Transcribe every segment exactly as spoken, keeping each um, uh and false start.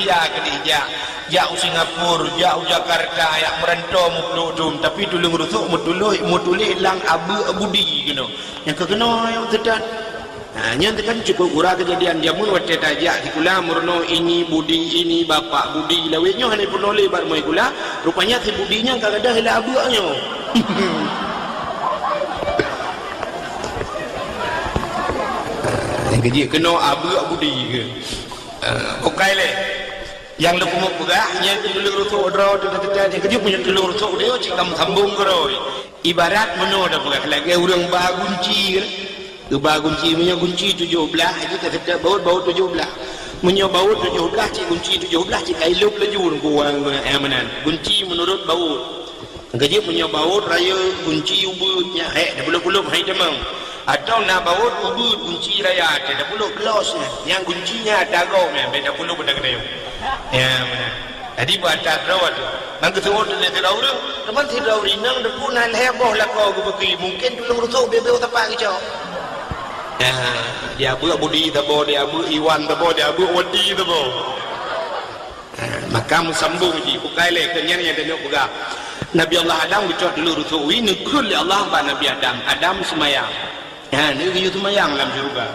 Keudeh jak, jak u Singapura, jak u Jakarta, jak meuranto muploh dum, tapi tuleueng rusok meutuléh, meutuléh lam abeuk budi keunoe. Nyang keu keunoe nyang teutan. Ha, nyan teukan cukup gura keujadian jameun watèe tajak sikula meurunoe ini budi, ini bapak budi, lawét nyoe hana peunoh lé bak rumoh sikula, rupanya si budi nyan ka gadôh lam abeuk nyoe. Nyang keujeuet keunoe abeuk budi ke? Eh, bukai lé. Nyang lôn peugah, nyang keu tuleueng rusok droe teuka-teuka, nyang keujeuet meunyoe tuleueng rusok droe cit ka meusambong keudroe. Ibarat meunoe tapeugah lagèe ureueng ba gunci kan. Geuba gunci, meunyoe gunci tujoh blaih, jadi ka seutôt baut, baut tujoh blaih. Meunyoe baut tujoh blaih, cit gunci tujoh blaih, cit ka ilop laju ureueng kuwang, eh, meunan. Gunci meunurot baut. Keujeuet meunyoe baut rayeuk gunci ubeut nyan, hék, tapeulob-peulob hai tamong. Atawa na baut ubeut gunci raya, tapeulob los nyan. Nyang gunci nyan ata gob nyan, bèk tapeulob ata keudéh. Ya, meunan. Jadi, bak ata droe tu. Nang geuseuôt lé sidroe ureueng, teuma sidroe ureueng inong teupeu na lhèe boh lakoe geubeuki, mungken tuleueng rusok bèe-bèe teumpat geucok. Ya, di abeuk budi saboh, di abeuk iwan saboh, di abeuk wati saboh. Ha, maka meusambong jih, bukai lé keu nyan nyang tanyoe peugah. Nabi Allah Adam geucok tuleueng rusok wie, neukheun lé Allah bak Nabi Adam, Adam seumayang. Ha, neugeuyue seumayang lam syeuruga.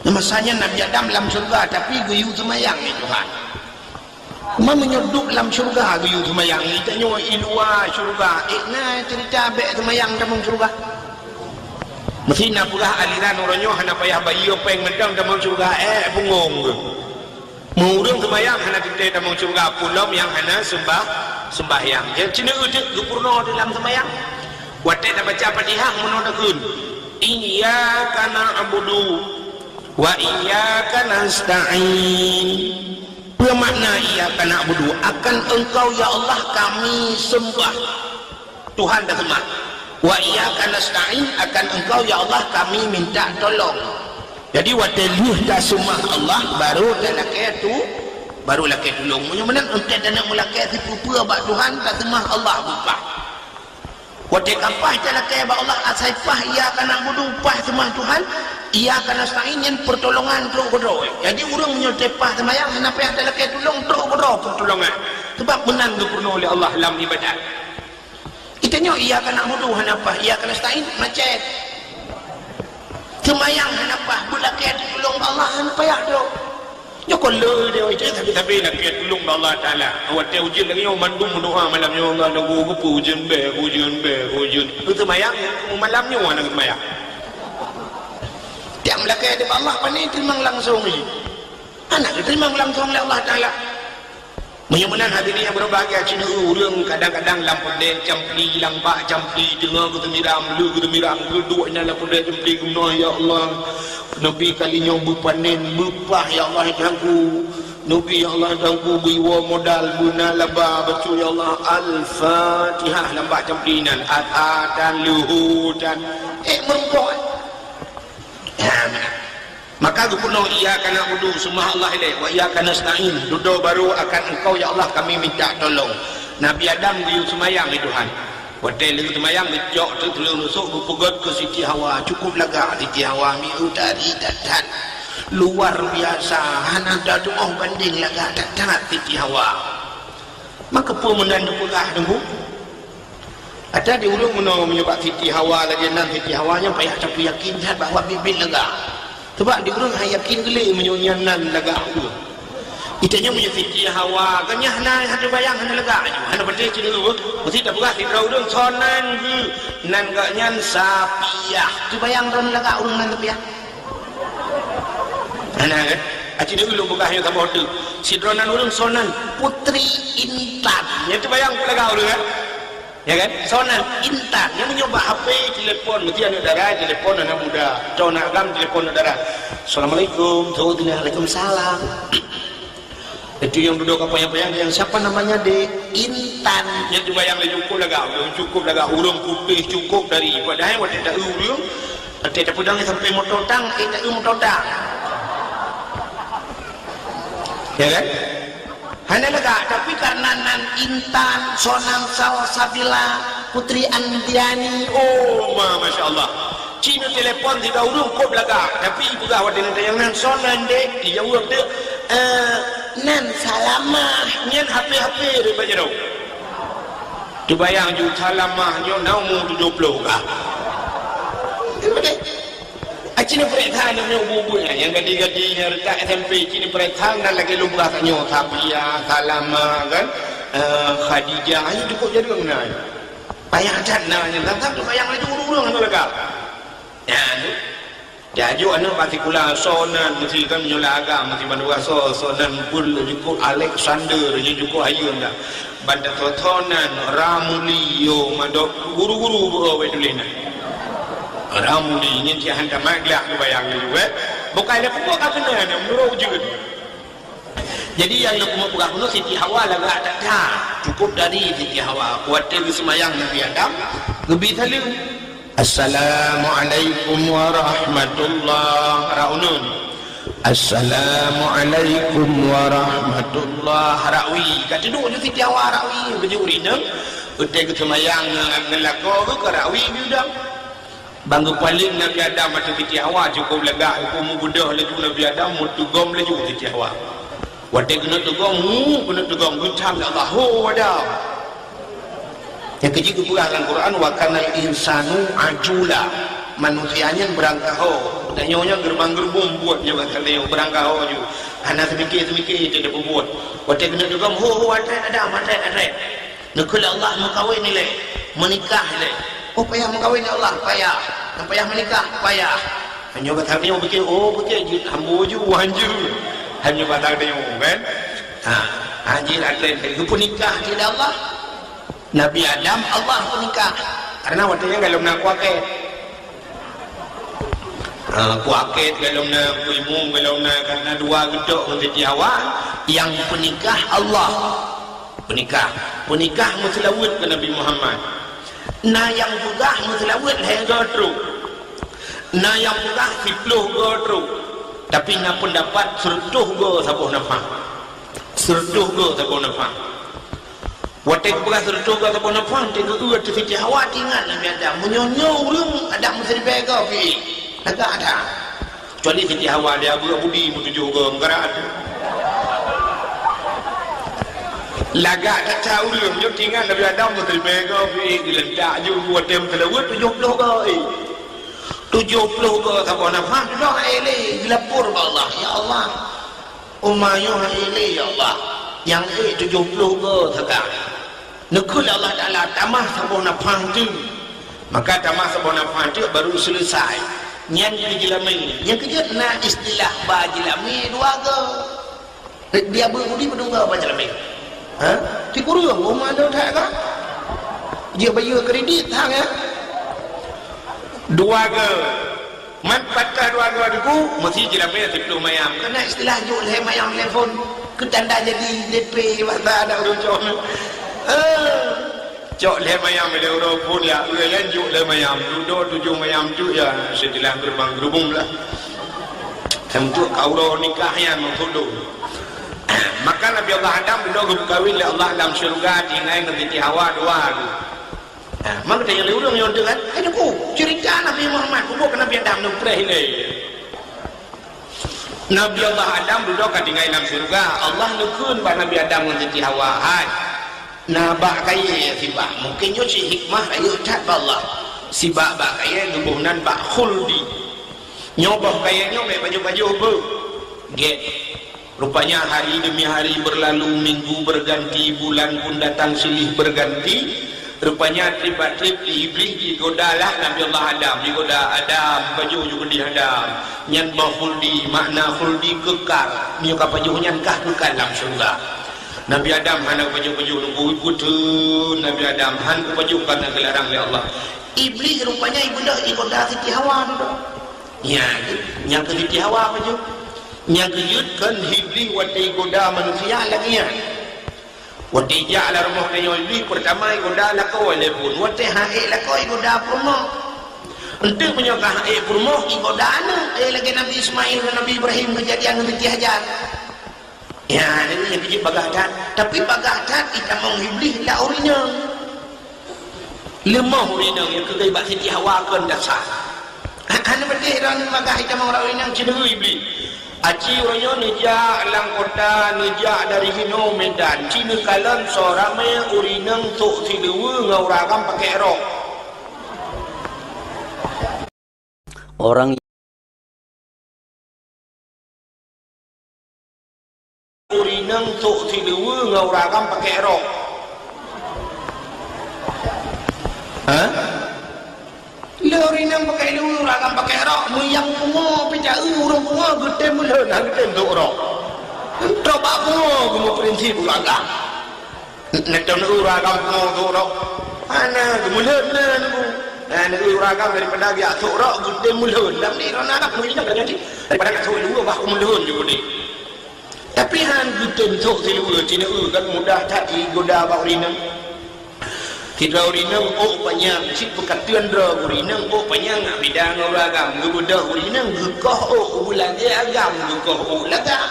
Nah, masa nyan Nabi Adam lam syeuruga, tapi geuyue seumayang lé Tuhan. Cuma meunyoe duek lam syeuruga geuyue seumayang, tanyoe i luwa syeuruga, eh, na ceurita bèk seumayang tamong syeuruga. Meusti na peugah aliran uroe nyoe hana payah bayeue péng mantong tamong syeuruga, eh, punggong geuh. Meu ureueng seumayang hana teuntèe tamong syeuruga, peue lom nyang hana seumbah-, seumbahyang. Nyang ceuneuk udép geupeurunoe di lam seumayang. Watèe tabaca Fatihah meunoe takheun, "Iyyaka na'budu wa iyyaka nasta'in." Peue makna iyyaka na'budu? Akan Engkau, ya Allah, kami seumbah. Tuhan taseumah. "Wa iyyaka nasta'in," akan Engkau, ya Allah, kami minta tolong. Jadi, watèe lheueh taseumah Allah, baru talakèe tu, baru lakèe tulông. Meunyoe meunan, 'oh tanyoe meulakèe sipeue-peue bak Tuhan, taseumah Allah buka. Watèe ka paih talakèe bak Allah, asai paih iyyaka na'budu, paih seumah Tuhan, iyyaka nasta'in nyan peurtolongan trok keudroe. Jadi, ureueng meunyoe teupaih seumayang, hana payah talakèe tulông, trok keudroe peurtolongan. Sabab meunan geupeurunoe lé Allah lam ibadat. Geutanyoe iyyaka na'budu hana paih, iyyaka nasta'in macet. Seumayang hana paih, beulakèe tulông bak Allah hana payah droe. Nyoe kon le dia, tapi-tapi lakèe tulông bak Allah Taala. Watèe ujeuen lagèe nyoe mandum meudoa malam nyoe, "Allah, lôn keupeue ujeuen bèe, ujeuen bèe, ujeuen." Seumayang malam nyoe hana seumayang. Tiep lakèe di bak Allah, pane teurimong langsông jih. Hana geuteurimong langsông lé Allah Taala. Meunyoe meunan hadirin nyang berbahagia, cit ureueng kadang-kadang lam peureudèe campli, lam bak campli, teungoh geuteumiram, le geuteumiram, geuduek inan lam peureudèe campli, geumoe, "Ya Allah, neubi kali nyoe beupanen, beupah, ya Allah, Tuhanku. Neubi, ya Allah, Tuhanku, beuiwoe modal, beuna laba, bacut, ya Allah." Al-Fatihah lam bak campli inan, at-atan, leuhô tan. Eh, meurumpok. Maka geupeurunoe, "Iyyaka na'budu," seumah Allah ilèe, "wa iyyaka nasta'in," dudoe barô akan Engkau, ya Allah, kami minta tolong. Nabi Adam geuyue seumayang lé Tuhan. Watèe lheueh seumayang, geucok teuk tulông rusok, geupeugöt keu Siti Hawa. Cukup lagak Siti Hawa, miseue tari that-that. Luar biasa, hana tatu'oh bandeng lagak that-that Siti Hawa. Maka peue meunan teupeugah, Teungku? Ata di ureueng meunoe meunyoe bak Siti Hawa lagèe nan, Siti Hawa nyan payah tapeuyakin that bahwa biet-biet lagak. Sabab di ureueng han yakin geulé meunyoe nyan nan lagak ureueng. Geutanyoe meunyoe Siti Hawa, gobnyan hana, hana teubayang, hana lagak laju. Hana patéh cit ureueng. Meusti tapeugah sidroe ureueng, "Soe nan geuh?" "Nan gobnyan Sapiah." Teubayang droeneuh lagak ureueng nan Sapiah? Hana kan? Aci nyoe ulôn peugah nyang saboh teuk. Sidroe nan ureueng soe nan? Putri Intan. Nyan teubayang peue lagak ureueng kan? Ya kan? Soe nan? Intan. Nyan meunyoe bak H P telepon, meusti aneuk dara telepon aneuk muda. Cok aneuk agam telepon aneuk dara. "Assalamualaikum." Waalaikumsalam. Itu nyang dudoe ka panyang-panyang, "Yang siapa namanya, Dek?" "Intan." Nyan teubayang lé cukup lagak, cukup lagak ureueng putéh, cukup dari. Padahai watèe ta-eu ureueng, watèe tapeudong sampoe moto tang, eh, ta-eu moto tang. Ya kan? Hana lagak, tapi karena nan Intan, soe nan Salsabila, Putri Andriani. Oh, ma-, masya Allah. Cit neutelepon sidroe ureueng kôb lagak, tapi ipeugah watèe neutanyong nan soe nan, Dek, ijaweueb teuk, eh, Nan Salamah nyan H P-H P daripada jaroe. Teubayang ju Salamah nyoe na umu tujoh ploh ka. Aci ni peuriksa aneuk nyoe ubu-ubu nyan, nyang gadih-gadih nyang reutak S M P, ci ni peuriksa nan lagèe lôn peugah tanyoe, Safia, Salamah kan, eh, Khadijah, aci cukup jareueng na. Payah that na nyan, teubayang laju ureueng-ureueng hana lagak. Nyan. Diajuk aneuk bak sikula, soe nan meusi kan meunyoe lam agam meusi bandua soe, soe nan beul jukuk Alexander, jukuk ayeuen dah. Ban tasoe-soe nan Ramuli, yo madok guru-guru beu wai tuléh nan. Ramuli nyan cit han tamat gleh teubayang laju, eh. Bukai lé pukok ka keunoe nyan meunurot ujeuen. Jadi nyang lôn keumeung peugah keunoe Siti Hawa lagak that-that. Cukup dari Siti Hawa. Watèe geuseumayang Nabi Adam, geubi saleuem. "Assalamualaikum warahmatullah." Raunun. "Assalamualaikum warahmatullah." Rawi. Ka teuduek ju Siti Hawa rawi. Geujok rineueng. Watèe geuseumayang ngon lakoe geuh ka rawi biudang. Ban geupaleng Nabi Adam ateueh Siti Hawa cukup lagak, uku meubeudôh laju Nabi Adam, meuteugom laju Siti Hawa. Watèe keuneuk teugom, hu, keuneuk teugom, geucam lé Allah, "Ho, Adam!" Nyang keujeuet geupeugah lam Quran, "Wa kanal insanu ajula." Manusia nyan beurangkaho. Tanyoe nyan geureubang-geureubong buet nyoe, beurangkaho ju. Hana seumike-seumike teuh peubuet. Watèe keuneuk teugom, "Ho, ho, atrét, Adam, atrét, atrét." Neukheun lé Allah meukawen ilèe, meunikah ilèe. Oh, payah meukawen ya Allah, payah. Nyang payah meunikah, payah. Hanyoe bak tanyoe pike, oh, pike jeuet hamba ju, wan jeuet. Hanyoe bak tanyoe kan. Ha, ha jeuet atrét geupeunikah cit lé Allah. Nabi Adam Allah peunikah. Karena watèe nyan golom na kuakét. Ah, kuakét golom na, kuimum golom na, karena dua geutok ngon Siti Hawa, nyang peunikah Allah. Peunikah. Peunikah meuseulaweuet keu Nabi Muhammad. Na nyang peugah meuseulaweuet lhèe goe trok. Na nyang peugah siploh goe trok. Tapi na peundapat seureutôh goe saboh nafah. Seureutôh goe saboh nafah. Watèe geupeugah seureutôh goe saboh nafah, teugeue teuh Siti Hawa teuingat Nabi Adam. Meunyoe nyoe ureueng Adam meusiribèe goe pih. Lagak that. Kecuali Siti Hawa dia beureuek budi meutujoh goe meukarat. Lagak that ureueng nyoe teuingat Nabi Adam meusiribèe goe pih, geulentak ju watèe meuseulaweuet tujoh ploh goe. Tujoh ploh goe saboh nafah, tujoh hai lé geulapor bak Allah. Ya Allah, Umat nyoe hai lé, ya Allah, nyang ék tujoh ploh goe sagai. Neukheun lé Allah Taala tamah saboh nafah teuk. Maka tamah saboh nafah teuk baru seuleusai. Nyan keu jeulamé. Nyang keujeuet na istilah ba jeulamé dua goe. Dia beurudi beudua goe ba jeulamé. Ha? Ti kureueng, umat nyoe that ka? Jeuet bayeue kredit, hang, ya? Dua goe. Man patah dua goe teungku, meusti jeulamé siploh mayam. Keunan istilah jok lhèe mayam lhèe phôn. Keu tanda jadi D P bahasa adak ureueng cok. Eh, cok lhèe mayam lhèe uroe phôn ya, ureueng laén jok lhèe mayam. Dudoe tujoh mayam tu ya, istilah geurubang-geurubong lah. Untuk ka uroe nikah nyan meukeudong. Maka Nabi Allah Adam dudoe geupeukawen lé Allah lam syeuruga tinggai ngon Siti Hawa dua tu. Ha, maka tanyong lé ureueng nyoe teuh kan, "Hai Teungku, ceurita Nabi Muhammad, peue buet keu Nabi Adam neupreh ilèe?" Nabi Allah Adam dudoe ka tinggai lam syeuruga. Allah neukheun bak Nabi Adam ngon Siti Hawa, "Hai, na bak kayèe sibak." Mungken nyoe cit hikmah rayeuk that bak Allah. Sibak bak kayèe geuboh nan bak khuldi. Nyoe boh kayèe nyoe bèk pajoh-pajoh beuh. Gèt. Rupanya hari demi hari berlalu, minggu berganti, bulan pun datang silih berganti. Rupanya trép bak trép Iblih jigoda lah Nabi Allah Adam. Jigoda, "Adam, pajoh ju keudeh Adam." Nyan boh khuldi, makna khuldi kekal. Meunyoe ka pajoh nyan kah kekal lam syeuruga. Nabi Adam hana pajoh-pajoh nunggu ikuteun Nabi Adam, han pajoh karena geularang lé Allah. Iblih rupanya ibeudôh jigoda Siti Hawa tu. Nyan, nyang keu Siti Hawa pajoh. Nyang keujeuet kan Iblih watèe jigoda manusia lagèe nyan. Watèe jak lam rumoh tanyoe Iblih, peurtama jigoda lakoe lé phôn. Watèe han ék lakoe jigoda peurumoh. Enteuk meunyoe ka han ék peurumoh, jigoda aneuk, eh, lagèe Nabi Ismail ngon Nabi Ibrahim keujadian ngon Siti Hajar. Ya, jadi nyang keujeuet bagaih that. Tapi bagaih that jitamong Iblih lam ureueng inong. Leumoh ureueng inong nyang keugeuh bak Siti Hawa kon dasar. Hana meudeh droeneuh bagaih jitamong ureueng inong, ceudeue Iblih. Aci uroe nyoe neujak lam kota, neujak dari hinoe Medan, ci neukalon soe ramé ureueng inong sôk siluweue ngon ureueng agam pakék rok. Orang Ureueng inong sôk siluweue ngon ureueng agam pakék rok. Hah? Lé ureueng inong pakék luweue, ureueng agam pakék rok, meuyang pungo pih ta-eu ureueng pungo geutem meulhon, hana geutem sôk rok. Trok bak pungo geumeuprinsip ureueng agam. Neutôh neu-eu ureueng agam pungo sôk rok. Hana, geumeuhleut na neu-eu. Na neu-eu ureueng agam daripada geujak sôk rok, geutem meulhon. Lam di droeneuh agam meulhon, daripada geujak sôk luweue, bah meulhon jih udeb. Tapi han geutem sôk siluweue, ci neu-eu kan mudah that jigoda bak ureueng inong. Sidroe ureueng inong ôk panyang, cit peukateuen droe ureueng inong ôk panyang, na beda ngon ureueng agam. Geubeudôh ureueng inong, geukoh ôk, geubeulagée agam, geukoh ôk lagak.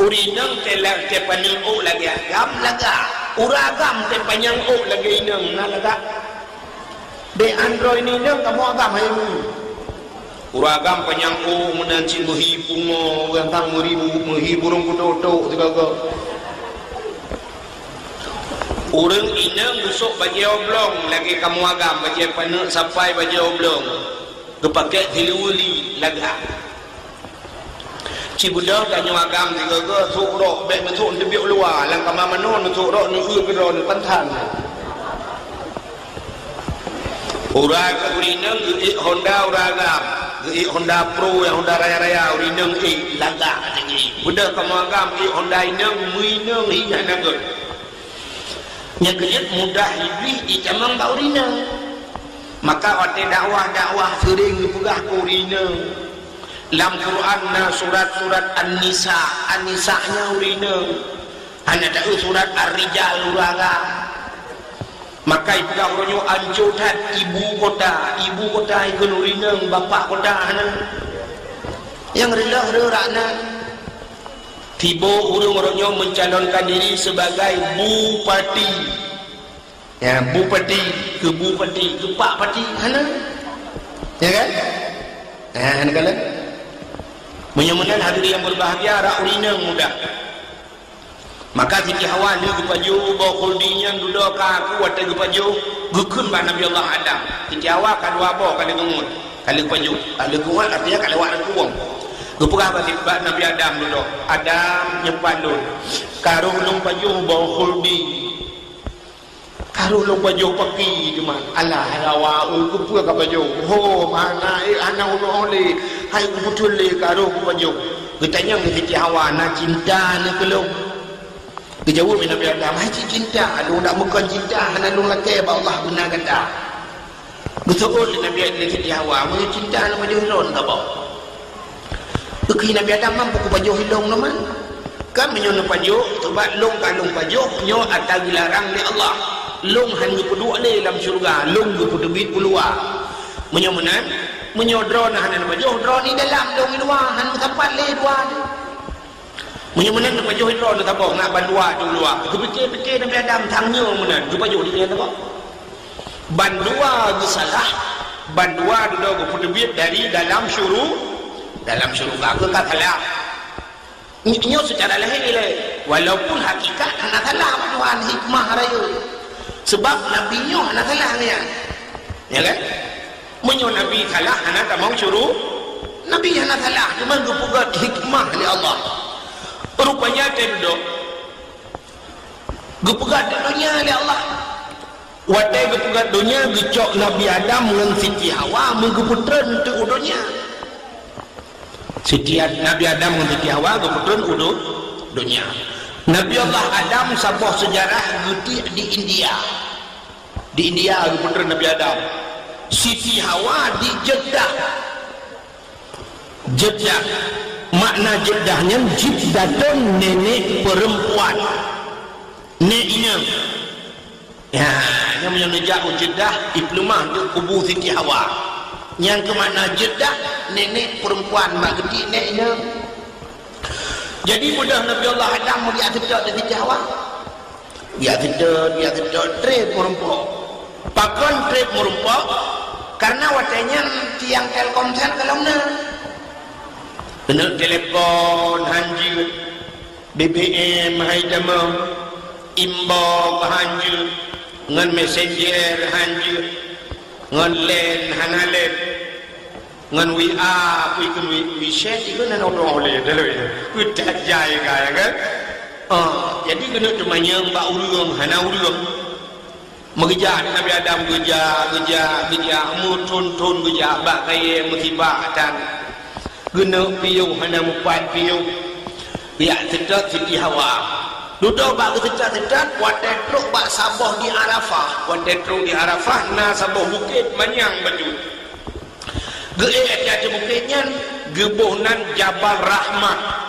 Ureueng inong teulang teupaneuk ôk lagée agam, lagak. Ureueng agam teupanyang ôk lagée inong, na lagak. Dek androe inong kamoe agam hai mu. Ureueng agam panyang ôk meunan cit meuhi pungo, gantang meuri bu-, meuhi burông kutok-tok sigoe-goe. Ureueng inong geusôk bajée oblong lagée kamoe agam, bajée paneuk sapai bajée oblong. Geupakék siluweue li lagak. Ci beudôh tanyoe agam sigoe-goe sôk rok, bék neusôk neuteubiet u luwa, lam kama manoe neusôk rok, neu-eu keudroe neupantan. Uroe keu ureueng inong geuék Honda ureueng agam, geuék Honda Pro nyang Honda raya-raya, ureueng inong ék lagak teungoh. Beudôh kamoe agam ék Honda inong, meu inong hi hana göt. Nyang keujeuet mudah Iblih jitamong bak ureueng inong. Maka watée dakwah-dakwah seuring geupeugah keu ureueng inong. Lam Quran na surat-surat An-Nisa, An-Nisa nyan ureueng inong. Hana taeu surat Ar-Rijal ureueng agam. Maka ipeugah uroe nyoe anco that ibu kota, ibu kota ikheun ureueng inong, bapak kota hana. Nyang reuloh reurak na. Tiboh ureueng uroe nyoe mencalonkan diri sebagai bupati. Ya, bupati, keu bupati, keu pak pati, hana. Ya kan? Ha, hana kalon. Meunyoe meunan hadirin yang berbahagia, rak ureueng inong muda. Maka Siti Hawa lheueh geupajoh boh khuldi nyan dudoe ka aku watée geupajoh, geukheun bak Nabi Allah Adam. Siti Hawa ka dua boh ka lheueh geungon, ka lheueh pajoh, ka lheueh geungon artinya ka lewat rangkuwong. Geupeugah bak, bak Nabi Adam dudoe, "Adam, nyoe pat lôn, ka roh lôn pajoh boh khuldi." Ka roh lôn pajoh paki teuma. Alah, Hawa, eu, keupeue ka pajoh? Ho, mana, eh, hana ulôn lé. Hai, kupeutron lé, ka roh kupajoh. Geutanyong lé Siti Hawa, "Na cinta neuh keu lôn?" Geujaweueb lé Nabi Adam, "Hai cit cinta, lôn dak meukon cinta, hana lôn lakée bak Allah beuna gata." Geuseuôt lé Nabi, lé Siti Hawa, "Meunyoe cinta neupajoh ilôn saboh?" Geukheun Nabi Adam, "Mampu kupajoh ilôn nyoe man? Kan meunyoe neupajoh, sabab lôn ka lôn pajoh nyoe ata geularang lé Allah. Lôn han geupeuduek lé lam syeuruga, lôn geupeuteubiet u luwa. Meunyoe meunan, meunyoe droeneuh hana neupajoh, droeneuh dalam lôn i luwa, han meusapat lé dua nyoe." Meunyoe meunan neupajoh droeneuh saboh ngat bandua teuh u luwa. Geupike-pike Nabi Adam, "Sang nyoe meunan, geupajoh di nyan saboh." Bandua geusalah, bandua dudoe geupeuteubiet dari dalam syuru-, dalam syeuruga geuh ka salah. Ny-, nyoe seucara lahé lé, walaupun hakikat hana salah bak Tuhan, hikmah rayeuk. Sebab Nabi nyoe hana salah nyan. Ya kan? Meunyoe Nabi salah, hana tamong syuru-, Nabi hana salah, cuma geupeugét hikmah lé Allah. Rupanya teuh dudoe, geupeugét donya lé Allah. Watée geupeugét donya, geucok Nabi Adam ngon Siti Hawa meugeupeutrön teuk u donya. Siti Ad-, Nabi Adam ngon Siti Hawa geupeutron u do-, donya. Nabi Allah Adam saboh seujarah geutiek di India. Di India geupeutron Nabi Adam. Siti Hawa di Jeddah. Jeddah. Makna Jeddah nyan Jiddatun, nenek perempuan. Nek inong. Ya, nyan meunyoe neujak u Jeddah, ipeuleumah deuek kubu Siti Hawa. Nyang keumakna Jeddah, nenek perempuan, mak geuti nek inong. Jadi, beudôh Nabi Allah Adam meugeujak seutôt di Siti Hawa. Geujak seutôt, geujak seutôt, trép meurumpok. Pakon trép meurumpok? Karena watée nyan tiang Telkomsel ka lom na. Keuneuk telepon han jeuet, B B M han itamong, inbox han jeuet, ngon messenger han jeuet, ngon line hana line, ngon W A pih ikheun, wi-, WeChat ikheun hana udong lé, dah lé. Peutajai ka, ya kan? Oh, jadi keuneuk teumanyong bak ureueng hana ureueng. Meugeujak Nabi Adam, geujak, geujak, geujak, meuthon-thon geujak bak kayée musibah dan geuneuk piôh hana mupat piôh. Geujak seutôt Siti Hawa. Dudoe bak geuseutôt-seutôt, watée trok bak saboh di Arafah. Watée trok di Arafah na saboh bukét manyang bacut. Geuék ateueh bukét nyan, geuboh nan Jabal Rahmah.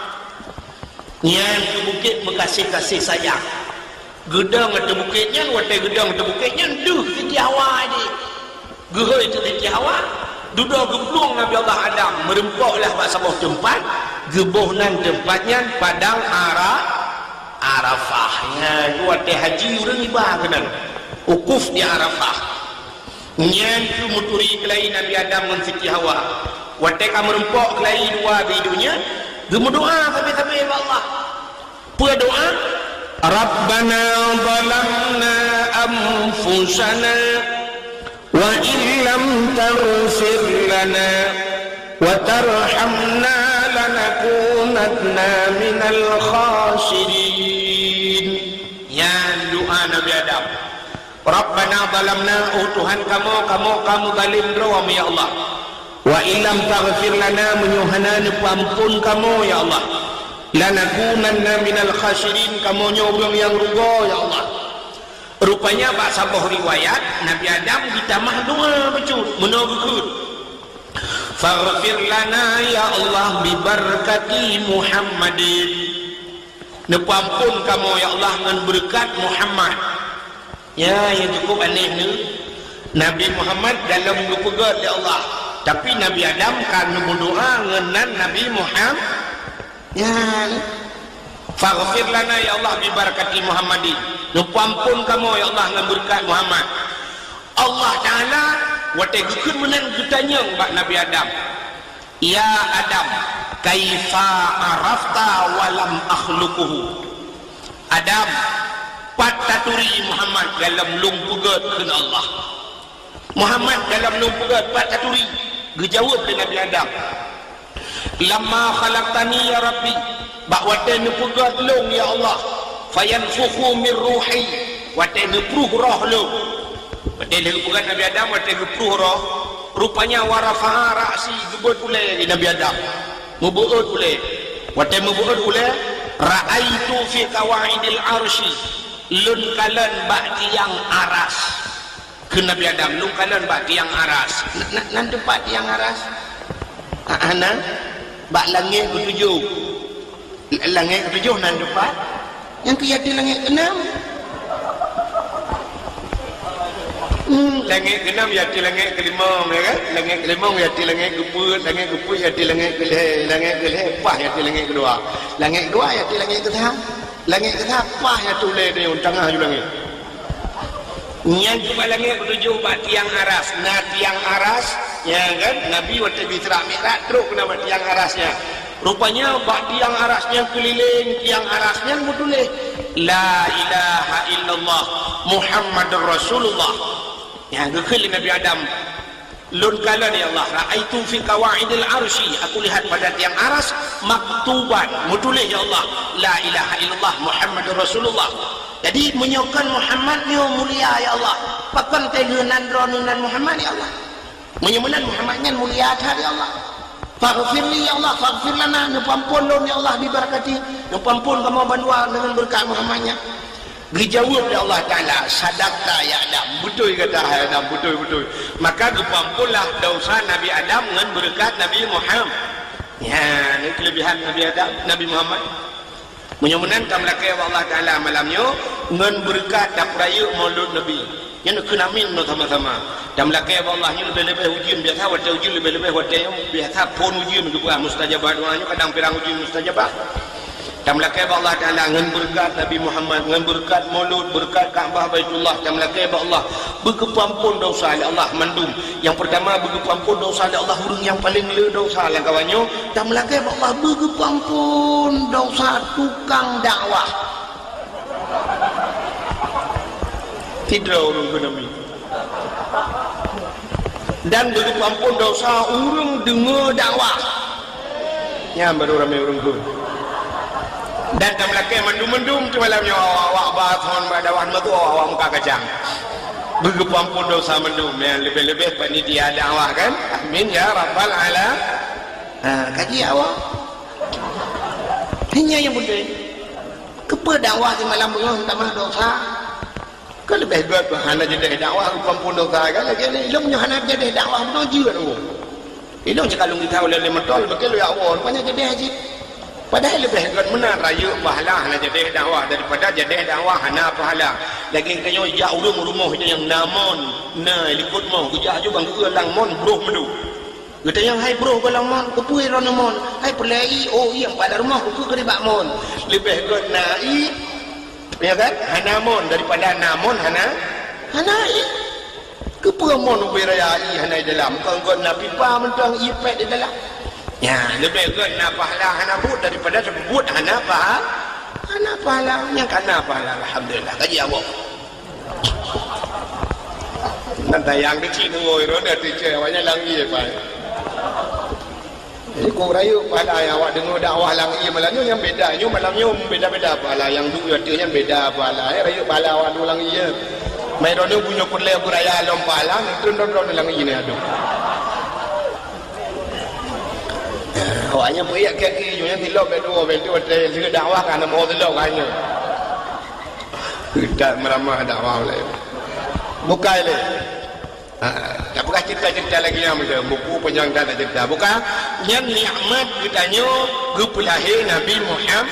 Nyan keuh bukét meugaséh-gaséh sayang. Geudong ateueh bukét nyan, watée geudong ateueh bukét nyan, deuh Siti Hawa di. Geuhôi teuk Siti Hawa, dudoe geuplueng Nabi Allah Adam, meurumpok lah bak saboh teumpat, geuboh nan teumpat nyan Padang Ara-, Arafah. Nyan keuh watée haji ureueng iba keunan. Wukuf di Arafah. Nyan keuh meuturi keulayi Nabi Adam ngon Siti Hawa. Watée ka meurumpok keulayi dua di donya, geumeudoá sabe-sabe bak Allah. Peue doá? "Rabbana zalamna anfusana wa illam taghfir lana wa tarhamna lanakunanna minal khasirin." Nyan doá Nabi Adam. "Rabbana zalamna," oh Tuhan kamoe, kamoe ka meuzalim droe, ya Allah. "Wa illam taghfir lana," meunyoe hana neupeuamphon kamoe, ya Allah, "lanakunanna minal khasirin," kamoe nyoe ureueng nyang rugoe, ya Allah. Rupanya bak saboh riwayat, Nabi Adam jitamah doá bacut, meunoe geukheun, "Faghfir lana, ya Allah, bibarakati Muhammadin." Neupeuamphon kamoe, ya Allah, ngon beureukat Muhammad. Ya, nyang cukup aneh nyoe, Nabi Muhammad gohlom geupeugét lé Allah, tapi Nabi Adam ka neumeudoá ngon nan Nabi Muham-, ya, "Faghfir lana, ya Allah, bibarakati Muhammadin." Neupeuamphon kamoe, ya Allah, ngon beureukat Muhammad. Allah Taala watée geukheun meunan geutanyong bak Nabi Adam, "Ya Adam, kaifa arafta wa lam akhluquhu?" "Adam, pat taturi Muhammad gohlom lôn peugét?" kheun Allah. "Muhammad gohlom lôn peugét, pat taturi?" Geujaweueb lé Nabi Adam, "Lamma khalaqtani ya Rabbi," bak watée neupeugét lôn, ya Allah, "fayanfukhu min ruhi," watée neupruh roh lôn. Watée lheueh geupeugét Nabi Adam, watée geupruh roh, rupanya wa rafa'a ra'si, geubeuet ulée lé Nabi Adam. Meubeuet ulée. Watée meubeuet ulée, "Ra'aitu fi qawaidil arsy," lôn kalon bak tiang aras. Kheun Nabi Adam, "Lôn kalon bak tiang aras." Na, na, nan teumpat tiang aras? Ah, ah, na? Bak langét keutujoh. L-, langét keutujoh nan teumpat? Nyang keu ateueh langét keunam? Hmm, langét keunam ateueh langét keulimong, ya kan? Langét keulimong ateueh langét keupeuet, langét keupeuet ateueh langét keulhèe, langét keulhèe paih ateueh langét keudua. Langét keudua ateueh langét keusah. Langét keusah paih ateueh ulée donya, tangah ju langét. Nyan cit bak langét keutujoh bak tiang aras. Na tiang aras, ya kan? Nabi watée Isra Mi'raj trok keunan bak tiang aras nyan. Rupanya bak tiang aras nyan keulileng tiang aras nyan meutuléh, "La ilaha illallah Muhammadur Rasulullah." Nyan geukheun lé Nabi Adam, "Lôn kalon, ya Allah, ra'aitu fi qawaidil arsy, aku lihat pada tiang aras, maktuban, meutuléh, ya Allah, 'La ilaha illallah Muhammadur Rasulullah.'" Jadi, meunyoe kon Muhammad nyoe mulia, ya Allah, pakon teuh lheueh nan droeneuh nan Muhammad, ya Allah? Meunyoe meunan Muhammad nyan mulia that, ya Allah. "Faghfir li, ya Allah, faghfir lana," neupeuamphon lôn, ya Allah, "bi barakati," neupeuamphon kamoe bandua deungon beureukat Muhammad nyan. Geujaweueb lé Allah Taala, "Sadaqta ya Adam, beutôi gata hai Adam, beutôi-beutôi." Maka geupeuamphonlah desya Nabi Adam ngon beureukat Nabi Muhammad. Nyan, nyan keuleubehan Nabi Adam, Nabi Muhammad. Meunyoe meunan tameulakée bak Allah Taala malam nyoe ngon beureukat tapeurayeuk Maulud Nabi. Nyan kheun amin nyoe sama-sama. Tameulakée bak Allah nyoe leubeh-leubeh ujeuen biasa, watée ujeuen leubeh-leubeh watée nyoe biasa phon ujeuen geupeugah mustajabah doa nyoe, kadang pirang ujeuen mustajabah. Tameulakée bak Allah Taala ngon beureukat Nabi Muhammad, ngon beureukat Maulud, beureukat Ka'bah Baitullah, tameulakée bak Allah beugeupeuampon desya lé Allah mandum. Nyang peurtama beugeupeuampon desya lé Allah ureuëng nyang paleng le desya lam kawan nyoe, tameulakée bak Allah beugeupeuampon desya tukang dakwah. Sidroe ureuëng keunomi. Dan beugeupeuampon desya ureuëng deungoe dakwah. Nyan baru ramé ureuëng kheun. Dan tameulakée mandum-mandum teuh malam nyoe awak-awak bak phon bak dakwah meutuah awak muka kacang. Beugeupeuampon desya mandum nyang leubeh-leubeh panitia dakwah kan. Amin ya rabbal ala. Ha, kaji awak. Hanya nyang penting. Keupeue dakwah di malam beungoh tamah desya? Kan leubeh gét bah hana jadeh dakwah, geupeuampon desya kan, lagée nyan ilong nyoe hana jadeh dakwah bunoe jeuet oh. Ilong cit ka lôn githa ulée lé moto, leubeh gét lôn jak woe, rupanya jadeh cit. Padahai leubeh gét meunan rayeuk pahala hana jadeh dakwah daripada jadeh dakwah hana pahala. Lagée geutanyoe jak ureuëng rumoh nyang na mon, na likot moh, geujak aju bang geueu lam mon broh meudôk. Geutanyoe hai broh gohlom mon, keupeue droeneueh mon? Hai peureulée ié, oh ié, empat lam rumoh, keupeue keu nibak mon? Leubeh gét na ié, ya kan? Hana mon daripada na mon hana, hana ié. Keupeue mon ubé raya ié hana di dalam? Kon gét na pipa mantong ié pék di dalam. Ya, leubeh gét na pahala hana buet daripada tapeubuet hana paha-, hana pahala. Nyang ka na pahala, alhamdulillah. Kaji Allah. Nan tayang di sini, woi, roda tu cek, awaknyan langgie pai. Jadi, kok rayeuk pahala nyang awak deungoe dakwah langgie malam nyoe nyang beda. Nyoe malam nyoe beda-beda pahala. Nyang duek ateueh nyan beda pahala. Eh, rayeuk pahala awak deungoe langgie. Mai droeneueh bunoe peureulée beuraya lom pahala, ngon treun droe-droe langgie nyan adoh. Awaknyan peuyak kaki, nyoe nyan silop bak dua, bak dua, bak dakwah ka na mo silop ka nyoe. That meuramah dakwah ulée. Bukai lé. Ha, tapeugah cerita-cerita lagée nyan meunan, buku panjang that cerita. Bukai, nyan nikmat geutanyoe geupeulahé Nabi Muhammad.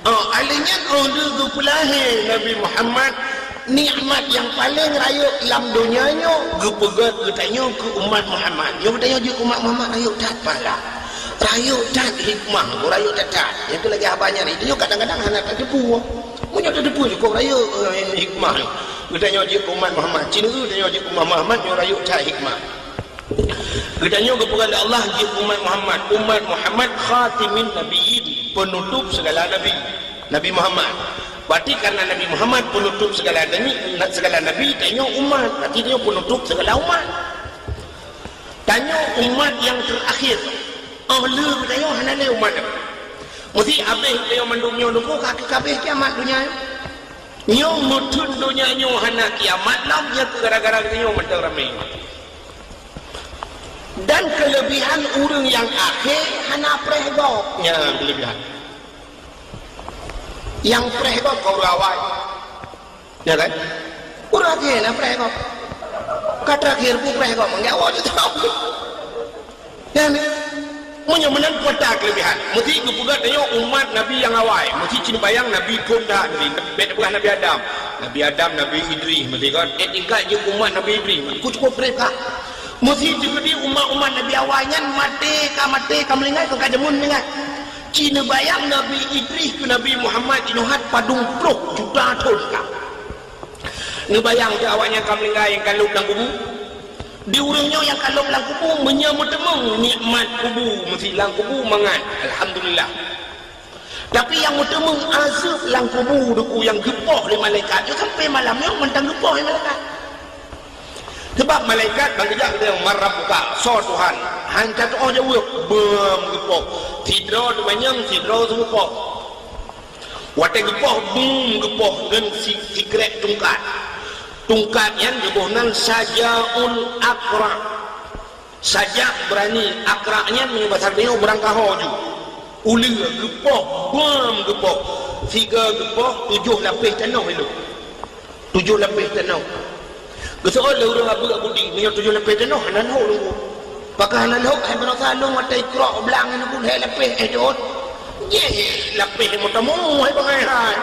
Oh, alèh nyan óh lheueh geupeulahé Nabi Muhammad, nikmat nyang paleng rayeuk lam donya nyoe geupeugét geutanyoe keu umat Muhammad. Nyoe geutanyoe jeuet keu umat Muhammad rayeuk that pahala. Rayeuk that hikmah, rayeuk that-that. Nyang keu lagée haba nyan, geutanyoe kadang-kadang hana tateupeue. Meunyoe tateupeue cukôp rayeuk, eh, hikmah nyoe. Geutanyoe jeuet keu umat Muhammad. Ci neueu tanyoe jeuet keu umat Muhammad nyoe rayeuk that hikmah. Geutanyoe geupeugah lé Allah jeuet keu umat Muhammad. Umat Muhammad khatimin nabiyyin, penutup segala nabi. Nabi Muhammad. Berarti karena Nabi Muhammad penutup segala nabi, segala nabi, tanyoe umat. Berarti tanyoe penutup segala umat. Tanyoe umat nyang terakhir. Óh lheueh geutanyoe hana lé umat. Meusti habéh geutanyoe mandum nyoe, nunggu ka habéh kiamat donya nyoe. Nyoe meuteun donya nyoe hana kiamat lom, nyan keuh gara-gara geutanyoe mantong ramé. Dan keulebihan ureuëng nyang akhé hana preh gob. Nyan keulebihan. Nyang preh gob ka ureuëng awai. Ya kan? Ureuëng akhé na preh gob. Ka terakhir pun preh gob, manggé awai tu tahu. Nyan, meunyoe meunan peue that keulebihan. Meusti geupeugah tanyoe umat Nabi nyang awai. Meusti ci neubayang Nabi phon that Nabi. Bèk neupeugah Nabi Adam. Nabi Adam, Nabi Idris, meusti kan? Eh, tingkat jeuet umat Nabi Idris. Ku cukup trép ka. Meusti jeuet umat-umat Nabi awai nyan maté ka maté ka meuninggai, ka jameun meuninggai. Ci neubayang Nabi Idris keu Nabi Muhammad jinoe that padum ploh juta thon ka. Neubayang teuh awaknyan ka meuninggai nyang ka lhôb lam kubu. Di ureuëng nyoe nyang ka lhôb lam kubu, meunyoe meuteumeung nikmat kubu, meusti lam kubu mangat, alhamdulillah. Tapi nyang meuteumeung azeueb lam kubu, deungon nyang geupoh lé malaikat, nyoe sampoe malam nyoe mantong geupoh lé malaikat. Sabab malaikat ban geujak geutanyong, "Man rabbuka?" Soe Tuhan? Han tatu'oh jaweueb, beuem geupoh. Sidroe teumanyong, sidroe teumeupoh. Watée geupoh, bum geupoh ngon si-, sikrék tungkat. Tungkat nyan geuboh nan Sajaul Aqra. Sajak beurani, Aqra nyan meunyoe basa geutanyoe beurangkaho ju. Uleue geupoh, bum geupoh. Sigoe geupoh, tujoh lapéh tanoh ilôn. Tujoh lapéh tanoh. Geuseuôt lé ureuëng Abu Abudi, meunyoe tujoh lapéh tanoh hana lhok lôn. Pakon hana lhok, hai baroesa lôn watée ikrok blang nyoe pun hai lapéh, eh, jeuet. Jih lapéh meutamong hai bangai hai.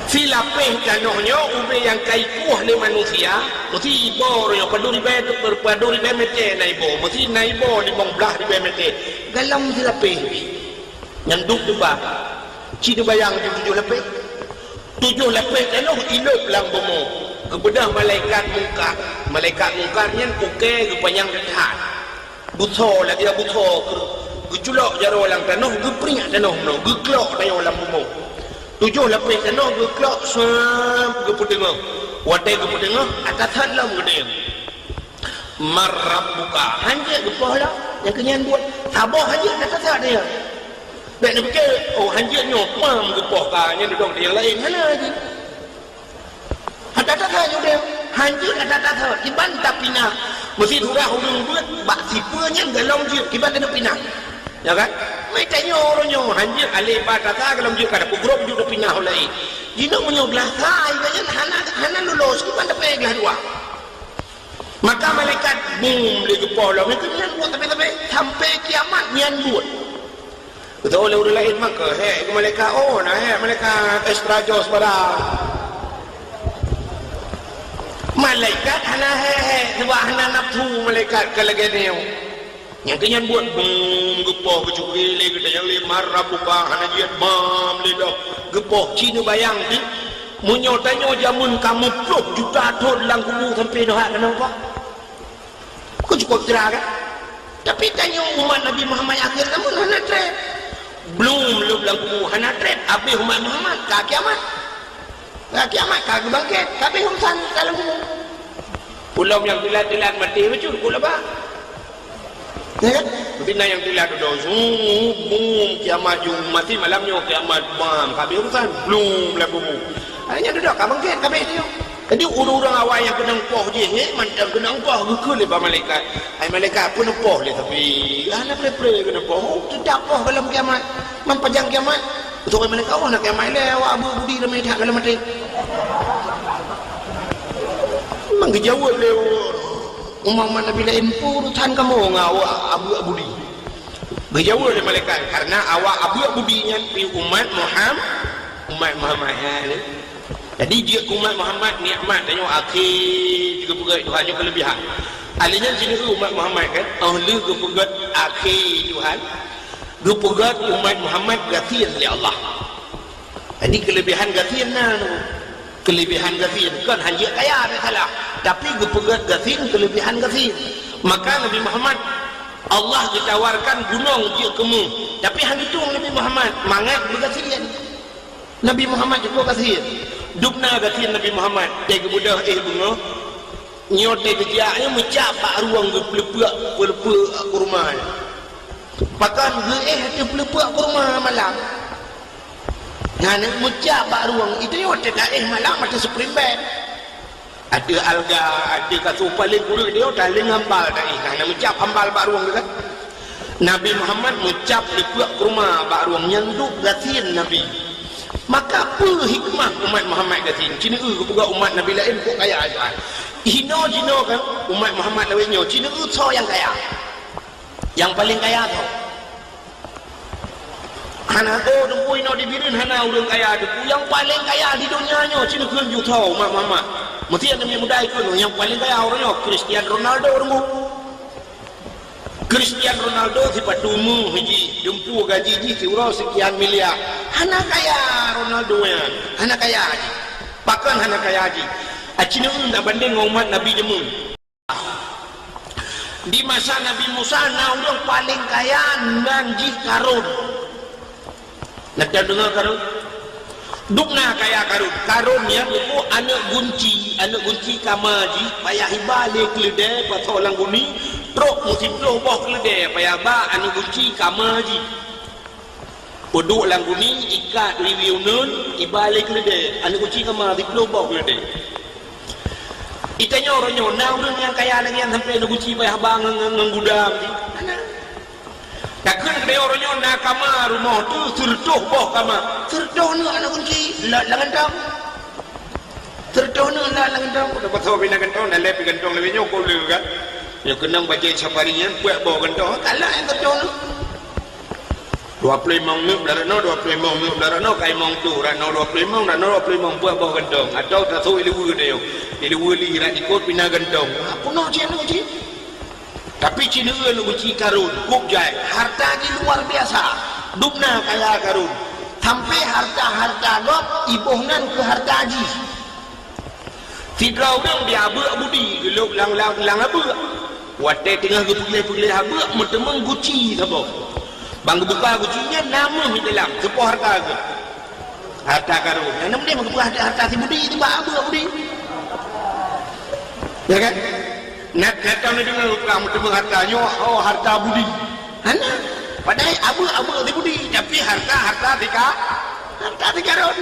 Silapéh tanoh nyoe ubé nyang ka ikueh lé manusia, meusti iboh nyoe padum ribèe, padum ribèe mètè na iboh, meusti na iboh limong blah ribèe mètè. Galom silapéh. Nyan duek deuba. Ci neubayang ju tujoh lapéh. Tujoh lapéh tanoh ilop lam bumoe. Geubeudôh malaikat mungkar. Malaikat mungkar nyan ukèe geupanyang that-that. Beusoe lagèe beusoe keu-, geuculok jaroe lam tanoh, geupriek tanoh meunoe, geuklok tanoh lam bumoe. Tujoh lapéh tanoh geuklok, swab, geupeuteungoh. Watèe geupeuteungoh, ata that lom geudeh. "Man rabbuka?" Hanjeuet geupoh lom. Nyang keunyan buet saboh hanjeuet that-that dia. Bèk neupike, "Oh, hanjeuet nyoe pam geupoh ka, nyan dudoe di nyang laén." Hana jih. That-that that nyoe dia. Hanjeuet that-that that. Kiban tapinah. Meusti surah ureueng beuet bak sipeue nyan galom jeuet. Kiban tapinah. Ya kan? Meutanyoe uroe nyoe hanjeuet alèh ba tasa galom jeuet ka tapeugrôp jeuet tapinah ulèe. Jinoe meunyoe glah sa, iba nyan hana, hana lulus. Kiban tapé glah dua. Maka malaikat bum lé geupoh lom, itu nyan buet tapi-tapi sampai kiamat nyan buet. Beutôi lé ureueng laén maka, "Hék, keu malaikat, oh, na hék malaikat extra jos barang." Malaikat hana hék-hék, sebab hana nafsu malaikat ka lagèe nyoe. Nyang keu nyan buet, bum, geupoh geucukri lé geutanyoe lé, "Man rabbuka?" Hana jeuet bam lé doh. Geupoh, ci neubayang di, meunyoe tanyoe jameun ka meuploh juta thon lam kubu sampai doh hak keunoe, Pak. Keu cukôp cra kan? Tapi tanyoe umat Nabi Muhammad akhir zaman hana trép. Blum lom lam kubu hana trép, abéh umat Muhammad ka kiamat. Ka kiamat ka geubangkét, ka abéh urusan ka lam kubu. Ulôn nyang teulat-teulat maté bacut keu laba. Ya kan? Tapi na nyang teulat dudoe, zup, bum, kiamat jeuet, maté malam nyoe kiamat, bam, ka abéh urusan. Blum lam kubu. Hana nyan dudoe ka bangkét, ka abéh nyoe. Jadi, ureueng-ureueng awai nyang keunong poh jih, eh, mantong keunong poh, geukheun lé bak malaikat. "Hai malaikat, peue neupoh lé tapi?" "Hana pre-pre keuneuk poh." "Oh, teutab poh gohlom kiamat. Man pajan kiamat?" Beutôi malaikat, "Oh, na kiamat lé, awak abuet budi ramé that gohlom maté." Memang geujaweueb lé umat-umat Nabi laén, "Peue urusan kamoe ngon awak abuet budi?" Geujaweueb lé malaikat, "Karena awak abuet budi nyan pih umat Muham-, umat Muhammad." Ha, ni. Jadi, jeuet keu umat Muhammad, nikmat tanyoe akhé geupeugét Tuhan nyoe keulebihan. Alèh nyan sineuk umat Muhammad kan, oh lheueh geupeugét akhé Tuhan, geupeugét umat Muhammad gasien lé Allah. Jadi, keulebihan gasien na tu. Keulebihan gasien, kon hanjeuet kaya, tak salah. Tapi geupeugét gasien, keulebihan gasien. Maka Nabi Muhammad, Allah geutawarkan gunong jeuet keu méuh. Tapi hana geutueng Nabi Muhammad, mangat beugasien. Nabi Muhammad jeuet keu gasien. Dubna gasien Nabi Muhammad, teuh geubeudôh éh beungoh. Nyoe teuh geujak nyoe meucab bak rueng geupeuleupeuk, peuleupeuk kurma nyoe. Pakon geuéh ateueh peuleupeuk kurma malam. Nyan meucab bak rueng, itu nyoe teuh ka éh malam ateueh spring bed. Ateueh alga, ateueh kasô paleng kureueng nyoe, ka lheueh hambal ka éh, ka na meucab hambal bak rueng teuh kan. Nabi Muhammad meucab peuleupeuk kurma bak rueng nyan duek gasien Nabi. Maka peue hikmah umat Muhammad gasien? Sineuk geupeugah umat Nabi laén kok kaya Tuhan. Hinoe jinoe kan umat Muhammad lawét nyoe, sineuk soe nyang kaya? Nyang paleng kaya soe? Hana, oh, Teungku, inoe di Bireuen hana ureueng kaya, Teungku. Nyang paleng kaya di donya nyoe, sineuk kheun ju soe umat Muhammad. Meusti aneuk muda ikheun, nyang paleng kaya uroe nyoe Cristiano Ronaldo, Teungku. Cristiano Ronaldo sipatu meuh jih, dumpeue gaji jih siuroe seukian miliar. Hana kaya Ronaldo nyan, hana kaya jih. Pakon hana kaya jih? Aci neu tabandeng ngon umat Nabi jameun. Di masa Nabi Musa na ureueng paleng kaya nan jih Karun. Na tadeungoe Karun? Dubna kaya Karun. Karun nyan buku aneuk gunci, aneuk gunci kama jih payah iba lé keuleudée pasoe lam guni, trok meusiplôh boh keuleudée payah ba aneuk gunci kama jih. Peuduek lam guni, ikat riweueh uneun, iba lé keuleudée, aneuk gunci kama siplôh boh keuleudée. Itanyoe uroe nyoe na ureueng nyang kaya lagée nyan sampoe aneuk gunci payah ba ngon, ngon, ngon gudam jih? Hana. Takheun keudéh uroe nyoe na kama rumoh tu sireutôh boh kama. Sireutôh aneuk, aneuk gunci lôt lam gantong. Sireutôh aneuk lôt lam gantong. Udah pasal bina gantong, dah lé pi gantong lewat nyoe kau le kan. Nyoe keunong bajée safari nyan puek boh gantong. Kalah nyang sireutôh aneuk. Dua ploh limong neuk blah rot noe, dua ploh limong neuk blah rot noe, ka limong ploh rot noe, dua ploh limong blah rot noe, dua ploh limong peuet boh gantong. Atawa tasu ileue nyoe. Ileue li rat likot pina gantong. Apa noh cit, noh cit? Tapi ci neueu lôn ci Karun, kôb jai, harta jih luar biasa. Dubna kaya Karun. Sampai harta-harta gob iboh nan keu harta jih. Sidroe ureuëng di abeuk budi geulôb lam, lam, lam abeuk. Watée teungoh geupeugléh-peugléh abeuk, meuteumeung guci saboh. Ban geubuka guci nyan na méuh di dalam, seupôt harta geuh. Harta Karun. Nyang na meudeh geupeugah harta si budi, tiba abeuk budi. Ya kan? Nat, nat, tahu ni dengar orang meuteumeung harta nyoe, oh, harta budi. Hana. Padahai abeuk-abeuk si budi, tapi harta, harta si Ka-, harta si Karun.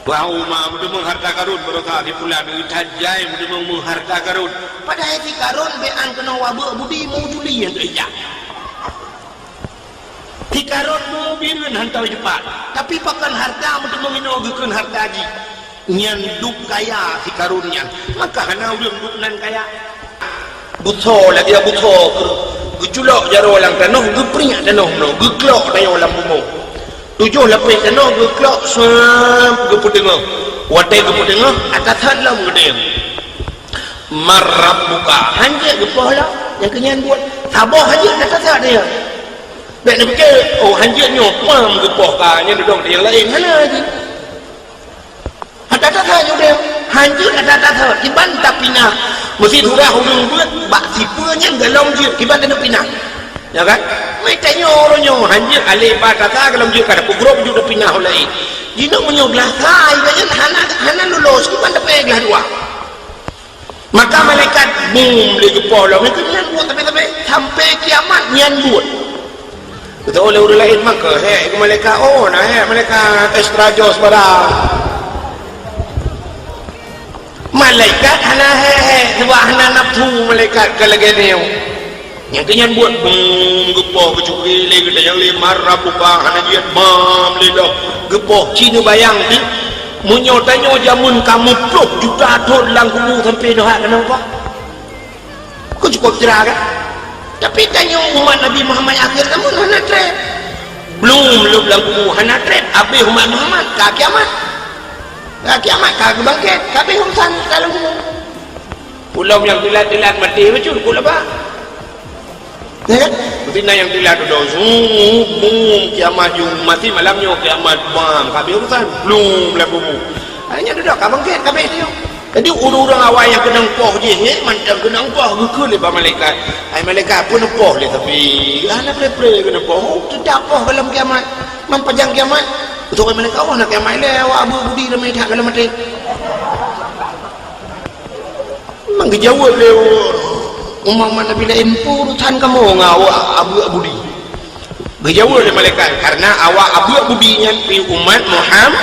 Bahwa meuteumeung harta Karun, baroesa si pulan, that jai meuteumeung harta Karun. Padahai si Karun, bèk an keunoe wabeuk budi, meujuli nyang teuijak. Si Karun meubireuen hantom jeupat, tapi pakon harta meuteumeung inoe geukheun harta jih. Nyan dub kaya si Karun nyan, maka hana ureuëng dub nan kaya. Busoe lagèe busoe geuculok jaroe lam tanoh, geupriek tanoh nyoe, geuklok tanyoe lam bumoe. Tujoh lapéh tanoh geuklok, sab, geupeuteungoh. Watèe geupeuteungoh, ata that lom geudeh. "Man rabbuka?" Hanjeuet geupoh lom, nyang keu nyan buet. Saboh hanjeuet ata that dia. Bèk neupike, oh, hanjeuet nyoe pam geupoh ka, nyan dudoe nyang laén, hana lagi. Ata that nyoe deh, hanjeuet ata that, kiban tapinah. Meusi surah ureuëng beuet, bak sipeue nyan golom jeuet, kiban tapinah. Ya kan? Meutanyoe uroe nyoe, hanjeuet alé ba that golom jeuet, ka tapeugrob jeuet tapinah ulèe. Jinoe meunyoe glah sa, iba nyan hana, hana lulus, kiban tapé glah dua. Maka malaikat bum lé geupoh lom, itu nyan buet tapi-tapi sampai kiamat nyan buet. Beutôi lé ureuëng laén maka, "Hék, malaikat, oh, na hék malaikat extra jos barang." Malaikat hana hék-hék, sebab hana nafsu malaikat ka lagèe nyoe. Nyang keu nyan buet, bum, geupoh geucukri lé geutanyoe lé, "Man rabbuka?" Hana jeuet bam lé lom. Geupoh, ci neubayang deuh, meunyoe tanyoe jameun ka meuploh juta thon lam kubu sampai nyoe hana geupoh. Kok cukup cerah kan? Tapi tanyoe umat Nabi Muhammad akhir zaman hana treb. Belum, belum lam kubu hana treb. Habéh umat Muhammad, ka kiamat. Ka kiamat, ka geubangkét. Ka habéh urusan ka lam kubu. Ulôn nyang teulat-teulat maté bacut, kok laba. Ya kan? Meusti na nyang teulat dudoe. Zup, bum, kiamat jeuet. Mati malam nyoe kiamat, bam, ka habéh urusan. Blum, lam kubu. Hai nyan dudoe, ka bangkét, ka habéh nyoe. Jadi, ureuëng-ureuëng awai nyang keunong poh jih, eh, mantong keunong poh, geukheun lé bak malaikat. "Hai malaikat, peue neupoh lé sabe? Hana pre-pre keuneuk poh. Oh, teutab poh gohlom kiamat. Man pajan kiamat?" Beutôi malaikat, "Oh, na kiamat lé, awak abeuk budi ramé that gohlom maté." Memang geujaweueb lé umat-umat Nabi laén, "Peue urusan kamoe ngon awak abeuk budi?" Geujaweueb lé malaikat, "Karena awak abeuk budi nyan pi umat Muham-,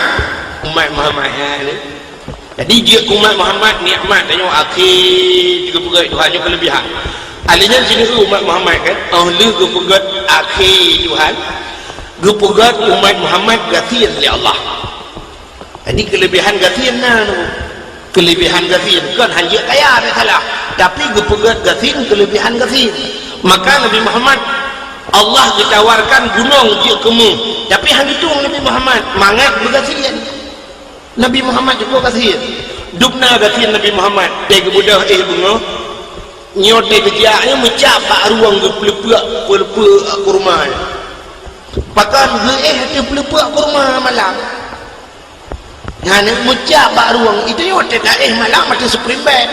umat Muhammad." Ha, ni. Jadi, jeuet keu umat Muhammad, nikmat tanyoe akhé geupeugét Tuhan nyoe keuleubihan. Alèh nyan, sineuk umat Muhammad kan, oh lheueh geupeugét akhé Tuhan, geupeugét umat Muhammad gasien lé Allah. Jadi, keuleubihan gasien na tu. Keuleubihan gasien, kon hanjeuet kaya, bèk salah. Tapi geupeugét gasien, keuleubihan gasien. Maka Nabi Muhammad, Allah geutawarkan gunong jeuet keu méuh. Tapi han geutueng Nabi Muhammad, mangat beugasien. Nabi Muhammad cukup gasien. Dubna gasien Nabi Muhammad, teuh geubeudôh éh beungoh. Nyoe teuh geujak, nyoe meucab bak rueng geupeuleupeuk, peuleupeuk kurma nyan. Pakon geuéh ateueh peuleupeuk kurma malam. Nyan meucab bak rueng, itu nyoe teuh taéh malam ateueh spring bed.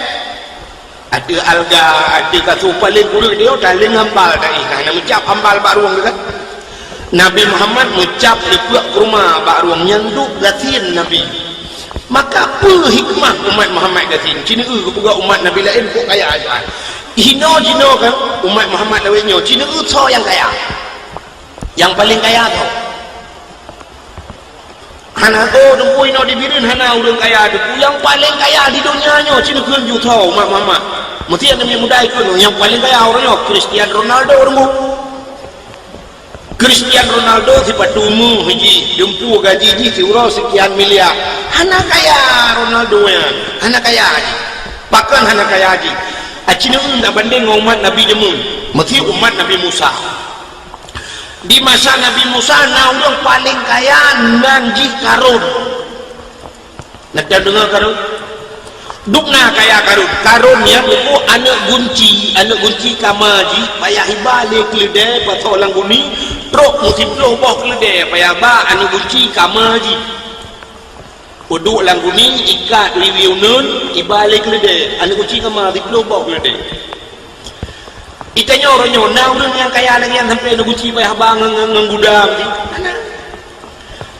Ateueh alga, ateueh kasô, paléng kureueng nyoe taléng hambal taéh, ka hana meucab hambal bak rueng teuh kan. Nabi Muhammad meucab peuleupeuk kurma bak rueng nyan, dub gasien Nabi. Maka peue hikmah umat Muhammad gasien? Ci neueu geupeugah umat Nabi laén kok kaya ajaran. Hinoe jinoe kan umat Muhammad lawét nyoe, ci neueu soe nyang kaya. Nyang paleng kaya soe? Hana, oh, Teungku, inoe di Bireuen hana ureueng kaya, Teungku. Nyang paleng kaya di donya nyoe, ci neukheun ju soe umat Muhammad. Meusti aneuk muda ikheun, nyang paleng kaya uroe nyoe Cristiano Ronaldo, Teungku. Cristiano Ronaldo sipatu méuh jih, dumpeue gaji jih siuroe seukian miliar. Hana kaya Ronaldo nyan, hana kaya jih. Pakon hana kaya jih? Aci neueu tabandeng ngon umat Nabi jameun, meusti umat Nabi Musa. Di masa Nabi Musa na ureuëng paleng kaya nan jih Karun. Na tadeungoe Karun? Dum na kaya Karun. Karun nyan buku aneuëk gunci, aneuëk gunci kama jih, payah iba lé keuleudée pasoe lam guni, trok meusiplôh boh keuleudée, payah ba aneuëk gunci kama jih. Peuduek lam guni, ikat wiwi uneun, iba lé keuleudée, aneuëk gunci kama siplôh boh keuleudée. Itanyoe uroe nyoe na ureuëng nyang kaya lagée nyan sampoe aneuëk gunci payah ba ngon, ngon, ngon gudang jih? Hana.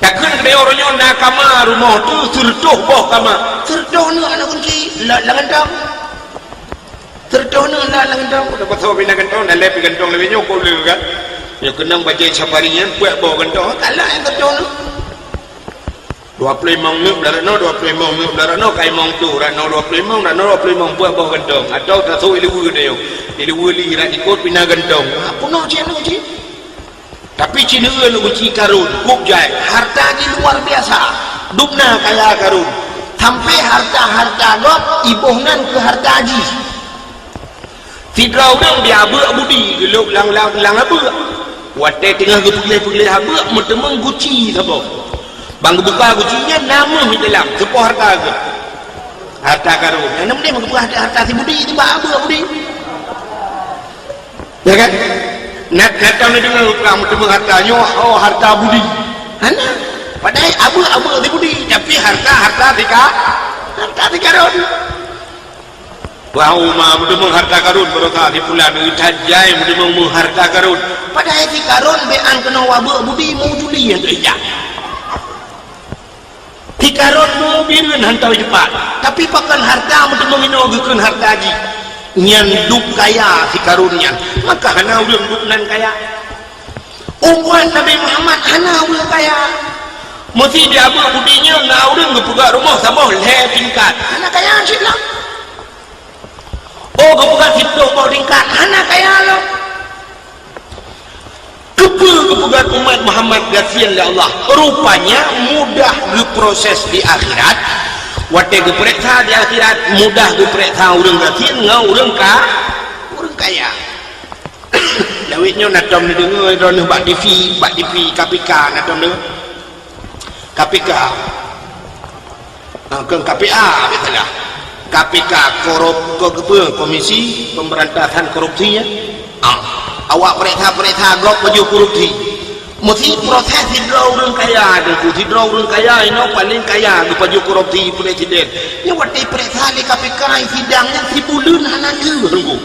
Takheun keudeh uroe nyoe na kama rumoh tu sireutôh boh kama. Sireutôh aneuëk, aneuëk gunci, la-, lam gantong. Sireutôh aneuëk na lam gantong. Udah pasau pina gantong, dah lep gantong lewat nyoe, kok le kan? Nyoe keunong bajée safari nyan, puet boh gantong. Kalah nyang sireutôh aneuëk. Dua ploh limong aneuëk beularot noe, dua ploh limong aneuëk beularot noe, kai mong tu, rat noe dua ploh limong, rat noe dua ploh limong, buet boh gantong. Atau tasok ileue nyoe. Ileue li rat ikot pina gantong. Ha, peunoh cit aneuëk gunci. Tapi ci neueu aneuëk gunci Karun, kôb jai, harta jih luar biasa. Dum na kaya Karun. Sampoe harta-harta gob iboh nan keu harta jih. Sidroe ureuëng di abeuk budi geulok lam, lam, lam abeuk. Watée teungoh geupeugleh-peugleh abeuk, meuteumeung guci saboh. Ban geubuka guci nyan na méuh di dalam, teupoh harta geuh. Harta Karun. Nyang na meudeh meugeubeuet harta si budi, tibak abeuk budi. Ya kan? Na, na tom neudeungoe ka meuteumeung harta nyoe, oh, harta budi. Hana. Padahai abeuk-abeuk si budi, tapi harta, harta si Ka-, harta si Karun. Wah, uma meuteumeung harta Karun, baroesa si pulan, that jai meuteumeung harta Karun. Padahai si Karun bék an keunoe wabeuk budi, meujuli nyang teuijak. Si Karun meubireuen hantom jeupat, tapi pakon harta meuteumeung inoe geukheun harta jih. Nyan dub kaya si Karun nyan, maka hana ureuëng dub nan kaya. Umat Nabi Muhammad hana ureuëng kaya. Meusé di abeuk budi nyoe na ureuëng geupeugah rumoh saboh lhée tingkat. Hana kaya cit lom. Oh, geupeugah siplôh boh tingkat. Hana kaya lom. Keupeue geupeugah umat Muhammad gasien lé Allah? Rupanya mudah geuproses di akhirat. Watée geupeuriksa di akhirat, mudah geupeuriksa ureuëng gasien ngon ureuëng ka-, ureuëng kaya. Lawét nyoe na tom neudeungoe droeneuh bak T V, bak T V K P K na tom neudeungoe. K P K. Ah, kon K P A, biasalah. K P K, korup-, ko-, keupeu, Komisi Pemberantasan Korupsi, ya. Ah, awak peuriksa-peuriksa gob pajoh korupsi. Meusé proses sidroe ureuëng kaya, Teungku, sidroe ureuëng kaya inoe paleng kaya geupajoh korupsi presiden. Nyoe watée peuriksa lé K P K sidang nyan sibuleuen hana lheueh, Teungku.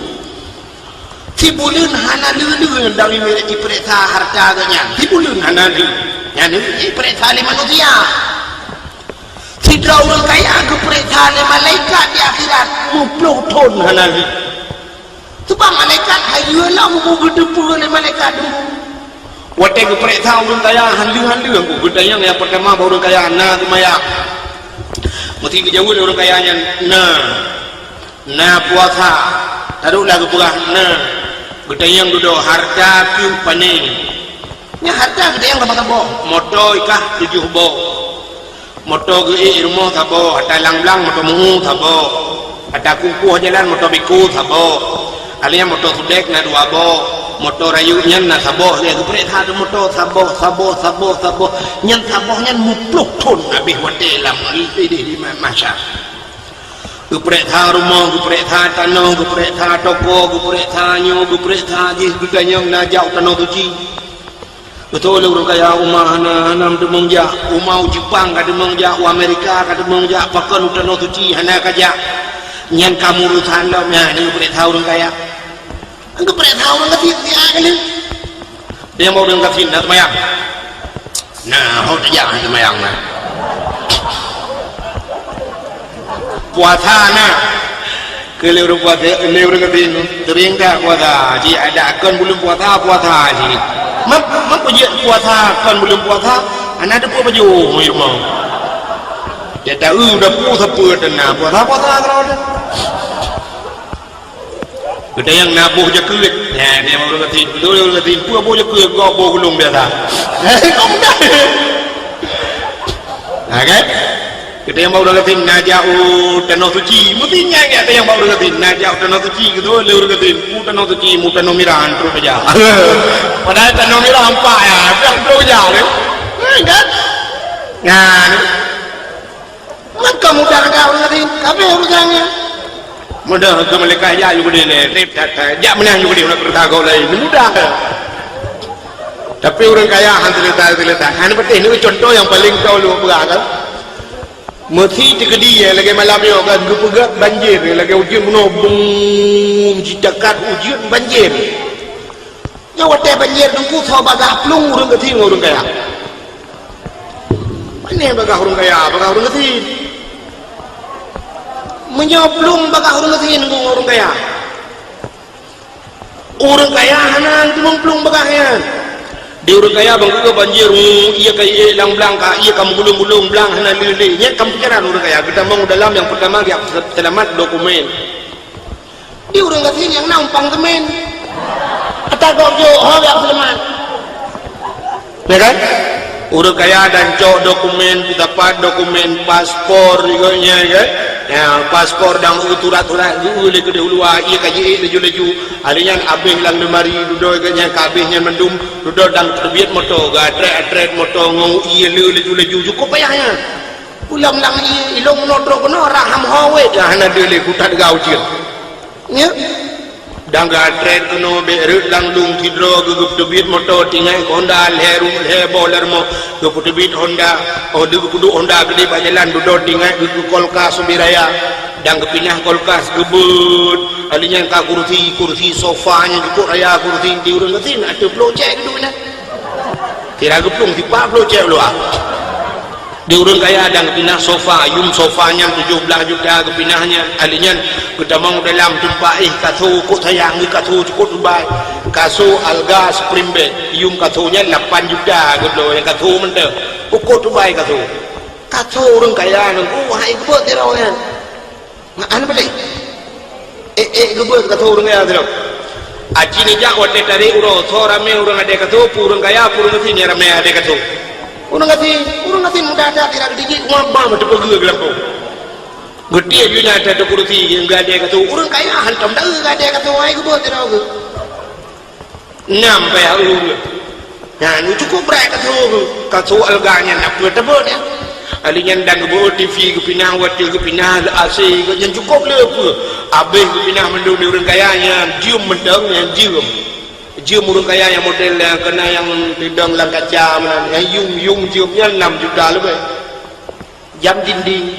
Sibuleuen hana lheueh-lheueh nyang dang ipeuriksa harta geuh nyan. Sibuleuen hana lheueh. Nyan ipeuriksa lé manusia. Sidroe ureuëng kaya geupeuriksa lé malaikat di akhirat, meuplôh thon hana lheueh. Sebab malaikat hai lheueh lom bu geuteupeue lé malaikat dulu. Watée geupeuriksa ureuëng kaya, han lheueh-han lheueh bu geutanyong nyang peurtama bak ureuëng kaya, na seumayang. Meusé geujaweueb lé ureuëng kaya nyan, na. Na puasa, taduek lah geupeugah na. Geutanyong dudoe, harta keuh pane? Nyan harta geutanyong saboh-saboh. Moto ikah tujoh boh. Moto geuék rumoh saboh, ata lang-lang moto meu saboh. Ata kukuh jalan moto biko saboh. Alia moto sudek na dua boh. Moto rayeuk nyan na saboh, lheueh geupeuriksa moto saboh, saboh, saboh, saboh. Nyan saboh nyan meuplôh thon habéh watée lam di, di, di, di ma-, mahsyar. Geupeuriksa rumoh, geupeuriksa tanoh, geupeuriksa toko, geupeuriksa nyoe, geupeuriksa jih, geutanyong na jak u Tanoh Suci. Beutôi lé ureuëng kaya, uma hana, hana meuteumong jak, uma u Jepang ka teumong jak, u Amerika ka teumong jak, pakon u Tanoh Suci hana ka jak. Nyan ka meurusan lom nyan, geupeuriksa ureuëng kaya. Geupeuriksa ureuëng gasien, siat kali. Nyang bak ureuëng gasien na seumayang. Nah, ho tajak seumayang na. Puasa na. Keu lé ureuëng puasa, lé ureuëng gasien, seuring that puasa. Ji ada kon buleuen puasa, puasa ji. Map, map jeuet puasa kon buleuen puasa, hana teupeue baju, meunyoe mau. Dia tahu dah puasa peue dan na puasa, puasa kalau dah. Geutanyong na boh jakeuet. Nyan, dia ureuëng gasien. Beutôi ureuëng gasien. Peue boh jakeuet? Gob boh gulong biasa. Ha, kan? Kita nyang bak ureueng gasien na jak u Tanoh Suci, meusti nyan gata nyang bak ureueng gasien na jak u Tanoh Suci, keu lé ureueng gasien, u Tanoh Suci, u Tanoh Mirah, trok jak. Padahai Tanoh Mirah empat ya, dah trok jak tu. Kan? Nah, maka mudah gata ureueng gasien, habéh urusan nyan. Mudah keu malaikat jak ju keudeh lé, trép that-that. Jak meunan ju keudeh, nak keureuta gob laén. Mudah. Tapi ureueng kaya han seuleusoe-seuleusoe. Han patéh ni contoh nyang paleng tau lôn peugah kan. Meusi teukeudi, eh, lagèe malam nyoe kan, geupeugöt banjir, lagèe ujeuen bunoe, bum, jitakat ujeuen banjir. Nyoe watèe banjir teungku, soe bagah plueng ureueng gasien ngon ureueng kaya. Pane bagah ureueng kaya, bagah ureueng gasien. Meunyoe plueng bagah ureueng gasien ngon ureueng kaya. Ureueng kaya hana teumeuplong bagah nyan. Di ureueng kaya ban geukheun banjir, uh, ié ka ié lam blang ka, ié ka meugulong-gulong blang hana lé-lé. Nyan ka pikeran ureueng kaya. Geutamong dalam nyang peurtama geujak seulamat dokumen. Di ureueng gasien nyang na umpang seumén. Ata gob jok, ho geujak seulamat. Ya kan? Ureueng kaya dan cok dokumen, dapat dokumen paspor, igoe nyan, kan? Ya, paspor dan surat-surat geu lé keudeh u luwa, ié ka jiék laju-laju. Hari nyan abéh lam lemari, dudoe geuh nyan ka abéh nyan mandum, dudoe dan teubiet moto, geuatrét-atrét moto ngon ié le laju-laju, cukôp payah nyan. Ulam lam ié, ilong noe trok keunoe, raham ho wét, hana deuh lé, kutat gau cit. Nyan. Dan geuatrét keunoe bék rhot lam lông sidroe geuh, geupeuteubiet moto tinggai keu Honda lhèe ru-, lhèe boh lhèe rumoh, geupeuteubiet Honda, oh, geupeudôk Honda keudéh bak jalan, dudoe tinggai geuh keu kulkas ubé raya, dan geupinah kulkas geubeuet. Ahli nyan ka kursi, kursi sofa nyang cukôp raya, kursi di ureueng gasien ateueh ploh cèk geuduek nyan. Sira geuplueng sipat ploh cèk u luwa. Di ureueng kaya dan geupinah sofa, yum sofa nyan tujoh blaih juta geupinah nyan. Ahli nyan geutamong dalam teumpat, eh, kasô, kok sayang geuh kasô cukôp Dubai. Kasô alga spring bed, yum kasô nyan lapan juta geubloe, nyang kasô mantong. Cukôp Dubai kasô. Kasô ureueng kaya nyan, oh, hai geubeuet sidroe nyan. Meu'an padé? Ék-ék geubeuet kasô ureueng kaya sidroe. Aci neujak watèe tarek uroe, soe ramé ureueng adèe kasô, peue ureueng kaya, peue ureueng gasien nyang ramé adèe kasô. Ureueng gasien, ureueng gasien mudah that, sira geudijik, wah, bah, meuteupeugeue geulampông. Geutiek jih na ateueh kursi, geuadèe kasô. Ureueng kaya hantom deuh geuadèe kasô, hai geubeuet sidroe geuh. Nam payah ureueng. Nyan, cukôp brat kasô, kasô alga nyan, na peue teubeuet nyan. Ahli nyan dan geubeuet T V geupinah, watèe geupinah, A C nyan cukôp le peue. Abéh geupinah mandum di ureueng kaya nyan, jeuem mantong nyan jeuem. Jeuem ureueng kaya nyang model nyang keunan nyang teudong lam kaca meunan, nyang yum-yum jeuem nyan nam juta leubeh. Jam dinding.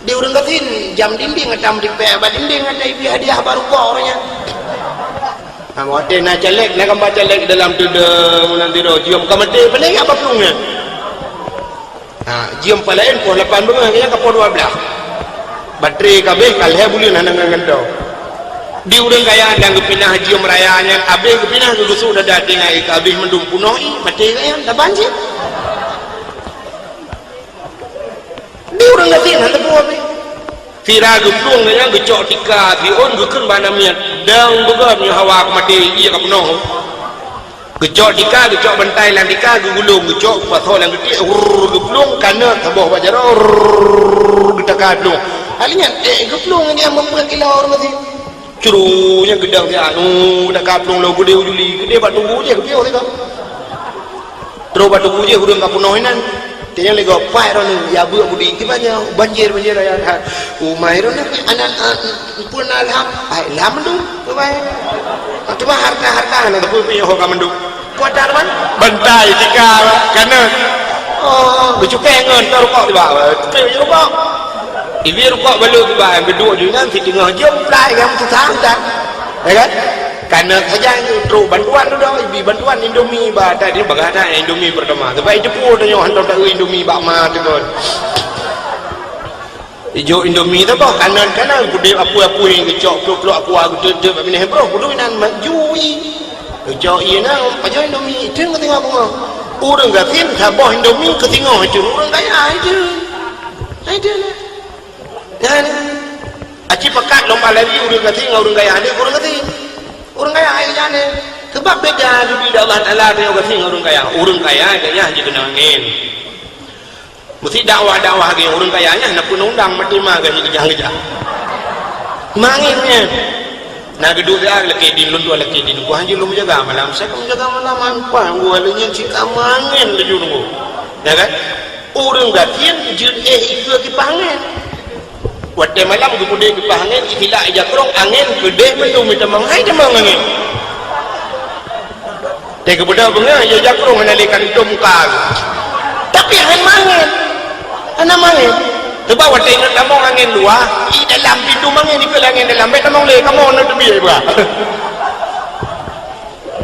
Di ureueng gasien, jam dinding ata meutipék bak dinding, ata ibi hadiah bak rukok ureueng nyan. Nah, watèe na caleg, na gambar caleg dalam teudong, nanti roh jeuem ka maté, paléng apa plueng nyan? Ha, jeuem palaén poh lapan beungoh, nyan ka poh dua blaih. Baterai ka abéh, ka lhèe buleuen hana ngon gantoe. Di ureueng kaya dan geupinah jeuem raya nyan, abéh geupinah geugusuk dada tinggai ka abéh mandum punoh ié, maté nyan, saban cit. Di ureueng gasien hana teupeu abéh. Sira geuplueng nyan geucok tika siôn geukheun bak aneuk miet, dang beugöt nyoe hawa keu maté ié ka peunoh. Geucok tika, geucok bantai lam tika, geugulong, geucok pasoe lam geutiek, rrrr, geuplueng, kanöt saboh bak jaroe, rrrr, geutaka plueng. Hal nyan, eh, geuplueng nyan meupeue kilo ureueng gasien. Curu nyang geudong siat, nu, dak ka plueng lom geudeh u juli, geudeh bak tugu jih, geupiyôh sigoe. Trok bak tugu jih ureueng ka peunoh inan. Tanyong lé gob, "Pat droeneuh, ya beuet budi, kiban nyoe banjir, banjir raya that." "Umai droeneuh, aneuk, a, peue na lham?" "Ai, lham mandum, umai." "Teuma harta-harta na teupeu pih nyoe ka mandum." Kuat that teuma? Bantai, tika, kanöt. Oh, geucupéng ngon rukok tiba. Cupéng rukok. Ibi rukok balô tiba, geuduek ju inan, siteungoh jeuem plai, nyang susah udah. Ya kan? Kanöt sajan trok bantuan tu dah, ibi bantuan Indomie ba, tadi bagah dah Indomie pertama. Sebab itu pun tanya hantar tak Indomie bak ma tu kan. Ijok Indomie tu bah, kanöt-kanöt, gudép apui-apui, geucok pluek-pluek aqua, geuteuteup bak binéh broh, kudu inan mak jui. Geucok ié na, pajoh Indomie, itu yang keutengah bunga. Ureueng gasien, saboh Indomie, keutengah itu, ureueng kaya itu. Itu lah. Nyan. Aci pakat lom lari ureueng gasien ngon ureueng kaya, ni ureueng gasien. Ureueng kaya, ai, nyan ni. Sebab beda, di Allah Taala, dengan ureueng gasien ngon ureueng kaya. Ureueng kaya, gaya, hana keunong angén. Meusti dakwah-dakwah lagèe ureueng kaya nyan na peuundang maté ma gaji keujah-keujah. Mangén nyan. Na geuduek dia lakèe dien, lôn dua lakèe dien. Ku hanjeuet lôn meujaga malam. Saya ka meujaga malam, han paih gua lé nyan cit ka mangén laju nunggu. Ya kan? Ureueng gasien jeuet éh ikeue kipaih angén. Watèe malam geupeudeh kipaih angén, itilak ija krong, angén keudeh mandum itamong, hai tamong angén. Teuka beudôh beungoh, ya jakrong hana lé kantong muka. Tapi hana mangén. Hana mangén. Sebab watèe inong tamong angén luwa, i dalam pintoe mangén dikeue angén dalam, bèk tamong lé, kamoe na teubiet bah.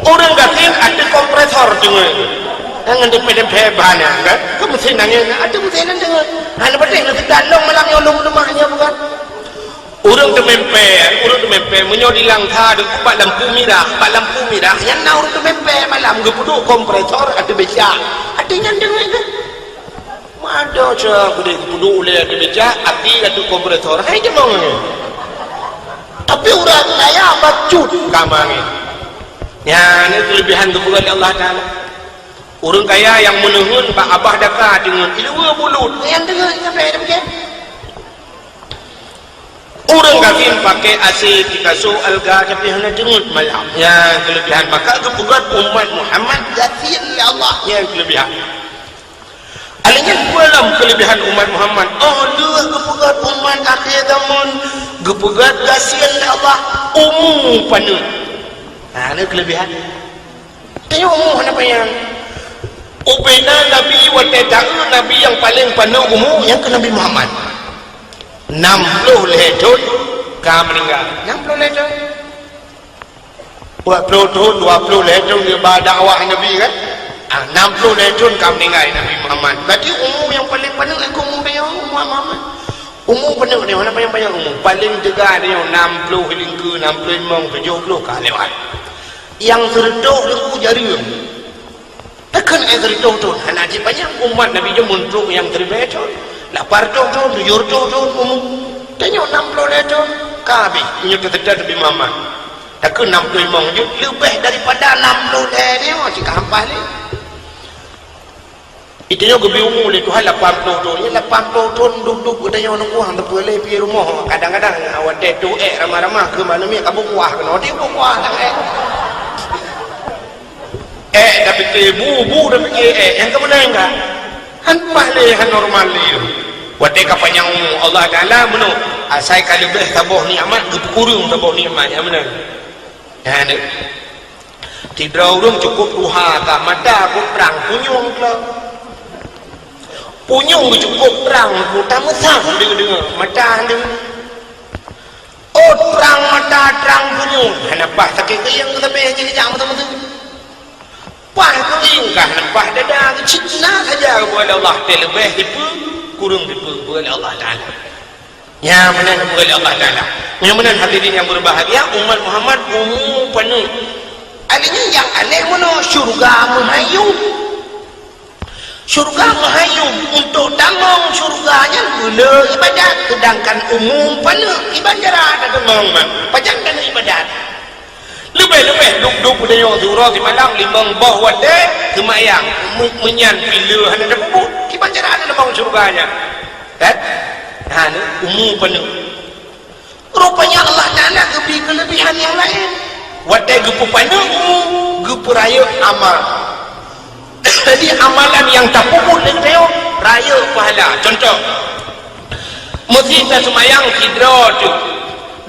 Ureueng gasien ateueh kompresor teungoh. Jangan dempé-dempé ban nyan, kan? Keu mesin angén, ateueh mesin nyan teungoh. Hana patéh na seutan long malam nyoe lôn leumah nyoe bukan. Ureueng teumèmpè, ureueng teumèmpè, meunyoe di Langsa deuh bak lampu mirah, bak lampu mirah, nyan na ureueng teumèmpè malam geupeuduek kompresor ateueh becak. Ateueh nyan deungoe keuh. Mada cara geudeh geupeuduek ulèe ateueh becak, ateueh ateueh kompresor. Hai jamong nyan. Tapi ureueng kaya bacut kama nyan. Nyan keulebihan geupeugah lé Allah Taala. Ureueng kaya nyang meuneuheun bak abah daka deungon ileue bulut, nyan deungoe sampai dah becak. Ureueng gasien pakai A C, pikaso, alga, tapi hana deungoe malam. Nyan keulebihan. Maka geupeugah umat Muhammad gasien lé Allah. Nyan keulebihan. Alèh nyan peue lom keulebihan umat Muhammad? Oh, lheueh geupeugah umat akhé zaman, geupeugah gasien lé Allah, umu paneuk. Ha, nyan keulebihan. Tanyoe umu hana panyang. Ubena Nabi watèe taeu Nabi nyang paleng paneuk umu, nyan keuh Nabi Muhammad. Nam ploh lhèe thon ka meuninggai. Nam ploh lhèe thon. Dua ploh thon, dua ploh lhèe thon geuba dakwah Nabi kan? Ah, nam ploh lhèe thon ka meuninggai Nabi Muhammad. Berarti umu nyang paleng paneuk keuh umu tanyoe, umu Muhammad. Umu paneuk nyoe, hana panyang-panyang umu. Paleng teuga nyoe nam ploh lingkeu, nam ploh limong, tujoh ploh ka lewat. Nyang seureutôh lingkeu jareueng. Takheun nyang seureutôh thon, hana cit panyang umat Nabi jameun trok nyang siribèe thon, lapan reutôh thon, tujoh reutôh thon umu. Tanyoe nam ploh lhèe thon, ka habéh, meunyoe teuseutôt Nabi Muhammad. Takheun nam ploh limong jeuet, leubeh daripada nam ploh lhèe nyoe cit ka hampa lé. Itanyoe geubri umu lé Tuhan lapan ploh thon. Nyan lapan ploh thon duek-duek geutanyoe nunggu han teupeu lé pih rumoh. Kadang-kadang watèe toh èk ramah-ramah keu malam nyan ka beukuah keunoe, di beukuah lam èk. Èk tapike bu, bu tapike èk, nyang keumeunang ka. Han paih lé, han normal lé. Watèe ka panyang umu, Allah Taala meunoe, asai ka leubeh saboh nikmat geupeukureueng saboh nikmat, nyang meunan. Nyan deuh. Sidroe ureueng cukôp tuha ka, mata cukôp trang, punyueng keu. Punyueng cukôp trang, mata meusang deungoe-deungoe, mata deungoe. Oh, trang mata, trang punyueng. Hana paih sakét keuieng sampai jijak mata-mata. Paih keuieng ka, hana paih dada, cit na saja geupeugah lé Allah, teuleubeh dipeu, kureueng dipeu, geupeugah lé Allah Taala. Nyang meunan geupeugah lé Allah Taala. Nyang meunan hadirin nyang berbahagia, umat Muhammad umu paneuk. Artinya nyang aneh meunoe syurga meuhayum. Syurga meuhayum untuk tamong syurga nyan beuna ibadat, sedangkan umu paneuk iban jara tatamong man. Pajan taneuk ibadat. Leubeh-leubeh duek-duek peutanyoe siuroe simalam limong boh watèe seumayang, meu-, meunyan pih le hana tapeubuet, kiban cara hana tamong syeuruga nyan? Kan? Hana, umu paneuk. Rupanya Allah Taala geubri keuleubihan nyang laén. Watèe geupeupaneuk umu, geupeurayeuk amal. Jadi, amalan nyang tapeubuet lé geutanyoe rayeuk pahala. Contoh, meusé taseumayang sidroe teuk,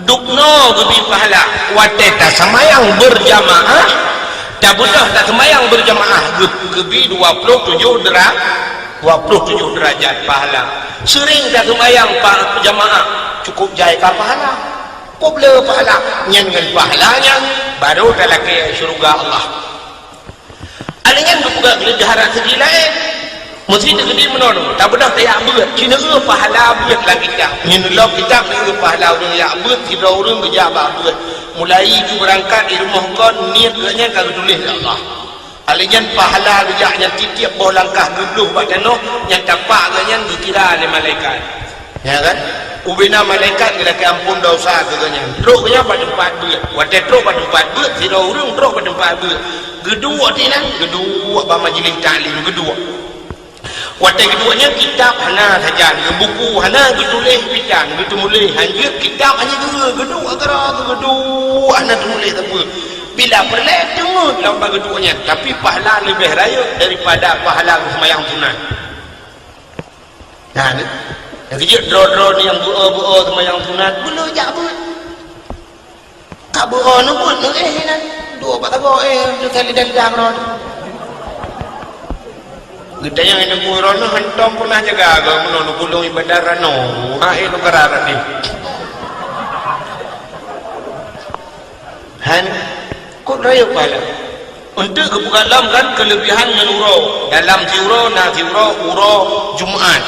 dubnoe geubri pahala. Watèe taseumayang beurjamaah, tabeudôh taseumayang beurjamaah, geu-, geubri dua ploh tujoh dera-, dua ploh tujoh deurajat pahala. Seuring taseumayang pa-, jamaah, cukôp jai ka pahala. Cukôp le pahala. Nyan ngon pahala nyan, barô talakèe syeuruga Allah. Alèh nyan geupeugah lé daharat seugi laén. Meusé teukeudi meunoe, tabeudôh tajak beuet, ci neueu pahala beuet lam kitab. Nyan lom kitab neueu pahala ureueng jak beuet, sidroe ureueng geujak bak beuet. Mulai geubeurangkat di rumoh kon, niet geuh nyan ka geutuléh lé Allah. Alèh nyan pahala geujak nyan tiep-tiep boh langkah geubloh bak tanoh, nyan tapak geuh nyan geukira lé malaikat. Ya kan? Ubena malaikat geulakèe ampôn desya keu geuh nyan. Trok geuh nyan bak teumpat beuet. Watèe trok bak teumpat beuet, sidroe ureueng trok bak teumpat beuet. Geuduek di nan, geuduek bak majlis taklim, geuduek. Watée geuduek nyan kitab hana sajan, buku hana geutuléh pitan, geuteumuléh hanjeuet kitab hanya geu-, geuduek keudroe geuduek hana teumuléh sapeue. Bila peureulée teungeut lam bak geuduek nyan, tapi pahala leubeh rayeuk daripada pahala geuseumayang sunat. Nah, ni. Nyang keujeuet droe-droe ni nyang beu-o-beu-o seumayang sunat, beu le jak beuet. Ka beu-o neubuet neuéh inan. Dua bak sagoe éh, teuka lidah-lidah keudroe. Geutanyong inan, "Gurèe, droeneuh hantom peunah jaga goe meunoe neupulông ibadat ranoe, ha éh neukarara deh." Han, kok rayeuk pahala? Eunteuk geupeugah lom kan keuleubihan ngon uroe. Dalam siuroe na siuroe uroe Jumat.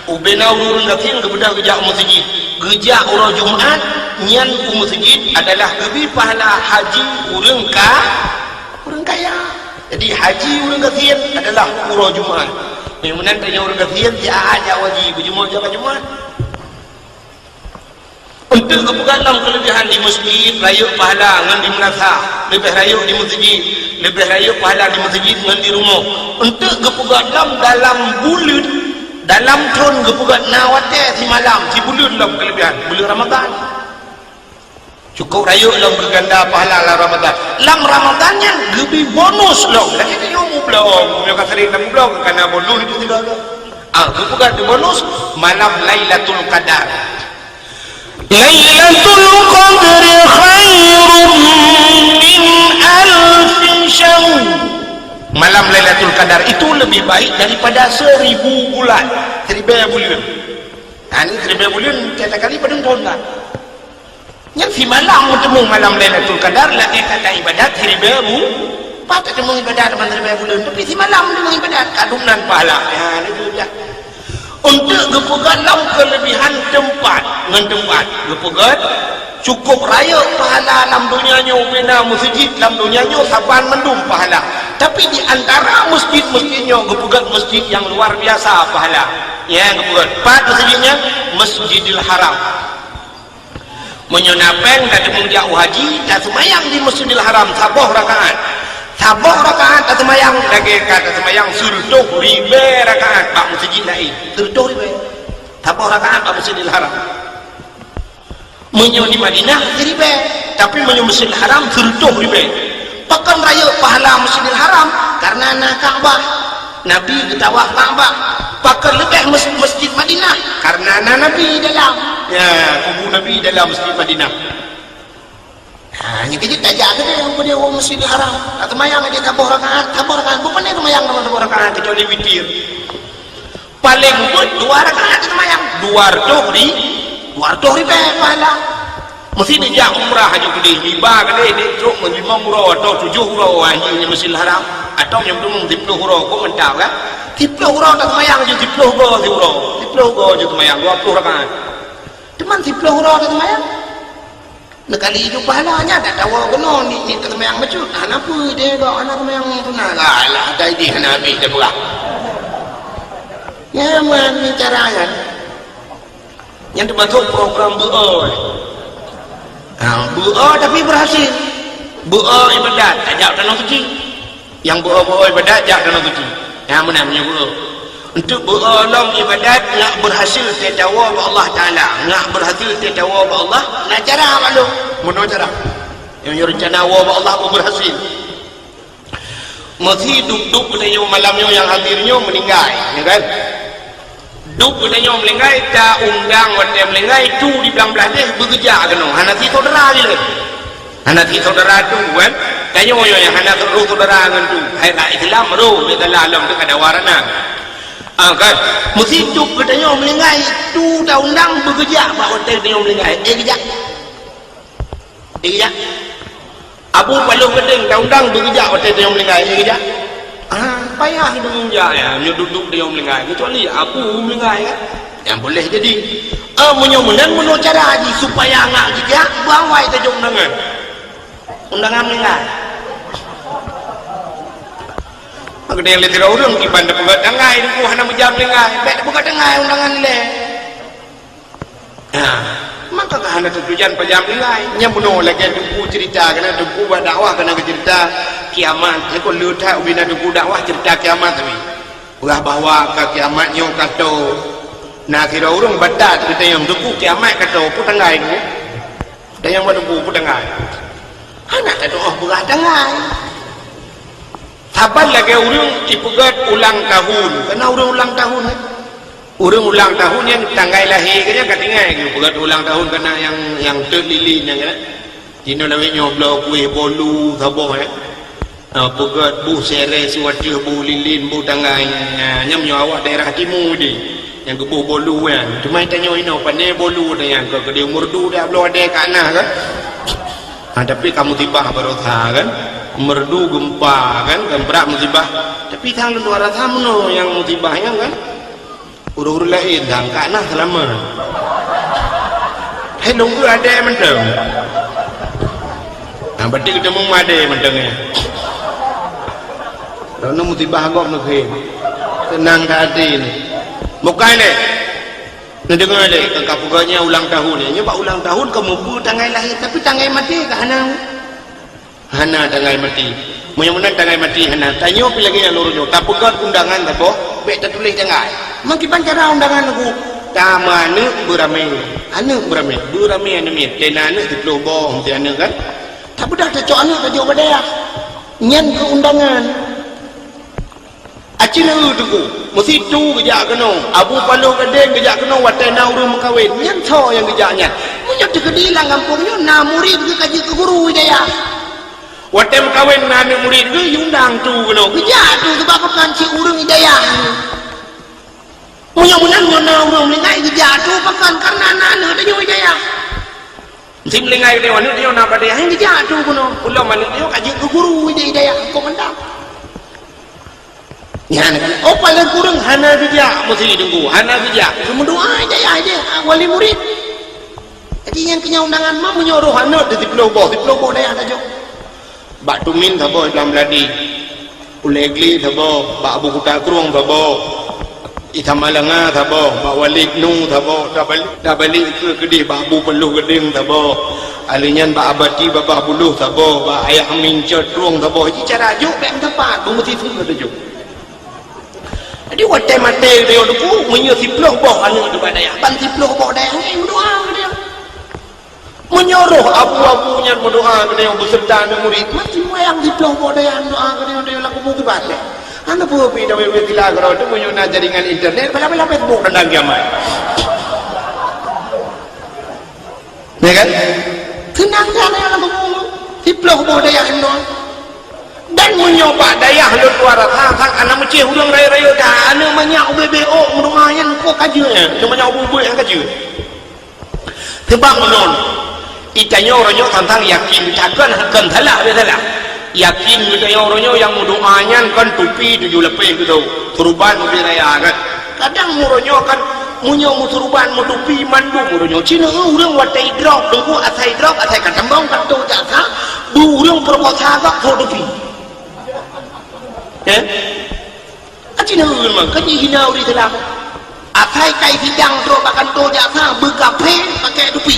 Ubena ureuëng gasien geubeudôh geujak u meuseujid. Geujak uroe Jumat nyan u meuseujid adalah geubri pahala haji ureuëng ka, ureuëng kaya. Jadi haji ureuëng gasien adalah uroe Jumat. Meunyoe meunan tanyoe ureuëng gasien, siat jak haji, beujeumoe jak Jumat. Eunteuk geupeugah lom keuleubihan di meuseujid rayeuk pahala ngon di meunasah, leubeh rayeuk di meuseujid, leubeh rayeuk pahala di meuseujid ngon di rumoh. Eunteuk geupeugah lom dalam buleuen, dalam thon geupeugah na watée simalam, sibuleuen lom keuleubihan, buleuen Ramadhan. Cukup rayeuk lom geuganda pahala lam Ramadhan. Lam Ramadhan nyan geubri bonus lom. Lagée tanyoe mublong, meunyoe ka sering tamublong, ka na bonus itu tidak ada. Ah, geupeugah di bonus malam Lailatul Qadar. Lailatul Qadri khairum min alfi syahr. Malam Lailatul Qadar itu lebih baik daripada seribu bulan, seribée buleuen. Nah, ni seribée buleuen, tiap kali padum thon kan. Nyan simalam meuteumé malam Lailatul Qadar, lagée ka ibadat siribée bu-, pat teumé ibadat teuma siribée buleuen, tapi simalam teumé ibadat, ka dum nan pahala. Ya, itu dah. Untuk geupeugah lom kelebihan tempat ngon tempat, geupeugah cukup rayeuk pahala lam donya nyoe, bina meuseujid lam donya nyoe saban mandum pahala. Tapi di antara masjid-masjid nyoe geupeugah masjid yang luar biasa pahala. Ya, geupeugah pat meuseujid nyan, Masjidil Haram. Meunyoe na péng tateumeung jak u haji, taseumayang di Masjidil Haram saboh rakaat. Saboh rakaat taseumayang lagée ka taseumayang sireutôh ribée rakaat bak meuseujid laén. Sireutôh ribée. Saboh rakaat bak Masjidil Haram. Meunyoe di Madinah siribée, tapi meunyoe Masjidil Haram sireutôh ribée. Pakon rayeuk pahala Masjidil Haram? Karena na Ka'bah. Nabi geutawaf Ka'bah. Pakon leubeh mes-, Masjid Madinah? Karena na Nabi dalam. Ya, kubu Nabi dalam Masjid Madinah. Ha, nyan keuh jeuet tajak keudeh nyang peudeh u Masjidil Haram. Taseumayang aja saboh rakaat, saboh rakaat. Bukon seumayang saboh rakaat, kecuali witir. Paleng buet dua rakaat seumayang, dua reutôh ri-, dua reutôh ribée pahala. Meusti neujak umrah aju keudeh, miba keudeh, dek trok meulimong uroe atau tujoh uroe, wah, nyan Masjidil Haram. Atau nyang dum siploh uroe, kok mantap kan? Siploh uroe taseumayang aju siploh go siuroe. Siploh go aju seumayang, dua ploh rakaat. Teuma siploh uroe taseumayang. Neukali ju pahala nyan, dak tawoe keunoe ni, ni taseumayang bacut. Hana peue deh, bak hana seumayang sunat. Alah, dai dih hana habéh dah beurah. Nyan man ni cara nyan. Nyan teumasok program beu-o. Ha, beu-o tapi berhasil. Beu-o ibadat, tajak tanoh suci. Nyang beu-o-beu-o ibadat jak tanoh suci. Nyang meunan meunyoe beu-o. Untuk beu-o lom ibadat ngak berhasil teuh tawoe bak Allah Taala, ngak berhasil teuh tawoe bak Allah, na cara bak lôn. Meunoe cara. Nyang nyoe rencana woe bak Allah berhasil. Meusi duek-duek geutanyoe malam nyoe nyang hadir nyoe meuninggai, ya kan? Duek geutanyoe meuninggai, ta undang watée meuninggai, tu di blang blaih deh beugeujak keunoe, hana si saudara jih lé. Hana si saudara tu kan, tanyoe nyoe nyang hana roh saudara ngon tu. Hai bak Islam roh, lé dalam alam teuka dawa rana. Ah kan, meusi duek geutanyoe meuninggai, tu ta undang beugeujak bak watée geutanyoe meuninggai. Eh, geujak. Eh, geujak. Abu Paloh Geudeung ta undang beugeujak watée tanyoe meuninggai, eh, geujak. Ah, payah deungon jak, ya, nyoe duek-duek tanyoe meuninggai. Kecuali Abu meuninggai, kan? Nyang boleh jadi. Ah, meunyoe meunan, meunoe cara jih supaya ngak geujak, beuawai tajok undangan. Undangan meuninggai. Maka ada nyang lé sidroe ureuëng kiban tapeugah tanggai, Teungku hana meujak meuninggai. Bék tapeugah tanggai, undangan lé. Nah, maka ka hana teutujan pajan meuninggai. Nyang bunoe lagée Teungku cerita, keunan Teungku bak dakwah keunan geucerita kiamat. Nyan kon le that ubena Teungku dakwah cerita kiamat tadi. Peugah bahwa ka kiamat nyoe ka toe. Na sidroe ureuëng batat geutanyong, "Teungku, kiamat ka toe, peue tanggai Teungku?" Tanyong bak Teungku, "Peue tanggai?" Hana tatu'oh peugah tanggai. Saban lagée ureuëng jipeugét ulang tahun, kana ureuëng ulang tahun, eh? Ureuëng ulang tahun nyan tanggai lahé geuh nyan ka tinggai geuh, peugét ulang tahun kana nyang, nyang teuk lilin nyan kana. Jinoe lawét nyoe bloe kueh bolu saboh, eh. Ah, peugét boh sireh, su ateueh boh lilin, boh tanggai. Ah, nyan meunyoe awak daerah timu deh, nyang geuboh bolu nyan. Cuma tanyoe inoe pane bolu nyan, ka keudeh meureudu dak bloe deh ka na kan. Ah, tapi ka musibah barosa kan. Meureudu gempa kan, kan brat musibah. Tapi sang lôn rasa meunoe nyang musibah nyan kan. Ureuëng-ureuëng laén nyang ka na seulamat. Hai lôn keu adé mantong. Nah, berarti kita mau adé mantong ya. Lalu musibah agam nak khem. Tenang ke hati ni. Bukan deh. Neudeungoe lé, ka, ka peugah nyan ulang tahun nyan. Nyoe bak ulang tahun ka mubu tanggai lahé, tapi tanggai maté ka hana. Hana tanggai maté. Meunyoe meunan tanggai maté hana. Tanyoe pih lagée nyan uroe nyoe. Tapeugét undangan saboh, bék tatuléh tanggai. Meukiban cara undangan lagu, tameuaneuk beuramé. Aneuk beuramé. Beuramé aneuk miet. Tena aneuk siplôh boh, meusti aneuk kan. Tapeugah tacok aneuk tajok bak dayah. Nyan keu undangan. Aci na eu teungku, meusitu geujak keunoe, Abu Paloh Gadeng geujak keunoe watée na ureuëng meukawen, nyan soe nyang geujak nyan. Meunyoe teukeudi lam gampông nyoe na murit geuh ka jeuet keu guru ijaya. Watée meukawen na aneuk murit geuh, jiundang tu keunoe, geujak tu, sabab pakon cit ureuëng ijaya. Meunyoe meunan ngon na ureuëng meuninggai geujak tu, pakon kareuna na aneuk tanyoe ijaya. Meusti meuninggai tanyoe, aneuk tanyoe na padé, hai geujak tu keunoe, ulôn aneuk tanyoe ka jeuet keu guru ijaya, kok mantap. Nyan kan, oh, paléng kureueng hana geujak meusi teungku, hana geujak. Geumeudoa ijaya jih, ah, wali murit. Jadi nyang keu nyan undangan ma meunyoe roh aneuk di siplôh boh, siplôh boh dayah tajok. Bak Tumin saboh, Islam Ladi. Ulée Gli saboh, bak Abu Kuta Krueng saboh. Isa Malanga saboh, bak Walid Nu saboh, tabalik, tabalik keu keudeh bak Abu Paloh Gadeng saboh. Alheuh nyan bak Abati Babah Buloh saboh, bak Ayah Amin Cot Krueng saboh. Ji cara jok bék meusapat, beumeusiseue tajok. Jadi watée maté geutanyoe teungku, meunyoe siplôh boh aneuk di bak dayah, ban siplôh boh dayah nyan meudoa keu tanyoe. Meunyoe roh abu-abu nyan meudoa keu tanyoe beuseureuta aneuk murit, meusti wayang siplôh boh dayah meudoa keu tanyoe, tanyoe lakumu kiban lé. Hana peue pih dawé-wé sila keudroe teuh meunyoe na jaringan internet, bala-bala Facebook tandang kiamat. Ya kan? Seunang that nyan lam buku. Siplôh boh dayah nyoe. Dan meunyoe bak dayah lôn tuan rasa, sang aneuk meucéh ureuëng rayeuk-rayeuk that, aneuk manyak ubé-bé ôk meudoa nyan kok ka jeuet, aneuk manyak ubé-bé nyan ka jeuet. Sebab meunan, geutanyoe uroe nyoe sang-sang yakin, takon, kon salah, ubé salah. Yakin geutanyoe uroe nyoe nyang meudoa nyan kon tupi tujoh lapéh geutanyoe, suruban ubé raya kan. Kadang uroe nyoe kan, meunyoe meusuruban meutupi mandum uroe nyoe. Cina ureuëng watée idrop, teungku asai idrop, asai ka tambong, ka toe jak sa, bu ureuëng peurekosa gak po tupi. Eh? Cina ureuëng memang, ka jihina ureuëng Islam. Asai kai sidang trok bak kantô jak sa, beukafé pakai tupi.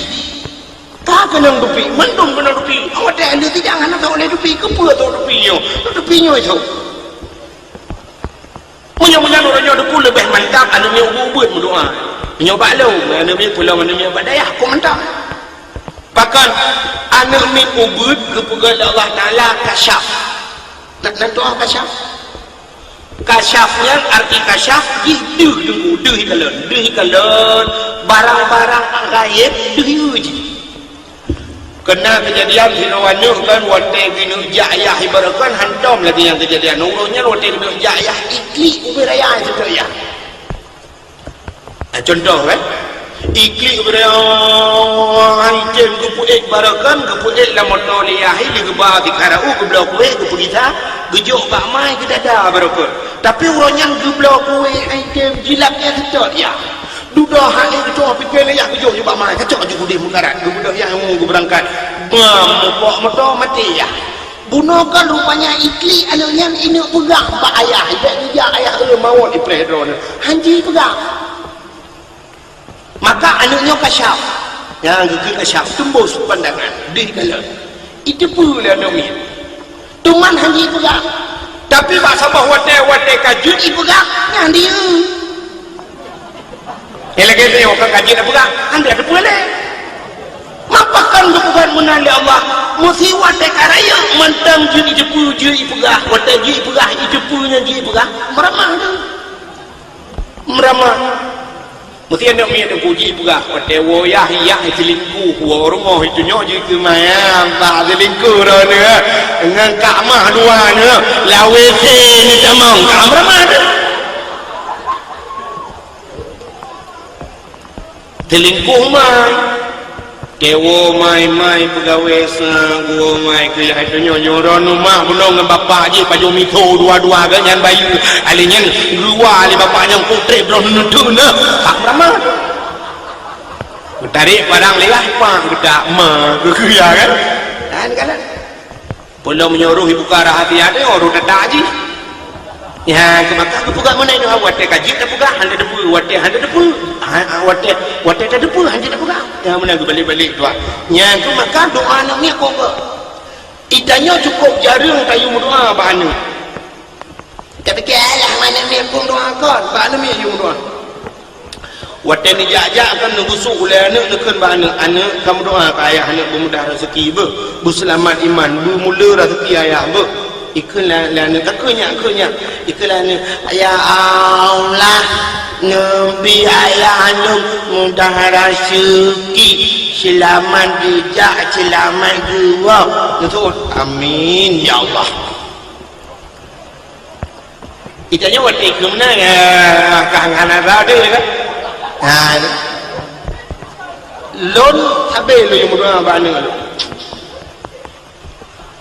Ka keunong tupi, mandum keunong tupi. Watée lheueh sidang hana trok lé tupi, keupeue trok tupi nyoe? Trok tupi nyoe itu. Meunyoe meunan uroe nyoe teungku leubeh mantap aneuk miet ubeuet-ubeuet meudoa. Meunyoe bak lôn, aneuk miet peulom aneuk miet bak dayah, kok mantap. Pakon aneuk miet ubeuet geupeugah lé Allah Taala kasyaf. Nak, nak doa kasyaf? Kasyaf nyan arti kasyaf jih deuh teungku, deuh ikalon, deuh ikalon, barang-barang gaéb deuh ieu jih. Keuna keujadian sidroe aneuk kan watée geuneuk jak yah ibarat kan hantom lagée nyang keujadian. Uroe nyan watée geuneuk jak yah iklik ubé raya seutôt yah. Nah, contoh kan, iklik ubé raya item geupeuék baroe kan, geupeuék lam moto lé yah, lé geuba sikarau, geubloe kuéh, geupeugisa, geujok bak mai geudada baroe kan. Tapi uroe nyan geubloe kuéh item jilat yah seutôt yah. Dudoe hana geucok pike lé yah geujok bak mai, kacok ju udeh meukarat, geubeudôh yah ngon geubeurangkat. Bam, mupok moto maté yah. Bunoe kon rupanya iklik aneuk nyan ineuk peugah bak ayah, ibek geujak ayah eu mawöt ipreh droeneuh. Hanji peugah. Maka aneuk nyoe kasyaf. Nyang geukheun kasyaf, teumbus pandangan, deuh ikalon. Iteupeue lé aneuk miet. Teuma hanji peugah. Tapi bak saboh watèe, watèe ka jeuet ipeugah, nyan diyeu. Nyang lagèe nyoe ka, ka jeuet ipeugah, hana teupeue lé. Mapa kon geupeugah meunan lé Allah, meusi watèe ka rayeuk mantong jeuet iteupeue, jeuet ipeugah, watèe jeuet ipeugah, iteupeue nyan jeuet ipeugah, meuramah tu. Meuramah. Meusti aneuk miet teungku jipeugah, watèe woe yah, yah selingkuh, woe rumoh itu nyoe jikeumayang bak selingkuh droeneuh, ngon kak mah dua nyoe, lawé se neutamong, ka meuramah teuh. Selingkuh mai. Tewo mai-mai peugawée sa, geuwo mai keu yah donya nyoe, droeneuh mak bunoe ngon bapak jih pajoh miso dua-dua geuh nyan bayeue. Alèh nyan geuwa lé bapak nyan, kok trép droeneuh neuteuneuk. Pak Brahma. Geutarek parang lé yah, pak geutak ma geuh ya kan? Kan, kan? Peulom nyoe roh ibuka rahsia teuh, roh teutak jih. Nyan keuh maka geupeugah meunan nyoe, watèe ka jeuet tapeugah, hana teupeue, watèe hana teupeue, ha, ha, watèe, watèe tateupeue, hana teupeugah. Nyan meunan geubalek-balek tuan. Nyan keuh maka doa aneuk miet kok geuh. Geutanyoe cukôp jareueng tayue meudoa bak aneuk. Tapike, "Alah, aneuk miet phon doa kon," bak aneuk miet yue meudoa. Watèe neujak-jak kan neubusôk ulèe aneuk, neukheun bak aneuk, "Aneuk, kameudoa keu ayah aneuk beumudah raseuki beuh, beuseulamat iman, beumula raseuki ayah beuh." Ikheun lé, lé aneuk, "Ka kheun nyak, kheun nyak." Ikheun lé aneuk, "Ya Allah, neubi ayah aneuk mudah raseuki, seulamat geujak, seulamat geuwoe." Neuseuôt, "Amin, ya Allah." Geutanyoe watèe keu meunan, ya, ka hana rasa deh, kan? Ha, lôn sabe lôn meudoa bak aneuk lôn.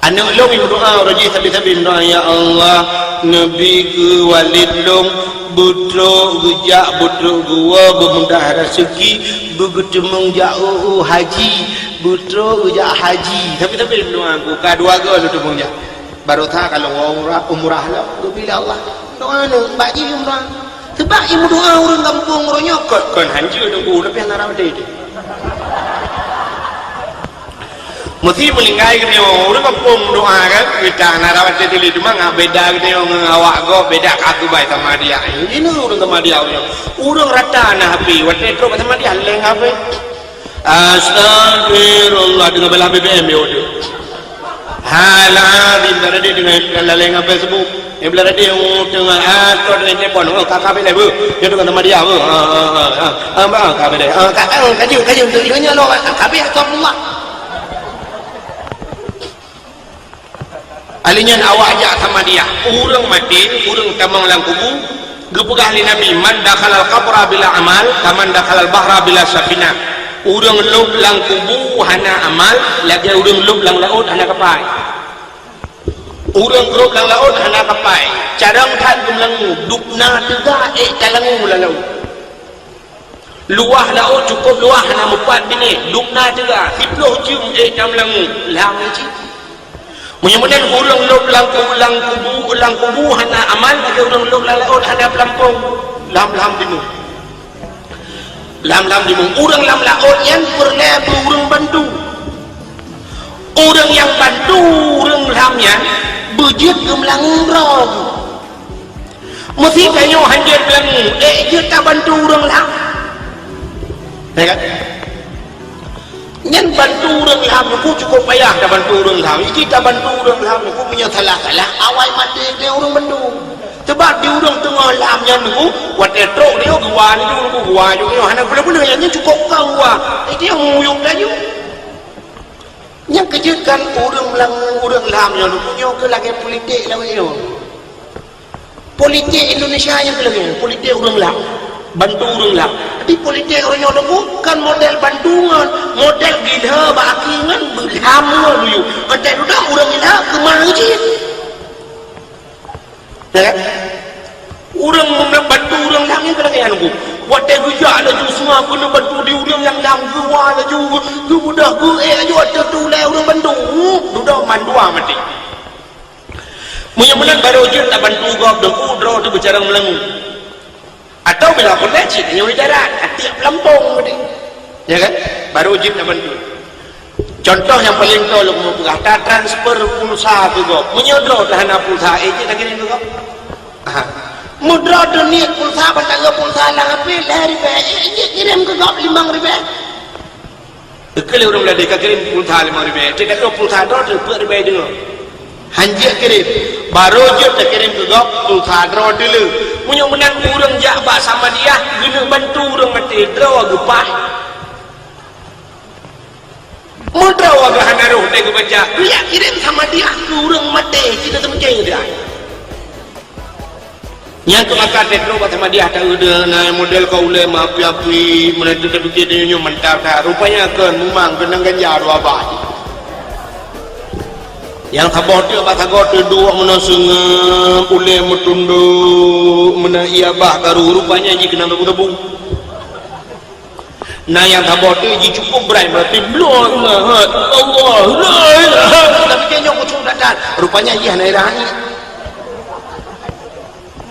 Aneuk lôn meudoa, uroe jih sabe-sabe meudoa, "Ya Allah, neubi keu walét lôn beutrok geujak, beutrok geuwoe, beumudah raseuki, beugeuteumeung jak u, u haji, beutrok geujak haji." Sabe-sabe meudoa, "Ka dua goe lôn teumeung jak." Baroesa ka lôn umrah, umrah lom, geubi lé Allah. Doa nyoe, bak jih meudoa. Seubab i meudoa ureueng gampông uroe nyoe kon, kon hanjeuet teungku, tapi hana rasa watèe teuh. Meusti meuninggai geutanyoe, ureueng gampông meudoa kan, kita hana rasa watèe teuh lé, cuma ngat beda geutanyoe ngon awak gob, beda ka keubah sama dia. Ini ureueng sama dia ureueng. Ureueng rata na H P, watèe trok sama dia leng H P. Astagfirullah, deungon beulah B B M yo tu. Halah, bintang tadi deungon laleng ngon Facebook. Yang beulah tadi yang teungoh, ah, tu dengan telepon. Oh, kakak bela bu. Dia dengan sama dia bu. Ah, ah, ah, ah. Ah, bah, kakak bela. Ah, kakak, oh, kaju, kaju. Dia nanya lo, kakak bela, astagfirullah. Alèh nyan awak jak sama dia. Ureueng maté, ureueng tamong lam kubu, geupeugah lé Nabi, "Man dakhalal qabra bila amal, kaman dakhalal bahra bila safinah." Ureueng lôb lam kubu hana amal, lagèe ureueng lôb lam laôt hana kapai. Ureueng lôb lam laôt hana kapai, carông that geumeulangue, dubna teuga ék talangue lam laôt. Luwah laôt cukôp luwah, hana meupat binéh, dubna teuga, siplôh jeuem ék tameulangue, lham cit. Meunyoe meunan ureueng lôb lam ku-, lam kubu, lam kubu hana amal, lagèe ureueng lôb lam laôt hana peulampông, lham-lham dimueng. Lham-lham dimueng. Ureueng lam laôt nyan peureulèe beu ureueng bantu. Ureueng nyang bantu ureueng lham nyan beujeuet geumeulangue droe geuh. Meusi tanyoe hanjeuet lagèe nyoe, ék jeuet tabantu ureueng lham. Ya kan? Nyan bantu ureueng lham nyoe cukôp payah tabantu ureueng lham. Iki tabantu ureueng lham nyoe meunyoe salah-salah, awai maté lé ureueng bandum. Sebab di ureueng teungoh lham nyan nyoe, watèe trok dia geuwa laju, geuwa laju, hana guna-guna, nyan cukôp kong geuwa. Itu nyang muyueb laju. Nyang keujeuet kan ureueng lam, ureueng lam nyoe, nyoe keuh lagèe politik lawét nyoe. Politik Indonesia nyang keuh lagèe nyoe, politik ureueng lam, bantu ureueng lam. Tapi politik ureueng nyoe bukan model bantu ngon, model gila bak aki ngon beulam ngon luyu. Entah dudoe ureueng gila keumah jih. Ya kan? Ureueng meunang bantu ureueng lam nyan keuh lagèe nyan, Bu. Watèe geujak laju seumah keuneuk bantu di ureueng nyang lam, geuwa laju, geubeudôh, geuék laju, watèe tulèe ureueng bantu, dudoe mandua maté. Meunyoe meunan barô jeuet tabantu gob, Teungku, droe teuh beucarông meulangue. Atau bila peureulèe cit nyoe darat, atiek peulampông tadi. Ya kan? Barô jeuet tabantu. Contoh nyang paleng toe lôn peugah, tatransfer pulsa keu gob. Meunyoe droe teuhana pulsa, eh, jeuet takirém keu gob? Aha. Meudroe teuniet pulsa, ban tagob pulsa lam H P lhèe ribèe, eh, jeuet kirém keu gob limong ribèe. Keu lheueh ureueng meulade ka kirém pulsa limong ribèe, teuka droe pulsa droe teuh peuet ribèe deungoe. Hanjeuet kirém. Barô jeuet takirém keu gob pulsa droe teuleu. Meunyoe meunan ureueng jak bak Samadiyah, geuneuk bantu ureueng maté, droe geupah. Meudroe geuhana roh teuh geubaca, geujak kirém Samadiyah keu ureueng maté, cit teumeucé dia. Nyang keu maka teutroh bak Samadiyah taeu deuh na model ka ulée meuapi-api, meunan teuka pike tanyoe nyoe mantap that. Rupanya kon, memang keunong ganja dua bah. Nyang saboh teuk bak sagoe teuduek meunan seungeup, ulée meutundok, meunan ié bah karu, rupanya jih keunong sabu-sabu. Na nyang saboh teuk jicukôp brai meuratéb, "La ilaha illallah, la ilaha." Tapi tanyoe khusyuk that-that. Rupanya jih hana irah angén.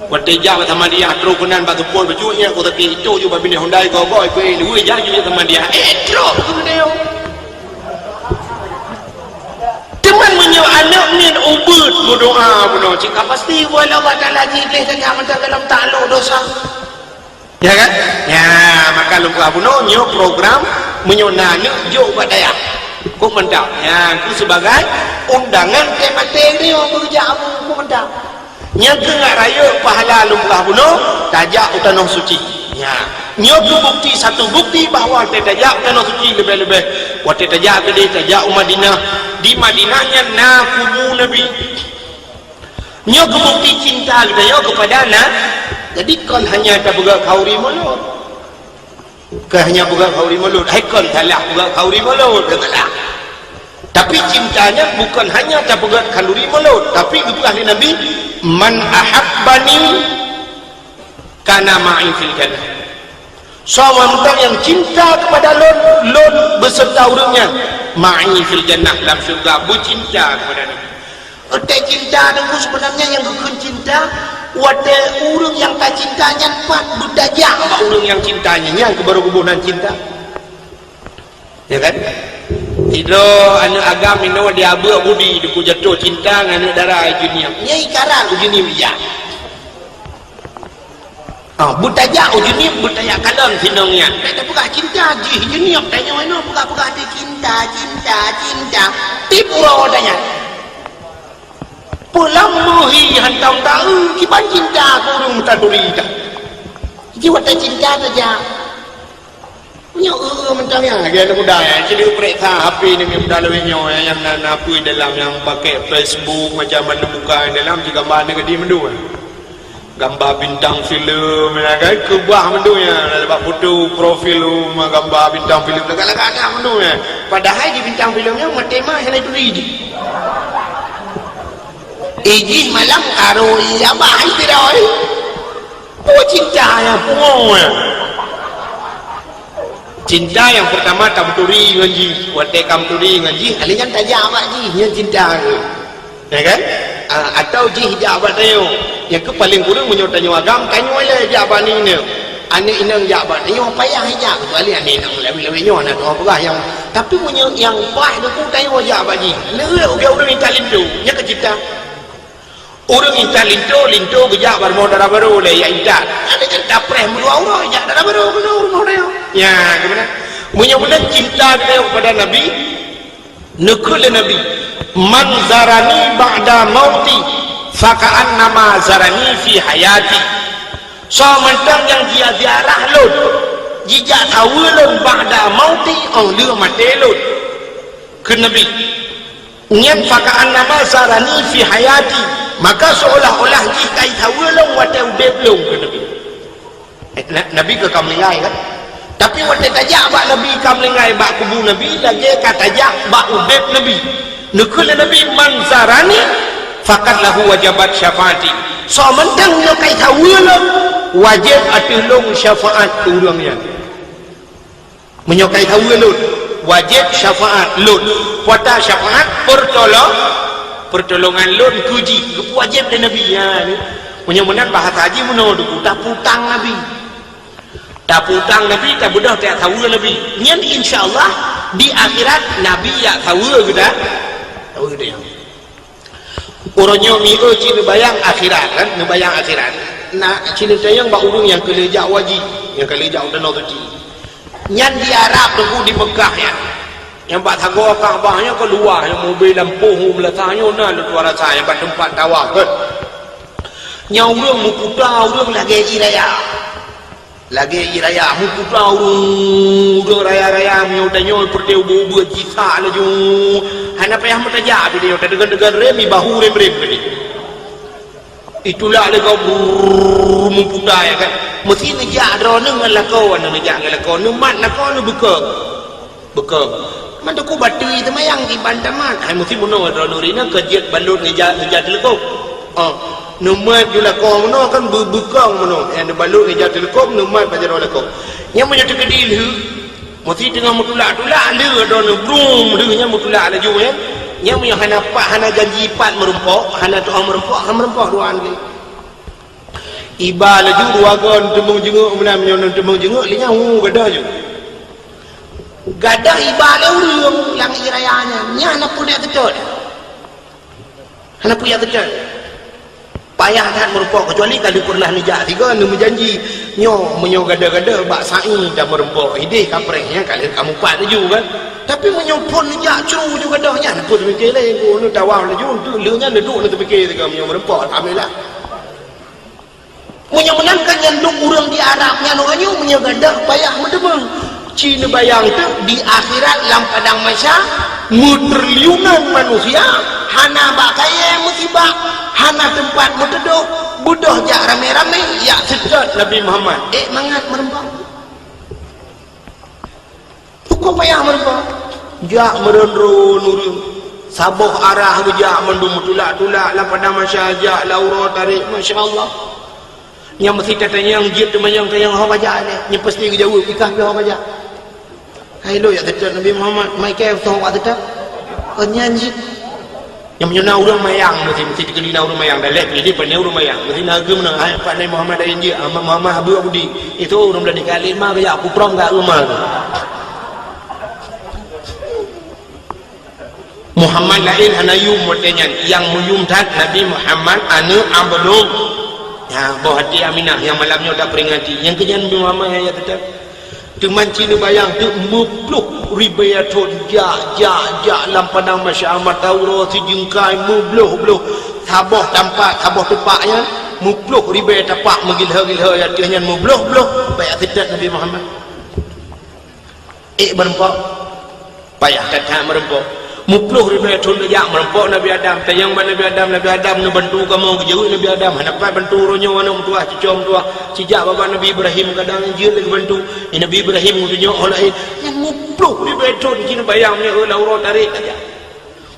Watée jak bak Samadiyah, troh keunan bak seupôt bacut nyan, ku sakét, itoh ju bak binéh Hyundai gogoe, ku, "Eh, luwue jak ju Samadiyah." Eh, troh keunan. Teuma meunyoe aneuk miet ubeut meudoa bunoe, cit ka pasti, "Wah, Allah Taala jih gleh saja mantong dalam taklok dosa." Ya kan? Ya, maka lôn peugah bunoe nyoe program meunyoe na aneuk jok bak dayah. Kok mantap. Ya, ku sibagai undangan teuh maté nyoe beujak abu, kok mantap. Nyang keu ngat rayeuk pahala lôn peugah bunoe, tajak u tanoh suci. Ya. Nyoe keu bukti, satu bukti bahwa watée tajak u tanoh suci leubeh-leubeh watée tajak keudeh, tajak u Madinah. Di Madinah nyan na kubu Nabi. Nyoe keu bukti cinta geutanyoe keupada na. Jadi kon hanya tapeugah khanuri mulod. Kon hanya peugah khanuri mulod. Hai kon salah peugah khanuri mulod, kon salah. Tapi cinta nyan bukan hanya tapeugah khanuri mulod, tapi geupeugah lé Nabi, "Man ahabbani kana ma'i fil jannah." Soe mantong nyang cinta keupada lôn, lôn beuseureuta ureueng nyan ma'i fil jannah, lam syeuruga, beucinta keupada lôn. Watée cinta teungku seubeunanya nyang geukheun cinta, watée ureueng nyang tacinta nyan pat beutajak bak ureueng nyang cinta nyan, nyan keuh barô geuboh nan cinta. Ya kan? Sidroe aneuk agam inoe di abeuk budi, teungku jatoh cinta ngon aneuk dara Ujeunieb. Nyan ikaran Ujeunieb ijak. Ah, beutajak Ujeunieb, beutajak kalon sinong nyan. Bèk tapeugah cinta jih Ujeunieb, tanyoe inoe peugah-peugah di cinta, cinta, cinta. Tiep uroe tanyan. Peue lam meuhi hantom taeu, kiban cinta keu ureueng meutaturi dah. Ji watèe cinta tajak. Nyoe eu-eu mantong nyan lagèe aneuk muda nyan, ci deuh peureksa H P aneuk muda lawét nyoe nyang na, na peue dalam nyang pakai Facebook macam mana buka dalam ci gamba aneuk gadih mandum. Gamba bintang filem nyan kan, keubah mandum nyan, bak foto profil gamba bintang filem lagak-lagak that mandum nyan. Padahai di bintang filem nyan maté mah hana turi jih. Ijih malam karo iya bah hai tidai. Peue cinta nyang pungo nyan? Cinta nyang peurtama tameuturi ngon jih. Watèe ka meuturi ngon jih, alèh nyan tajak bak jih, nyan cinta keuh. Ya kan? Ah, atau jih jak bak tanyoe. Nyang keuh paleng kureueng meunyoe tanyoe agam, tanyoe lé jak bak aneuk inong. Aneuk inong jak bak tanyoe payah jak, keucuali aneuk inong lawét-lawét nyoe na tuha peugah nyang. Tapi meunyoe nyang paih teungku tanyoe jak bak jih. Lé ureueng intat linto, nyan keuh cinta. Ureueng intat linto, linto geujak bak rumoh dara barô lé, jak intat. Ada nyang tapreh meudua uroe jak dara barô keunoe rumoh tanyoe. Nya, keupeue? Meunyoe beuna cinta geutanyoe keupada Nabi, neukheun lé Nabi, "Man zarani ba'da mauti, faka'annama zarani fi hayati." Soe mantong nyang jiziarah lôn, jijak saweue lôn ba'da mauti, óh lheueh maté lôn. Kheun Nabi, Nyan faka'annama zarani fi hayati, maka seolah-olah jih ka jisaweue lôn watèe udép lôn, kheun Nabi. Eh, Na-, Nabi ka, ka meuninggai kan? Tapi watèe tajak bak Nabi ka meuninggai bak kubu Nabi, lagèe ka tajak bak udép Nabi. Neukheun lé Nabi, "Man zarani faqad lahu wajabat syafaati." Soe mantong nyoe ka jisaweue lôn, wajéb ateueh lôn syafaat keu ureueng nyan. Meunyoe ka jisaweue lôn, wajéb syafaat lôn. Peue ata syafaat? Peurtolong-, peurtolongan lôn keu jih. Geupeu wajéb lé Nabi. Ya, ni. Meunyoe meunan bahasa jih meunoe teungku, tapeutang Nabi. Tapeutang Nabi, tabeudôh tajak saweue Nabi. Nyan insya Allah Di akhirat, Nabi jak saweue geutanyoe. Saweue geutanyoe. Uroe nyoe miseue cit neubayang akhirat, kan? Neubayang akhirat. Na cit neutanyong bak ureuëng nyang ka lheueh jak haji, nyang ka lheueh jak u Tanoh Suci. Nyan di Arab teungku, di Meukah nyan. Nyang bak sagoe Ka'bah nyan ka luwah, nyang mubé lampôh u beulatang nyoe na lôn tuan rasa, nyang bak teumpat tawaf, kan? Nyan ureuëng meuputa, ureuëng lagée ié raya. Lagée ié raya, meuputa ureuëng, ureuëng raya-raya, meunyoe tanyoe peureute ubeuet-ubeuet jisak laju. Hana payah meutajak, tapi tanyoe tadeungon-deungon rem, ibahu rem-rem tadi. Itulak lé gob, brrrr, meuputa, ya kan. Meusi neujak droeneuh ngon lakoe, aneuk neujak ngon lakoe, neumat lakoe, neubeukong. Beukong. Man teungku batui teumayang kiban tamat. Hai meusi meunoe droeneuh ri na keu jeuet balot ngeja, ngeja teuleukop. Oh, neumat ju lakoe meunoe kan beu-, beukong meunoe. Nyang neubalot ngeja teuleukop, neumat bak jaroe lakoe. Nyang meunyoe teukeudi lheueh, meusi teungoh meutulak-tulak lheueh droeneuh brum lheueh nyang meutulak laju, ya. Nyang meunyoe hana pat, hana janji pat meurumpok, hana tu'oh meurumpok, hana meurumpok dua lé. Iba laju dua goe teumeung jeungok meunan, meunyoe teumeung jeungok lé nyan hu gadoh ju. Gadoh iba lé ureuëng lam ié raya nyan, nyan hana peue jak seutôt. Hana peue jak seutôt. Payah that meurumpok, keucuali ka lheueh peureunah neujak sigoe neumeujanji. Nyoe, meunyoe gadoh-gadoh bak sa'i dan meurumpok, ideh kapreh nyan ka lheueh ka mupat laju kan. Tapi meunyoe phon neujak cru ju gadoh nyan, hana peue teupike lé, ku neutawaf laju, enteuk lheueh nyan neuduek neuteupike sigoe meunyoe meurumpok, alhamdulillah. Meunyoe meunan kan nyan dum ureuëng di Arab nyan uroe nyoe meunyoe gadoh payah meuteumeung. Ci neubayang teuk di akhirat lam padang mahsyar, meutriliunan manusia, hana bak kayée meusibak, hana teumpat meuteudôh, beudôh jak ramé-ramé, jak seutôt Nabi Muhammad. Ék mangat meurumpok. Hukôm payah meurumpok. Jak meuron-ron ureuëng. Saboh arah geujak mandum, tulak-tulak lam padang mahsyar, jak lam uroe tarek, masya Allah. Nyang meusi tatanyong, jeuet teumanyong, tanyong ho bajak lé. Nyang pasti geujaweueb, ikah pih ho bajak. Hai lôn jak seutôt Nabi Muhammad, mai kée soe wak seutôt. Oh, nyan jih. Nyang meunyoe na ureuëng mayang, meusi, meusi teukeudi na ureuëng mayang, daleh pih jih pane ureuëng mayang. Meusi na geum na, hai, pat Nabi Muhammad laén jih, Ahmad Muhammad habeuet budi. Itu ureuëng meulani kali ma geujak kuprong gak rumah tu. Muhammad laén hana yum watée nyan, nyang meuyum that Nabi Muhammad aneuëk Abdul. Ya, boh até Aminah nyang malam nyoe taperingati. Nyang keu nyan Nabi Muhammad nyang ya teutap. Teuma ci neubayang teuk meuploh ribée thon jak, jak, jak lam padang mahsyar mata uroe sijeungkai meubloh-bloh. Saboh tampat, saboh teumpat nyan meuploh ribée tapak meugilhô-gilhô ateueh nyan meubloh-bloh bak jak seutôt Nabi Muhammad. Ék meurumpok. Payah that-that meurumpok. Meuploh ribée thon geujak meurumpok Nabi Adam. Tanyong bak Nabi Adam, Nabi Adam neubantu kamoe geujaweueb Nabi Adam. Hana pat bantu uroe nyoe aneuëk meutuwah, cucoe meutuwah. Sijak babah Nabi Ibrahim kadang jeuet lé geubantu. Nabi Ibrahim geutunyok ho laén. Nyang meuploh ribée thon ci neubayang meunyoe lam uroe tarek saja.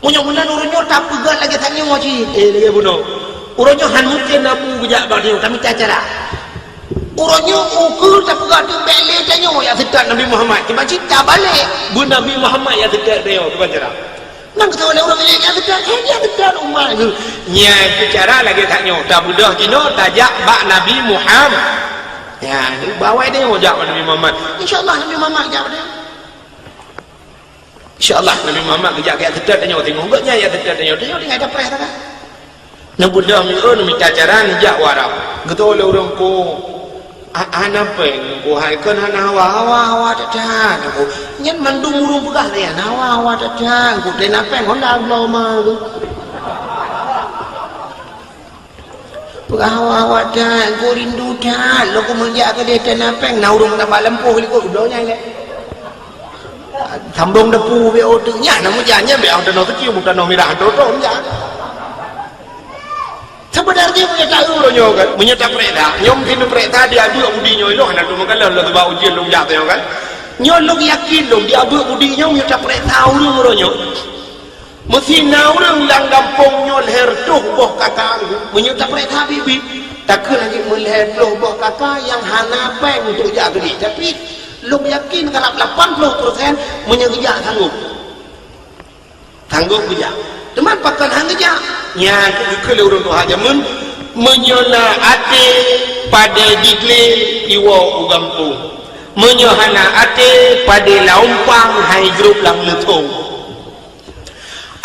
Meunyoe meunan uroe nyoe tapeugah lagée tanyoe cit. Eh, lagée bunoe. Uroe nyoe han mungken Nabi geujak bak tanyoe, tamita cara. Uroe nyoe ukeue tapeugah teuk bék lé tanyoe jak seutôt Nabi Muhammad. Tiba cit tabalek, beu Nabi Muhammad jak seutôt tanyoe, kiban cara. Nang keutoe lé ureuëng laén jak seutôt, eh, jak seutôt umat geuh. Nyan keuh cara lagée tanyoe, tabeudôh jinoe tajak bak Nabi Muhammad. Ya, bawai tanyoe jak bak Nabi Muhammad. Insya Allah Nabi Muhammad jak bak tanyoe. Insya Allah Nabi Muhammad geujak keu jak seutôt tanyoe, singoh gobnyan jak seutôt tanyoe, tanyoe tinggai tapreh sagai. Neubeudôh miseue neumita cara neujak u Arab. Geutoe lé ureuëng ko, ha-, hana péng ko, hai kon hana hawa, hawa, hawa that-that ko. Nyan mandum ureuëng peugah lé nyan, hawa, hawa that-that ko. Teuh na péng honda bloe ma ko. Peugah hawa-hawa that, ko rindu that, lôn keumeung jak keudeh teuh na péng, na ureuëng tabak lampôh likot, udoe nyan lé. Sambong depu B O teuk nyan, na meujan nyan, B O tanoh keucium, tanoh mirah, toto meujan. Sebenarnya meunyoe taeu uroe nyoe kan, meunyoe tapeuriksa, nyoe mungkin tapeuriksa di abeuek budi nyoe ilong, hana lôn meukalon lôn teuba ujeuen lôn jak nyoe kan. Nyoe lôn yakin lôn di abeuek budi nyoe meunyoe tapeuriksa ureuëng uroe nyoe. Meusi na ureuëng lam gampông nyoe lhèe reutôh boh kaka, meunyoe tapeuriksa biet-biet, takheun lagèe meulhèe ploh boh kaka nyang hana péng untuk jak keudeh. Tapi, lôn yakin karab lapan ploh persen meunyoe geujak sanggôp. Sanggôp geujak. Teuma pakon han geujak? Nyan geukheun lé ureuëng tuha jameun, meunyoe na até padé diglé iwoe u gampông. Meunyoe hana até, padé lam umpang hai grob lam leuthong.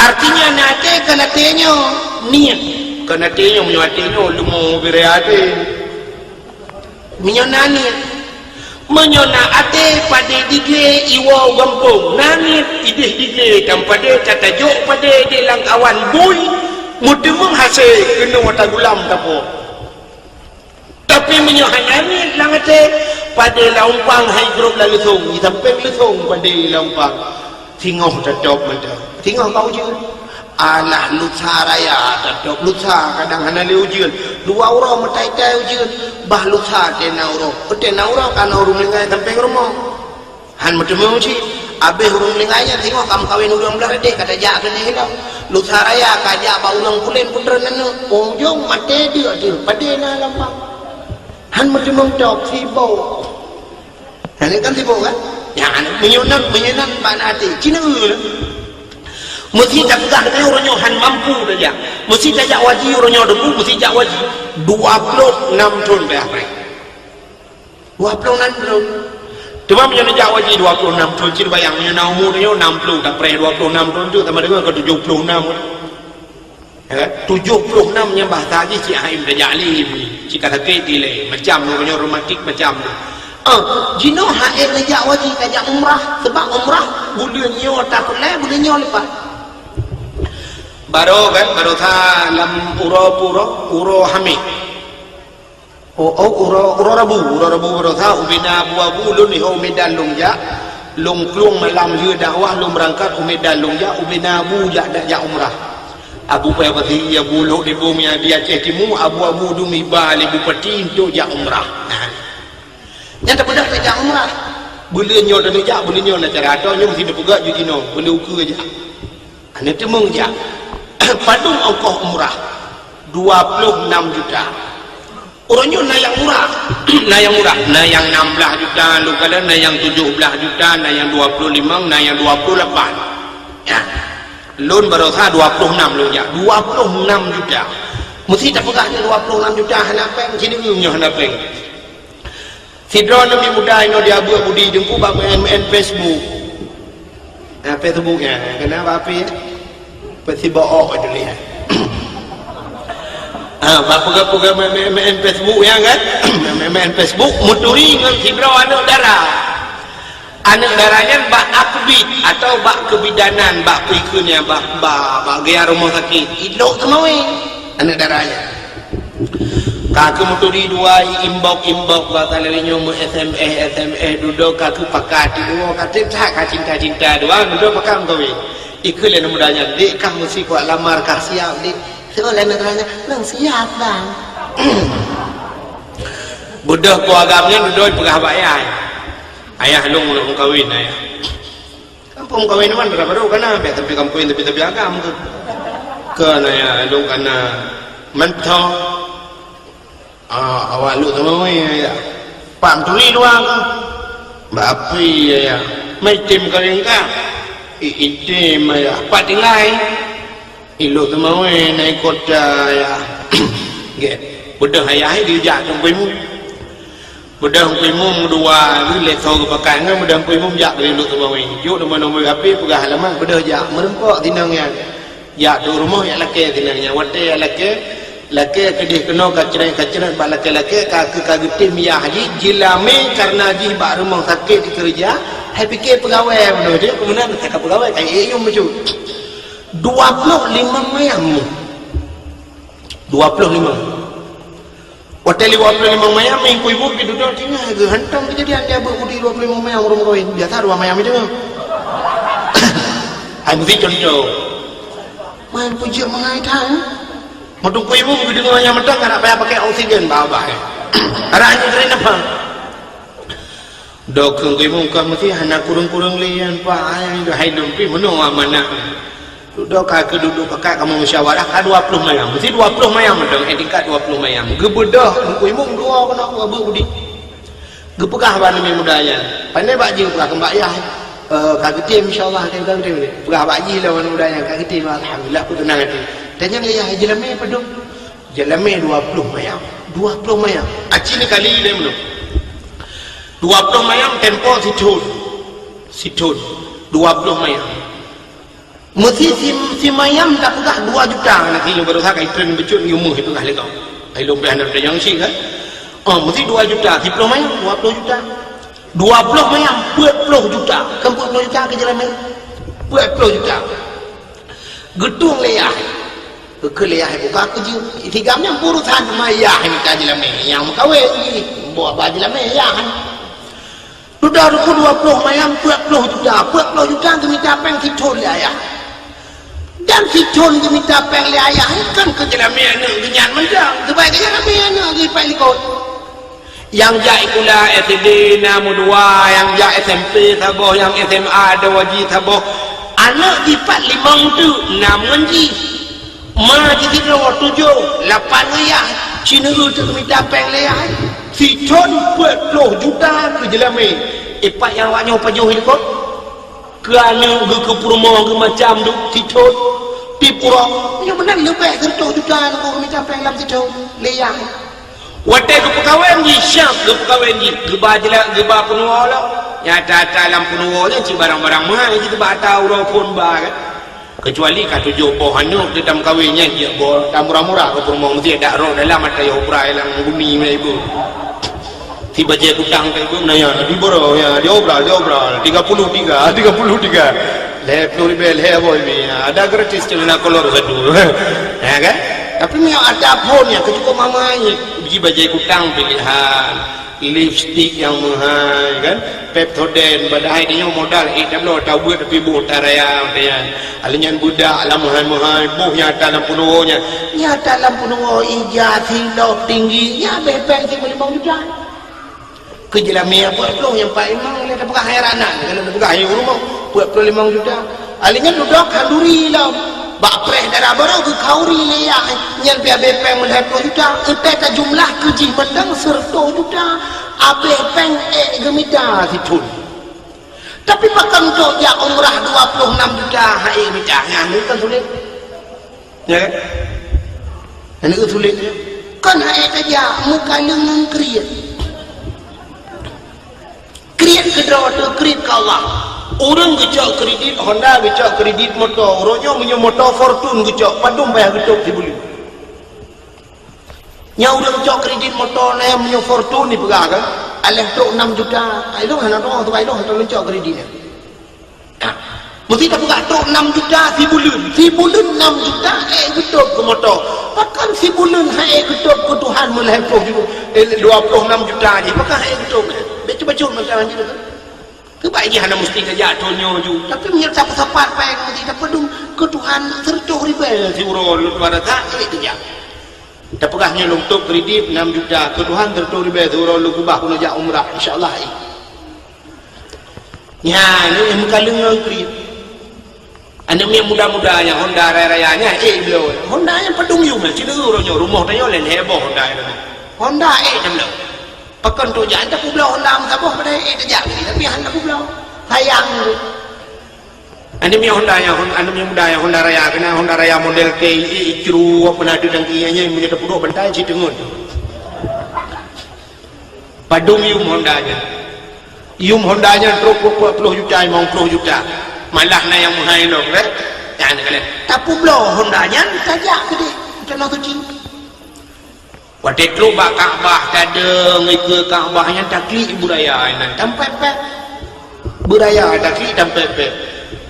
Artinya na até kon até nyoe, niet. Kon até nyoe, meunyoe até nyoe leumo bire até. Meunyoe na niet. Meunyoe na até, padé di glé iwoe u gampông. Na niet, idéh di glé tam padé, tatajok padé di lam awan bui, meuteumeung hasé keunoe tagulam tapo. Tapi meunyoe hana niet lam até, padé lam umpang hai grob lam leuthong, di sampéng leuthong padé lam umpang. Singoh tatôb mantong. Singoh ka ujeuen. Alah, lusa raya tatôb, lusa kadang hana lé ujeuen. Dua uroe meutai-tai ujeuen, bah lusa tena uroe. Tena uroe ka na ureuëng meuninggai sampéng rumoh. Han meuteumeung cit, abéh ureuëng meuninggai nyan singoh ka meukawen ureuëng blaih deh ka tajak keunoe ilong. Lusa raya ka jak bak ureuëng pulen peutreun aneuk, ujong maté deuk teuh padé na lam bak. Han meuteumeung tôb sibok. Nyan kan sibok kan? Nyan meunyoe nan, meunyoe nan bak na até, ci neu. Meusi tapeugah keunoe uroe nyoe han mampu tajak. Meusi tajak waji uroe nyoe debu, meusi jak waji. Dua ploh nam thon payah preh. Dua ploh nam thon. Teuma meunyoe neujak waji dua ploh nam thon, cit bayang meunyoe na umu tanyoe nam ploh, tapreh dua ploh nam thon tu sama dengan ke tujoh ploh nam. Ya kan? Tujoh ploh nam nyang bahasa jih cit haim tajak lé, cit ka sakét dilèe, macam nyoe reumatik macam tu. Ah, jinoe han ék neujak waji, tajak umrah, sebab umrah buleuen nyoe tapeureulèe, buleuen nyoe leupah. Baroe kan, baroe sa lam uroe pue uroe, uroe Hamé. Oh, oh, uroe, uroe Rabu, uroe Rabu baroe sa, ubena abu-abu lôn di ho u Medan lôn jak, lôn plueng malam lheueh dakwah lôn beurangkat u Medan lôn jak, ubena abu jak, jak umrah. Abu Paya Pasi, abu Lhok Dibong nyang di Aceh Timu, abu-abu dum iba lé bupati untuk jak umrah. Nah. Nyan tapeugah tajak umrah. Buleuen nyoe taneuk jak, buleuen nyoe na cara, atau nyoe meusti tapeugah jinoe, buleuen ukeue jak. Aneuk teumeung jak. Padum ongkoh umrah? Dua ploh nam juta. Uroe nyoe na nyang murah. Na nyang murah, na nyang nam blah juta, lôn kalon na nyang tujoh blah juta, na nyang dua ploh limong, na nyang dua ploh lapan. Ya. Lôn baroe sa dua ploh nam lôn jak. Dua ploh nam juta. Meusti tapeugah nyoe dua ploh nam juta hana péng, ci neu nyoe hana péng. Sidroe aneuk muda inoe di Abu Budi Teungku bak meu'en-meu'en Facebook. Ah, Facebook nyan, keunan bak api, ya? Peusibaok itu lihat. Ah, bak peugah-peugah meu'en-meu'en Facebook nyan kan? Meu'en-meu'en Facebook, meuturi ngon sidroe aneuk dara. Aneuk dara nyan bak akbid atau bak kebidanan, bak peue kheun nyan, bak, bak, bak gaya rumoh sakét. Ilok teumawé aneuk dara nyan. Ka keuh meuturi dua, i-inbox-inbox, bak saleueng nyoe meu-S M S, S M S, dudoe ka keuh pakat, dudoe ka keuh that ka cinta-cinta dua, dudoe pakat meukawen. Ikheun lé aneuk muda nyan, "Dek, kah meusi kuat lamar, kah siap, Dek?" Seuôt lé aneuk dara nyan, "Lôn siap, Bang." Beudôh po agam nyan dudoe peugah bak ayah, "Ayah, lôn meukawen, Ayah." Kampông kawin wan dara barô kana, biasa tapi kampung tapi tapi agam tu. Kana ya, lôn kana mantong. Ah, awak lôn sama wei ya. Pak turi dua ke? Bak api ya, ya. Mai tim kering ka? I, itim ya. Pak tinggai. Ilok teumawé na i kota ya. Gét. Beudôh ayah i dijak Teungku Imum. Beudôh Teungku Imum dua lé soe geupakat ngon beudôh Teungku Imum jak keu ilok teumawé. Jok nomor-nomor H P peugah alamat beudôh jak. Meureumpok tinong nyan. Jak tu rumoh jak lakée tinong nyan. Watée jak lakée, lakée keudeh keunoe ka cret-ka cret bak lakée-lakée ka keu ka geutem yah jih jilamé kareuna jih bak rumoh sakét dikeureuja. Hai pike peugawée bunoe jih keumudian ka peugawée ka ié yum bacut. Dua ploh limong mayam. Dua ploh limong. Watée dua ploh limong mayam, Teungku Imum pih dudoe tinggai geuhantom keujadian di Abu Budi dua ploh limong mayam ureuëng kawin. Biasa dua mayam itu. Hai meusi contoh. Main puji mengai tan. Meutungku Imum geudeungoe nyang mantong ka na payah pakai oksigen babah. Arah nyoe keurin apa? Dok keu geuh mungkah meusti hana kureueng-kureueng lé nyan, Pak, ai, hai lôn pih meunoe amanah. Dudoe ka keuduek pakat kamoe musyawarah ka dua ploh mayam. Meusti dua ploh mayam mantong, eh, tingkat dua ploh mayam. Geubeudôh Teungku Imum dua keunoe Abu Budi. Geupeugah bak aneuk muda nyan. Pandai bak jih peugah keu bak yah. Eh, ka geutem insya-Allah, ka geutem. Peugah bak jih lé aneuk muda nyan ka geutem, alhamdulillah, ku teunang até. Tanyong lé yah, jilamé padum? Jilamé dua ploh mayam. Dua ploh mayam. Aci ni kali lé meunoe. Dua ploh mayam tempo sithon. Sithon. Dua ploh mayam. Meusi si, si mayam tapeugah dua juta, na si nyoe baroesa ka itren beucut nyoe meuh ipeugah lé gob. Ai lôn beh hana teunyang cit kan? Oh, meusi dua juta, siploh mayam, dua ploh juta. Dua ploh mayam, peuet ploh juta. Kan peuet ploh juta keu jeulamé? Peuet ploh juta. Geutueng lé yah. Keu lé yah buka keu jeuem. Sigam nyan urusan teuma yah mita jeulamé. Nyang meukawen jih. Boh ba jeulamé yah. Dudoe ruku dua ploh mayam, peuet ploh juta. Peuet ploh juta geumita péng sithon lé ayah. Dan sithon geumita péng lé ayah nyan kan keu jeulamé aneuk geuh nyan mantong. Keubai keu jeulamé aneuk geuh ipat likot. Nyang jak sikula S D na meudua, nyang jak S M P saboh, nyang S M A dua ji saboh. Aneuk jipat limong teuk, nam ngon jih. Ma jih sidroe tujoh, lapan ngon yah. Sineuk teuk mita péng lé yah. Sithon peuet ploh juta keu jeulamé. Ipat nyang awak nyoe pajoh likot. Keu aneuk geuh, keu peurumoh geuh macam duek sithon. Di purok, nyoe meunan leubeh seratus juta nyoe mita péng lam sithon. Lé yah. Watée geupeukawen jih, siap geupeukawen jih, geuba jela-, geuba peunuwoe lom. Nyata-nyata lam peunuwoe nyan cit barang-barang meuhai jih geuba ata uroe phon ba kan. Kecuali ka tujoh boh aneuk teuh tameukawen nyan, jeuet boh tamurah-murah keu peurumoh meuseujid dak rot dalam ata yoh ubra lam guni meunan ibu. Si bajée kutang teuh ibu meunan nyan, di boro ya, di obral, di obral, tiga puluh tiga, tiga puluh tiga. Lhée ploh ribée, lhée boh ribée. Ada gratis celana kolor satu. Ya kan? Tapi meunyoe ada phon nyang keucukup mamai, biji bajée kutang pilihan, lipstik nyang meuhai kan, Pepsodent, padahai tanyoe modal ék tabloe tabeuet tapi boh taraya nyan. Alheuh nyan beudak lam meuhai-meuhai, boh nyata lam peunuwoe nyan. Nyata lam peunuwoe ija, silop, tinggi, nya abéh péng sibuleuen limong juta. Keu jeulamé peuet ploh nyang paléng limong lé tapeugah hai ranan, keuneuk tapeugah hai rumoh peuet ploh limong juta. Alheuh nyan dudoe khanduri lom. Bak preh dara barô geukhauri lé yah nyan pih abéh péng meulhée ploh juta. Utai tajumlah keu jih mantong seratus juta. Abéh péng ék geumita sithon. Tapi pakon trok jak umrah dua ploh enam juta hai mita nyan, kan sulet. Ya kan? Hana sulet. Kan hai tajak meukaleng ngon kriet. Kriet keudroe teuh kriet keu Allah. Ureuëng geucok kredit Honda, geucok kredit moto. Uroe nyoe meunyoe moto Fortune geucok, padum payah geutôb sibuleuen. Nyang ureuëng cok kredit moto nyan meunyoe Fortune ipeugah kan, aléh trok enam juta. Ai lôn hana teuka, teuka ai lôn hana lôn cok kredit nyan. Meusti tapeugah trok enam juta sibuleuen. Sibuleuen enam juta ék geutôb keu moto. Pakon sibuleuen hai ék geutôb keu Tuhan meulhée ploh juta, eh, dua ploh enam juta jih, pakon hai ék geutôb? Bék cuba cut mantong jih tu. Keubai jih hana meusti tajak thon nyoe ju. Tapi meunyoe sapat-sapat paih meusti tapeudong keu Tuhan seratus ribée siuroe lôn tuan rasa ék tajak. Tapeugah nyoe lôn tôb kredit enam juta, keu Tuhan seratus ribée siuroe lôn keubah keuneuk jak umrah, insya Allah ék. Nyan, nyoe meukaleng ngon kredit. Aneuk miet muda-muda nyan Honda raya-raya nyan ék bloe. Honda nyan padum yum nyan, sineuk uroe nyoe rumoh tanyoe lé lhée boh Honda nyan. Honda ék nyan bloe. Pakon trok jak tapeubloe Honda meusaboh padahai ék tajak, tapi hana tapeubloe. Sayang tu. Aneuk miet Honda nyan, Hon-, aneuk miet muda nyan Honda raya, keunan Honda raya model T I, icru, apa na deuh tangki nyan, meunyoe tapeuduek bantai cit teungeut. Padum yum Honda nyan. Yum Honda nyan trok peuet ploh juta, limong ploh juta. Malah na nyang meuhai lom, kan? Nyan, kan? Tapeubloe Honda nyan, tajak keudeh, Tanah Suci. Watée trok bak Ka'bah, tadeung ikeue Ka'bah nyan taklik beuraya nyan, tampet-pet. Beuraya taklik tampet-pet.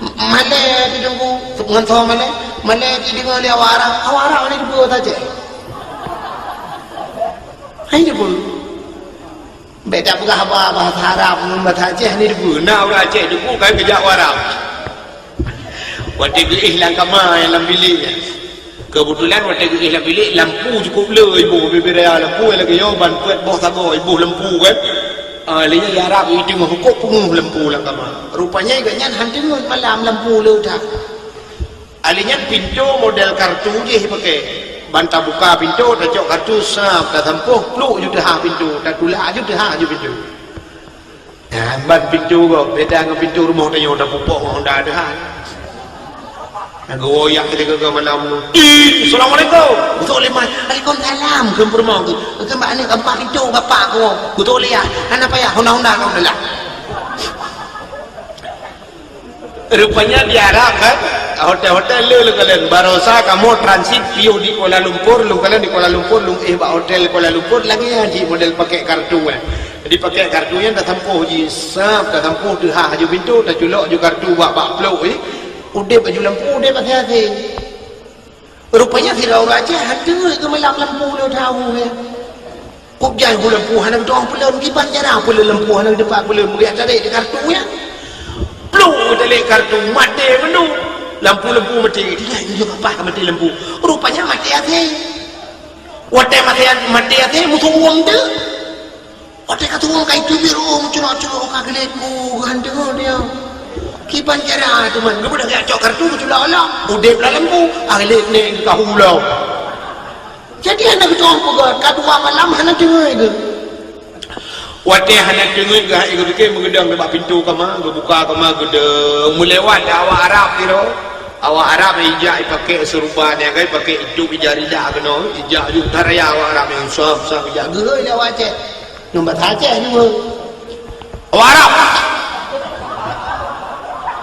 M-, malée di Teungku, ngon soe malée? Malée di deungoe lé awak Arab. Awak Arab ni dipeue saja. Hai dipeue. Bék tapeugah haba bahasa Arab ngon bahasa Aceh ni dipeue. Na ureuëng Aceh dipeue kan geujak u Arab. Watée geuéh lam kama nyang lam bilék nyan. Keubeutulan watée geuéh lam bilék, lampu cukup le iboh bubé raya lampu nyang lagée nyoe ban peuet boh sagoe iboh lampu kan. Ah, lé nyan ya Arab, i teungoh hukok peungeuh lampu lam kama. Rupanya gobnyan han teungeut malam lampu le that. Alheuh nyan pintoe model kartu jih ipaké. Ban tabuka pintoe, tacok kartu, sab, tasampôh, pluk ju teuhah pintoe, tatulak ju teuhah ju pintoe. Nah, ban pintoe gob, beda ngon pintoe rumoh tanyoe, tapupok ngon Honda teuhah. Geuwoe jak keudéh malam tu. "Ih, assalamualaikum." Geutok lé mai. "Waalaikumsalam." Kheun peurumoh geuh. Kheun bak aneuk, "Gampang pintoe bapak geuwoe." Geutok lé jak. Hana payah, honda-honda ka meudadak. Rupanya di Arab kan, hotel-hotel le lôn kalon. Barosa kamoe transit piôh di Kuala Lumpur, lôn kalon di Kuala Lumpur, lôn éh bak hotel Kuala Lumpur, lagèe nyan cit model pakèk kartu nyan. Jadi pakèk kartu nyan tasampôh jih, sab, tasampôh teuhah ju pintoe, taculok ju kartu bak, bak plôk jih. Udép aju lampu, udép asai-asai. Rupanya sidroe ureueng Aceh, aduh, geumeulak lampu lôn tahu ya. Kok jai hu lampu hana geutu'oh peulon, kiban cara peulon lampu hana geutupat peulon, meugeujak tarék di kartu ya. Pluk tarék kartu, maté meunoe. Lampu-lampu maté, tinggai geujok kapah ka maté lampu. Rupanya maté asai. Watèe maté, maté asai, meusuwueng teuk. Watèe ka tuwueng ka iteubiet, oh, meuculok-culok ka geulet, oh, geuhanteue dia. Kiban cara teuma, geubeudôh jak cok kartu geuculok lom. Udép lam lampu, ah, geulet nèk ka hu lom. Jadi hana geutu'oh peugah, ka dua malam hana teungeut geuh. Watèe hana teungeut geuh, hai geupiké meugeudong bak pintoe kama, geubuka kama, geudong meulewat awak Arab sidroe. Awak Arab ijak ipakèk seuruban, ya kan, ipakèk itôb ija rida keunoe, ijak ju taraya awak Arab nyang sab-sab ijak geuhôi lé awak Aceh. Ngon basa Aceh juga. Awak Arab.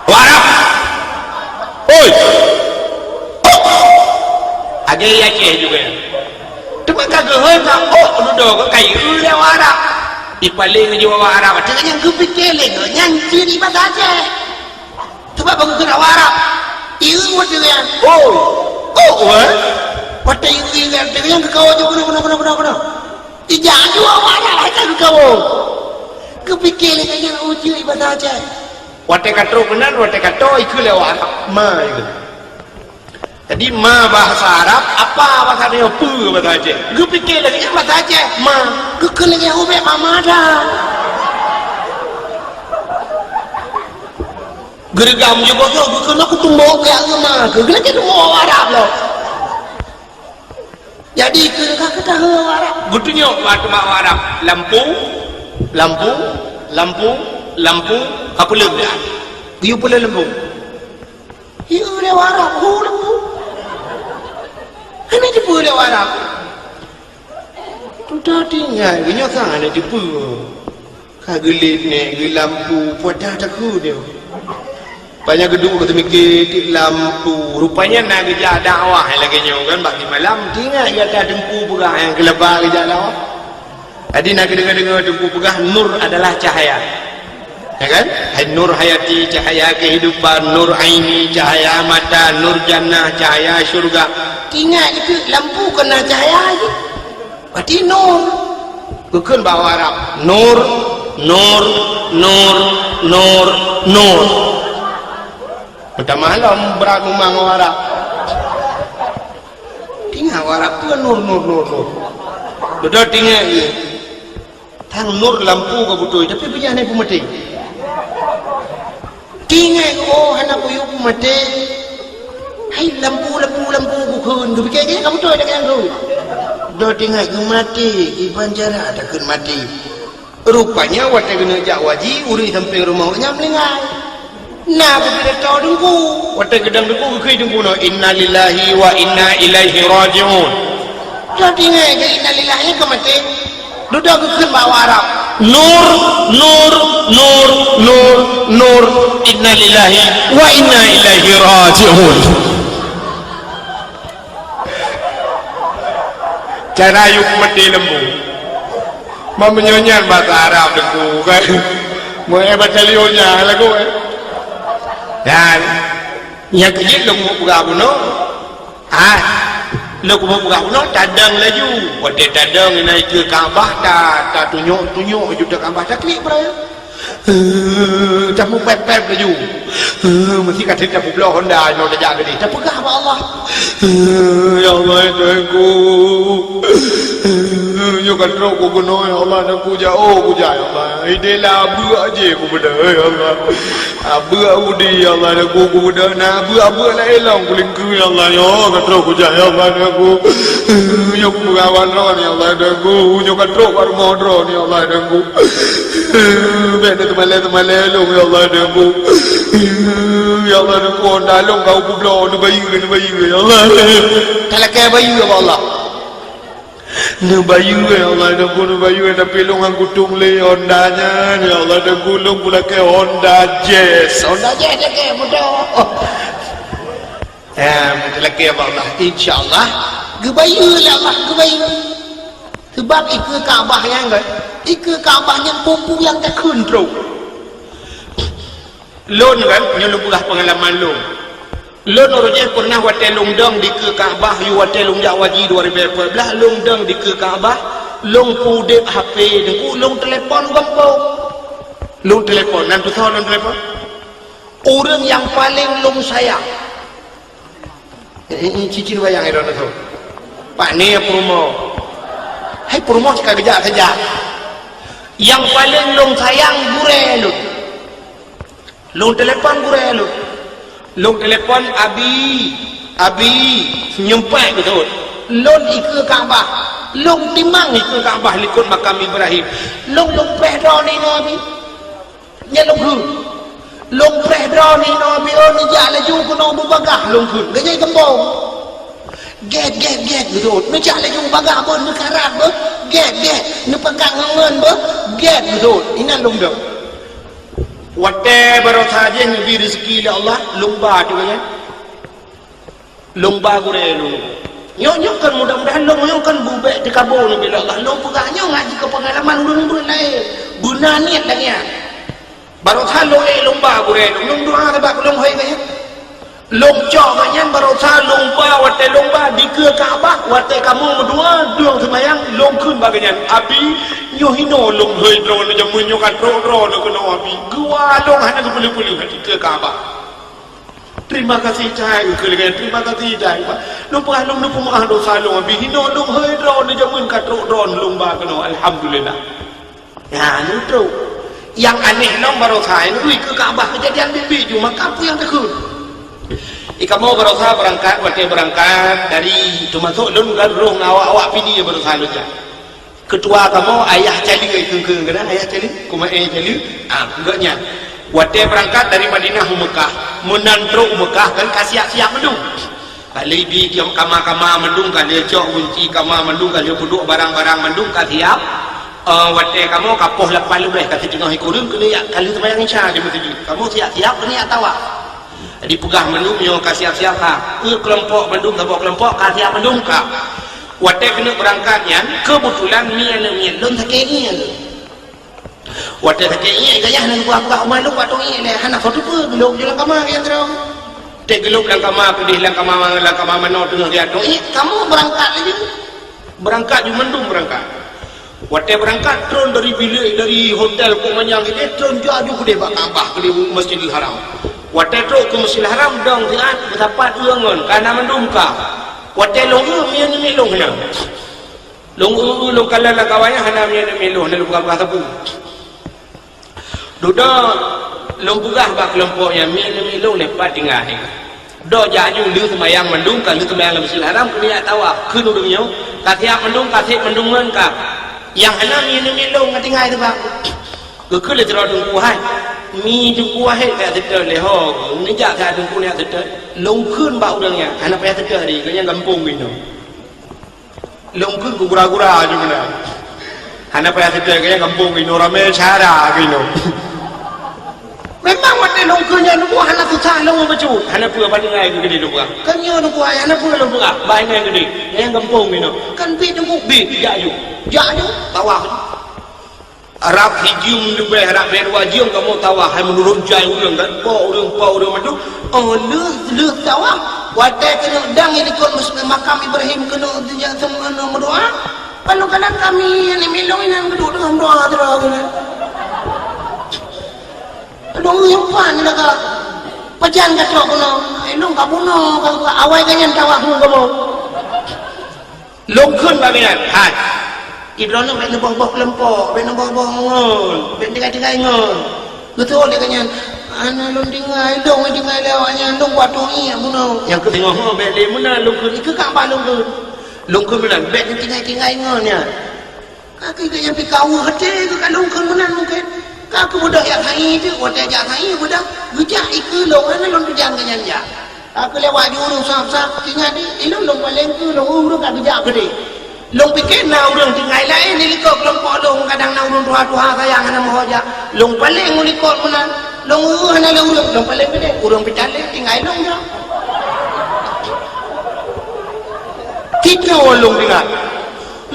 Awak Arab. Oi. Lagèe Aceh juga. Teuma ka geuhôi ka, oh, dudoe ka kai lé awak Arab. Ipaleng ju awak Arab. Teuka nyang geupiké lé geuh, nyan jih di basa Aceh. Sabab bak geukheun awak Arab. Ieu watèe nyan. Oh. Oh, eh. Watèe ieu nyan, teuka nyang geukawo ju keunoe, keunoe, keunoe, keunoe, keunoe. Ijak ju awak Arab, hai ka geukawo. Geupiké lé nyan, oh, jih di basa Aceh. Watèe ka trok keunan, watèe ka toe, ikheun lé awak Arab. Ma, ikheun. Jadi, ma bahasa Arab, apa bahasa dia? Peue bahasa Aceh? Geupiké lagèe nyan bahasa Aceh, ma. Geukheun lagèe ubé mama dah. Geureugam ju boh, geukheun aku tumbok keu ma, keu geulakèe tumbok Arab lom. Jadi, keu ka keutahu Arab. Geutunyok bak teuma Arab. Lampu, lampu, lampu, lampu, ka peuleueng dah. Geuyue peuleueng lampu. Ieu lé Arab, hu lampu. Hana jipeue lé Arab. Tutoe tinggai, geunyoe sang hana jipeue. Ka geulet nèk, geulampu, peue dah takheun nyoe. Rupanya geuduek geuteumiké tiep lampu. Rupanya na geujak dakwah lagèe nyoe kan, bak di malam. Tinggai gata teungku peugah nyang keulaba geujak dakwah. Jadi na geudeungoe-deungoe teungku peugah, nur adalah cahaya. Ya kan? Hai nur hayati, cahaya kehidupan, nur aini, cahaya mata, nur jannah, cahaya syurga. Tinggai itu lampu keu na cahaya jih. Berarti nur. Geukheun bak Arab. Nur, nur, nur, nur, nur. Peutamah lom brat meumang Arab. Tinggai Arab tu nur, nur, nur, nur. Beutôi tinggai. Tang nur lampu ka beutôi, tapi bijah na peumaté. Tinggai, oh, hana kuyue peumaté. Hai lampu, lampu, lampu, bukon. Geupiké ka beutôi dah nyang tu. Dah tinggai geumaté, iban cara takheun maté. Rupanya watèe geuneuk jak waji, ureueng sampéng rumoh nyan meuninggai. Na geupidato teungku. Watèe geudong teungku geukheun teungku nyoe, "Innalillahi wa inna ilaihi raji'un." Ka tinggai keu innalillahi ka maté. Dudoe geukheun bak Arab. Nur, nur, nur, nur, nur. Innalillahi wa inna ilaihi raji'un. Cara yue maté lampu. Meunyoe nyan bahasa Arab teungku kan. Meu eh batalion nyan lagu eh. Dan nyang keujeuet lôn peugah bunoe. Ah, lôn peugah bunoe tadong laju. Watèe tadong inan ikeue Ka'bah ta, tatunyok-tunyok ju Ka'bah taklik peuraya. Eh, tameupép-pép laju. Eh, meusti ka that tapubloe honda nyoe tajak keudeh. Tapeugah bak Allah. Eh, ya Allah, ya Tuhanku. Eh, nyoe ka trok ku keunoe, ya Allah, dan ku jak, oh, ku jak, ya Allah. Ideh lah beuk je ku beudôh, ya Allah. Beuk udi, ya Allah, dan ku, ku beudôh na beuk-beuk lah ilong ku lingkeu, ya Allah. Nyoe ka trok ku jak, ya Allah, dan ku. Eh, nyoe ku peugah bak droeneuh, ya Allah, dan ku. Nyoe ka trok bak rumoh droeneuh, ya Allah, dan ku. Bèk na teumalèe-teumalèe lôn, ya Allah, dan ku. Ya Allah, neupeu honda lôn ka peubloe, neubayeue, neubayeue, ya Allah. Talakée bayeue bak Allah. Neubayeue, ya Allah, neupeu neubayeue, tapi lôn han kutueng lé honda nyan, ya Allah, neupeu lôn kulakée honda jazz. Honda jazz lakée, beutôi. Ya, talakée bak Allah, insya Allah. Geubayeue lé Allah, geubayeue. Sabab ikeue Ka'bah nyan kan, ikeue Ka'bah nyan peue-peue nyang takheun trok. Lôn kan, nyoe lôn peugah peungalaman lôn. Lôn uroe jih pernah watée lôn dong dikeue Ka'bah, yôh watée lôn jak haji dua ribu empat belas, lôn dong dikeue Ka'bah, lôn peudeb H P, teungku lôn telepon gampông. Lôn telepon, nan tusoe lôn telepon? Ureuëng nyang paleng lôn sayang. Eh, eh, eh, cicin wayang droeneuh tu. Pak ni peurumoh. Hai peurumoh cit ka geujak saja. Nyang paleng lôn sayang gurée lôn. Lôn telepon gurée lôn. Lôn telepon, "Abi, Abi, senyum pek beutôi. Lôn ikeue Ka'bah. Lôn timang ikeue Ka'bah likot makam Ibrahim. Lôn, lôn preh droeneuh inoe, Abi." Nyan lôn kheun. Lôn preh droeneuh inoe, Abi, oh, neujak laju keunoe beubagah lôn kheun. Geujak gampông. Gét, gét, gét, beutôi. Neujak laju bagah beuh, neukarat beuh. Gét, gét. Neupakat ngon beuh. Gét, beutôi. Inan lôn dong. Watée baroesa jih neubri rezeki lé Allah, lôn ba teuk nyan. Lôn ba gurée lôn. Nyoe, nyoe kan mudah-mudahan lôn nyoe kan bubek teukabo neubi lé Allah. Lôn peugah nyoe ngaji keu peungalaman ureuëng-ureuëng laén. Beuna niet lagée nyan. Baroesa lôn ék lôn ba gurée lôn, lôn doa sabab lôn hôi geuh nyan. Lôn cok geuh nyan baroesa lôn ba, watée lôn ba dikeue Ka'bah, watée kamoe meudoa, dueng seumayang, lôn kheun bak geuh nyan, "Abi, nyoe hinoe lôn hôi droeneuh jameun nyoe ka trok droeneuh keunoe, Abi." Geuwa lôn hana geupeuleueh-peuleueh dikeue Ka'bah. Terima kasih cai, keu lagée, terima kasih cai, Pak. Lôn peugah lôn neupeumeu'ah dosa lôn, Abi. Hinoe lôn hôi droeneuh jameun ka trok droeneuh lôn ba keunoe. Alhamdulillah. Nyan trok. Nyang aneh lom baroesa, nyan ui keu Ka'bah kejadian biet-biet ju, maka peue nyang takheun? Ikamoe baroesa beurangkat, watée beurangkat dari teumasok lôn kan roh ngon awak-awak Pidie baroesa lôn jak. Keutua kamoe Ayah Cali, keu-keu keunan Ayah Cali, kumaé Cali, ah, geuh nyan. Watée beurangkat dari Madinah u Meukah, meunan trok u Meukah kan ka siap-siap mandum. Ka lheueh bi kama-kama mandum, ka lheueh cok gunci kama mandum, ka lheueh peuduek barang-barang mandum ka siap. Eh, watée kamoe ka poh lapan leubeh, ka siteungoh ikeu ureuëng keuneuk jak, ka lheueh seumayang Isya di meuseujid. Kamoe siap-siap keuneuk jak tawaf. Dipeugah mandum nyoe ka siap-siap ha. Keu keulompok mandum saboh keulompok ka siap mandum ka. Watée keuneuk beurangkat nyan, keubeutulan mi aneuk miet lôn sakét ngieng. Watée sakét ngieng, gayah nan buah-buah uma lôn watée ngieng lé hana soe teupeue geulop ju lam kama geuh droe. Teuh geulop lam kama, keudeh lam kama, lam kama manoe teungoh geuh droe. Ih, kamoe beurangkat laju. Beurangkat ju mandum beurangkat. Watée beurangkat, tron dari bilék, dari hotel kok manyang keudeh, tron jak ju keudeh bak Ka'bah, keudeh Masjidil Haram. Watée trok keu Masjidil Haram, dong siat, meusapat ureuëng ngon, ka na mandum ka. Watée lôn eu, miyueb namiet lôn hana. Lôn eu, eu, lôn kalon lam kawan nyan hana miyueb namiet lôn, hana lôn peugah-peugah sapeue. Dudoe lôn peugah bak keulompok nyan, miyueb namiet lôn leupah tinggai. Doh jak ju lheueh seumayang mandum ka, lheueh seumayang lam Masjidil Haram keuneuk jak tawaf. Kheun ureuëng nyoe, ka siap mandum, ka sép mandum ngon ka. Nyang hana miyueb namiet lôn ka tinggai teuh bak. Geukheun lé sidroe teungku, "Hai, mi teungku, hai, ka seutôt lé ho, neujak ka teungku neujak seutôt." Lôn kheun bak ureuëng nyan, "Hana payah seutôt di, keu nyan gampông inoe." Lôn kheun keu gura-gura ju keunan. Hana payah seutôt, keu nyan gampông inoe, ramé syedara keu inoe. Memang watée lôn kheun nyan, lôn buet hana susah lôn bacut. Hana peue, ban ngai keu geude lôn peugah. Kan nyoe lôn buet, hana peue lôn peugah. Ban ngai geude. Nyan gampông inoe. Kan biet teungku, biet, jak ju. Jak ju, tawaf. Rab sijeuem leubeh, rab bèe dua jeuem kamoe tawaf, hai meunurot jai ureuëng kan, po ureuëng, po ureuëng mandum. Oh, lheueh, lheueh tawaf, watée keuneuk dang i likot mus-, makam Ibrahim keuneuk dijak sem-, keuneuk meudoa, paloh kanan kami, namiet lôn inan geuduek teungoh meudoa sidroe keunan. Aduh, nyang pan lagak. Pajan ka trok keunoe, eh, lôn ka bunoe, ka, ka awai ka nyan tawaf ngon kamoe. Lôn kheun bak geuh nyan, "Hai, droeneuh bèk neuboh-boh keulompok, bèk neuboh-boh ngon, bèk tinggai-tinggai ngon." Geutôh lé geuh nyan, "Hana lôn tinggai, lôn tinggai lé awak nyan, lôn kuat tueng ié bunoe." Nyang keuh singoh, "Ho, bèk lé meunan lôn kheun, ikeue Ka'bah lôn kheun." Lôn kheun meunan, "Bèk neutinggai-tinggai ngon nyan." Ka keuh geuh nyan pih ka weueh até geuh ka lôn kheun meunan mungken. Ka Keu beudôh jak sa'i teuk, watèe jak sa'i beudôh, geujak ikeue lôn, hana lôn teujan keu nyan jak. Ka keu lewat ju ureueng sab-sab, ingat di, ilôn lôn paleng keu lôn ureueng ka geujak keudeh. Lôn pike na ureueng tinggai laén di likot keulompok lôn, kadang na ureueng tuha-tuha sayang hana meuho jak. Lôn paleng u likot meunan, lôn ureueng hana lé ureueng, lôn paleng keudeh, ureueng peucalek tinggai lôn jak. Tiga lôn tinggai.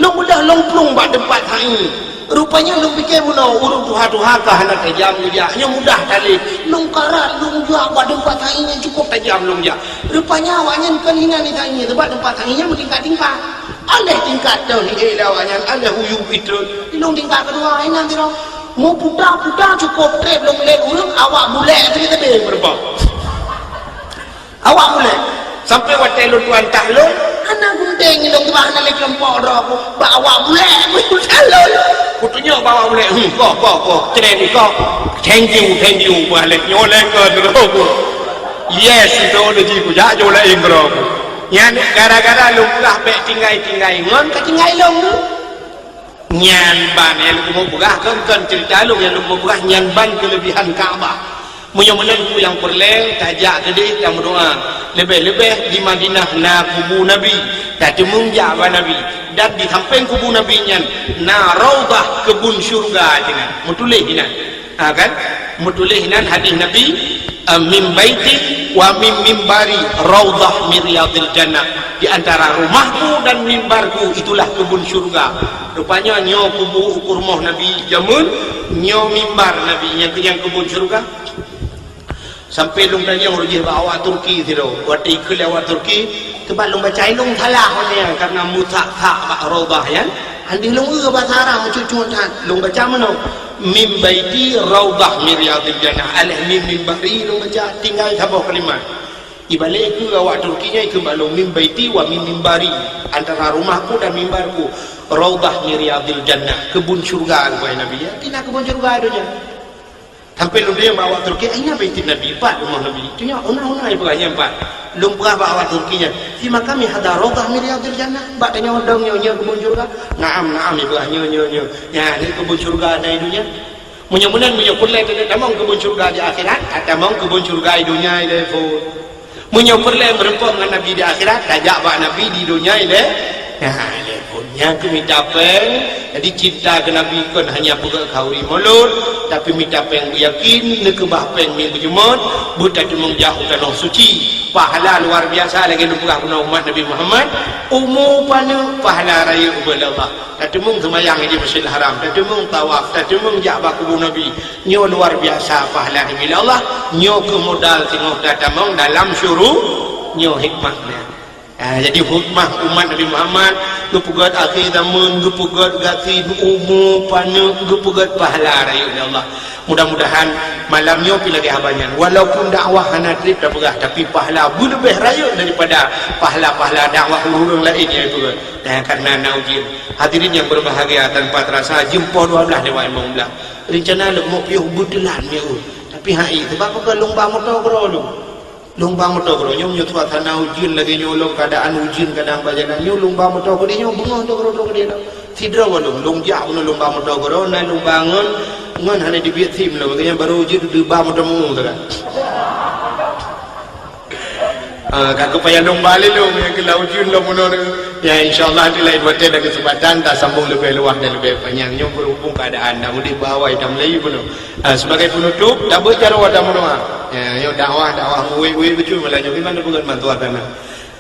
Lôn beudôh lôn plueng bak teumpat sa'i. Rupanya lôn pike bunoe ureueng tuha-tuha ka hana tajam geujak, nyoe mudah talé. Lôn karat lôn jak bak teumpat sa'i nyang cukôp tajam lôn jak. Rupanya awaknyan kon hinan di sa'i, sabab teumpat sa'i nyan meutingkat-tingkat. Aléh tingkat teuh hi lé awaknyan, aléh u yup itrön. Di lôn tingkat keudua, hinan sidroe. Meuputa-puta cukôp trép lôn lét ureueng awak bulèk teubi-teubi meurumpok. Awak bulèk. Sampai watèe lôn tuan tah lôn, hana geunteng lôn keubah hana lé keulompok droe ku. Bak awak bulèk ku tah lôn. Kutunyok bak awak bulèk, "Hmm, koh, koh, koh. Keren ni, koh. Thank you, thank you." Bah lé nyoe lé keu droe ku. Yes, itu lé ji ku jak jo laén droe ku. Nyan gara-gara lôn peugah bèk tinggai-tinggai ngon ka tinggai lôn. Nyan ban nyang lôn peugah, kon, kon ceurita lôn nyang lôn peugah, nyan ban keuleubihan Ka'bah. Meunyoe meunan peue nyang peureulèe, tajak keudeh tameudoa. Leubeh-leubeh di Madinah na kubu Nabi, tateumeung jak bak Nabi. Dan di sampéng kubu Nabi nyan na raudhah, keubun syeuruga, inan meutuléh inan. Ha, kan? Meutuléh inan hadis Nabi, eh, "Min baiti wa min mimbari raudhah min riyadil jannah." Di antara rumahku dan mimbarku itulah keubun syeuruga. Rupanya nyoe kubu ukeue rumoh Nabi jameun, nyoe mimbar Nabi nyang keu nyang keubun syeuruga. Sampai lôn tanyong rôh jih bak awak Turki sidroe. Watèe ikheun lé awak Turki, teuma lôn baca ilôn salah watèe nyan karena meusak-sak bak raudhah nyan. Andeuh lôn eu basa Arab meucut-cut that. Lôn baca meunoe, "Min baiti raudhah min riyadil jannah." Aléh mim mimbari lôn baca tinggai saboh kalimat. Ibalek keu awak Turki nyan ikheun bak lôn, "Min baiti wa min mimbari." Antara rumahku dan mimbarku raudhah min riyadil jannah. Keubun syeuruga geupeugah Nabi, ya. Tina keubun syeuruga donya. Sampai lôn tanyong bak awak Turki, "Aina baitin Nabi?" Pat rumoh Nabi. Tanyong, "Ona-ona ipeugah nyan pat?" Lôn peugah bak awak Turki nyan, "Fi maqami hadha raudhah min riyadil jannah." Bak tanyoe dong nyoe, nyoe keubun syeuruga. "Na'am, na'am," ipeugah, "Nyoe, nyoe, nyoe. Nyan keubun syeuruga na i donya." Meunyoe meunan, meunyoe peureulèe tamong keubun syeuruga di akhirat, tamong keubun syeuruga i donya ilèe phôn. Meunyoe peureulèe meureumpok ngon Nabi di akhirat, tajak bak Nabi di donya ilèe. Nah, ilèe phôn. Nyang keu mita pèng, jadi cinta keu Nabi kon hanya peugèt khauri mulod, tapi mita pèng beuyakin, neukeubah pèng mie beujeumot, beutateumeung jak u tanoh suci. Pahala luar biasa lagèe lôn peugah keunoe umat Nabi Muhammad, umu paneuk pahala rayeuk ubé lé Allah. Tateumeung seumayang di Masjidil Haram, tateumeung tawaf, tateumeung jak bak kubu Nabi. Nyoe luar biasa pahala geubri lé Allah. Nyoe keuh modal singoh tatamong dalam syuru-, nyoe hikmahnya. Ha, jadi hikmah umat Nabi Muhammad, geupeugèt akhé zaman, geupeugèt gasien, umu paneuk, geupeugèt pahala rayeuk lé Allah. Mudah-mudahan malam nyoe pih lagèe haba nyan. Walaupun dakwah hana trép tapeugah, tapi pahala beuleubèh rayeuk daripada pahala-pahala dakwah ureueng laén nyang geupeugèt. Nah, karena na ujeuen. Hadirin yang berbahagia, tanpa terasa jeuem poh dua belas lewat lima belas. Rencana lôn meupiôh beuteulat meu'un. Tapi hai, sebab apa lôn ba moto keudroe lôn. Lôn ba moto keudroe nyoe, nyoe suasana ujeuen lagèe nyoe lom, keadaan ujeuen kadang bak jalan nyoe, lôn ba moto keudroe nyoe, beungoh moto keudroe keudroe. Sidroe lôn, lôn jak bunoe lôn ba moto keudroe, na lôn ba ngon, ngon hana dibiet sim lom, lagèe nyan barô jeuet deuba moto meu'un sagai. Ah, ka keuh payah lôn ba lé lôn, nyang keu lam ujeuen lom bunoe. Ya, insya Allah di lain watèe dan kesempatan tasambong leubeh luwah dan leubeh panyang. Nyoe berhubung keadaan dak udép bak awai tamulai bunoe. Ah, sebagai penutup, tabeuet jaroe tameudoa. Ya, nyoe dakwah, dakwah uwit-uwit beutôi malam nyoe. Di mana bukan bantuan tanah?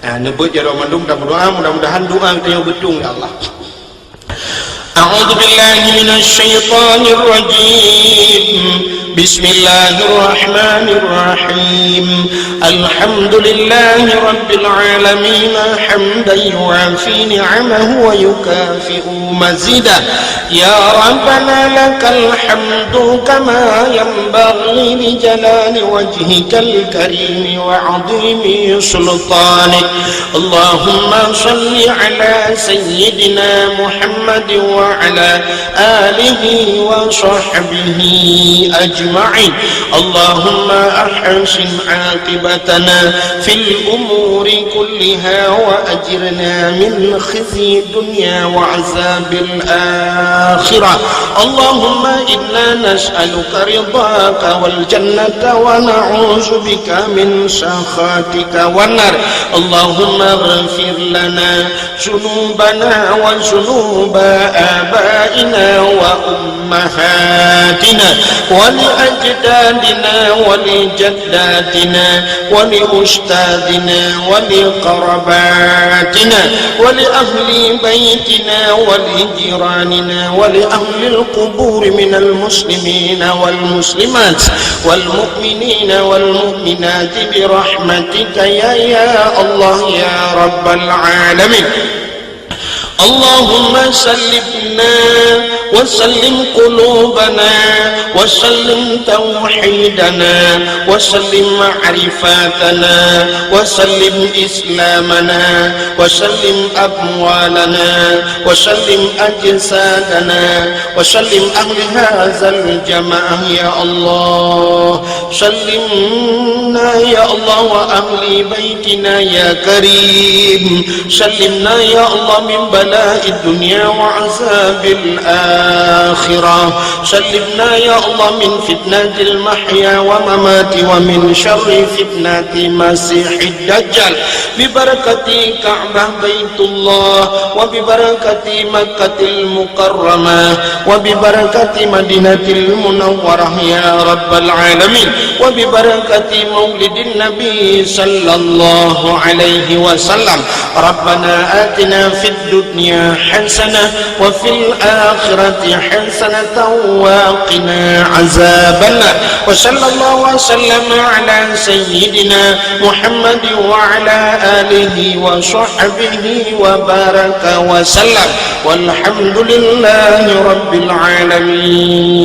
Ah, neubeuet jaroe mandum tameudoa, mudah-mudahan doa geutanyoe geutueng lé Allah. أعوذ بالله من الشيطان الرجيم. بسم الله الرحمن الرحيم. الحمد لله رب العالمين، حمدا يوافي نعمه ويكافئ مزيده. يا ربنا لك الحمد كما ينبغي لجلال وجهك الكريم وعظيم سلطانك. اللهم صل على سيدنا محمد وعلى آله وصحبه أجمعين. أجمعين. اللهم أحسن عاقبتنا في الأمور كلها وأجرنا من خزي الدنيا وعذاب الآخرة. اللهم إنا نسألك رضاك والجنة ونعوذ بك من سخطك والنار. اللهم اغفر لنا ذنوبنا وذنوب آبائنا وأمهاتنا ولأجدادنا ولجداتنا ولأستاذنا ولقرباتنا ولأهل بيتنا ولجيراننا ولأهل القبور من المسلمين والمسلمات والمؤمنين والمؤمنات برحمتك يا، يا الله يا رب العالمين. اللهم سلمنا وسلم قلوبنا وسلم توحيدنا وسلم معرفتنا وسلم إسلامنا وسلم أموالنا وسلم أجسادنا وسلم أهل هذا الجماعة يا الله. سلمنا يا الله وأهل بيتنا يا كريم. سلمنا يا الله من بلاء الدنيا وعذاب الآخرة. سلمنا يا الله من فتنة المحيا وممات ومن شر فتنة المسيح الدجال. ببركة كعبة بيت الله وببركة مكة المكرمة وببركة مدينة المنورة يا رب العالمين وببركة مولد النبي صلى الله عليه وسلم. ربنا آتنا في الدنيا حسنة وفي الآخرة حسنة وقنا عذاب النار. وصلى الله وسلم على سيدنا محمد وعلى آله وصحبه وبارك وسلم. والحمد لله رب العالمين.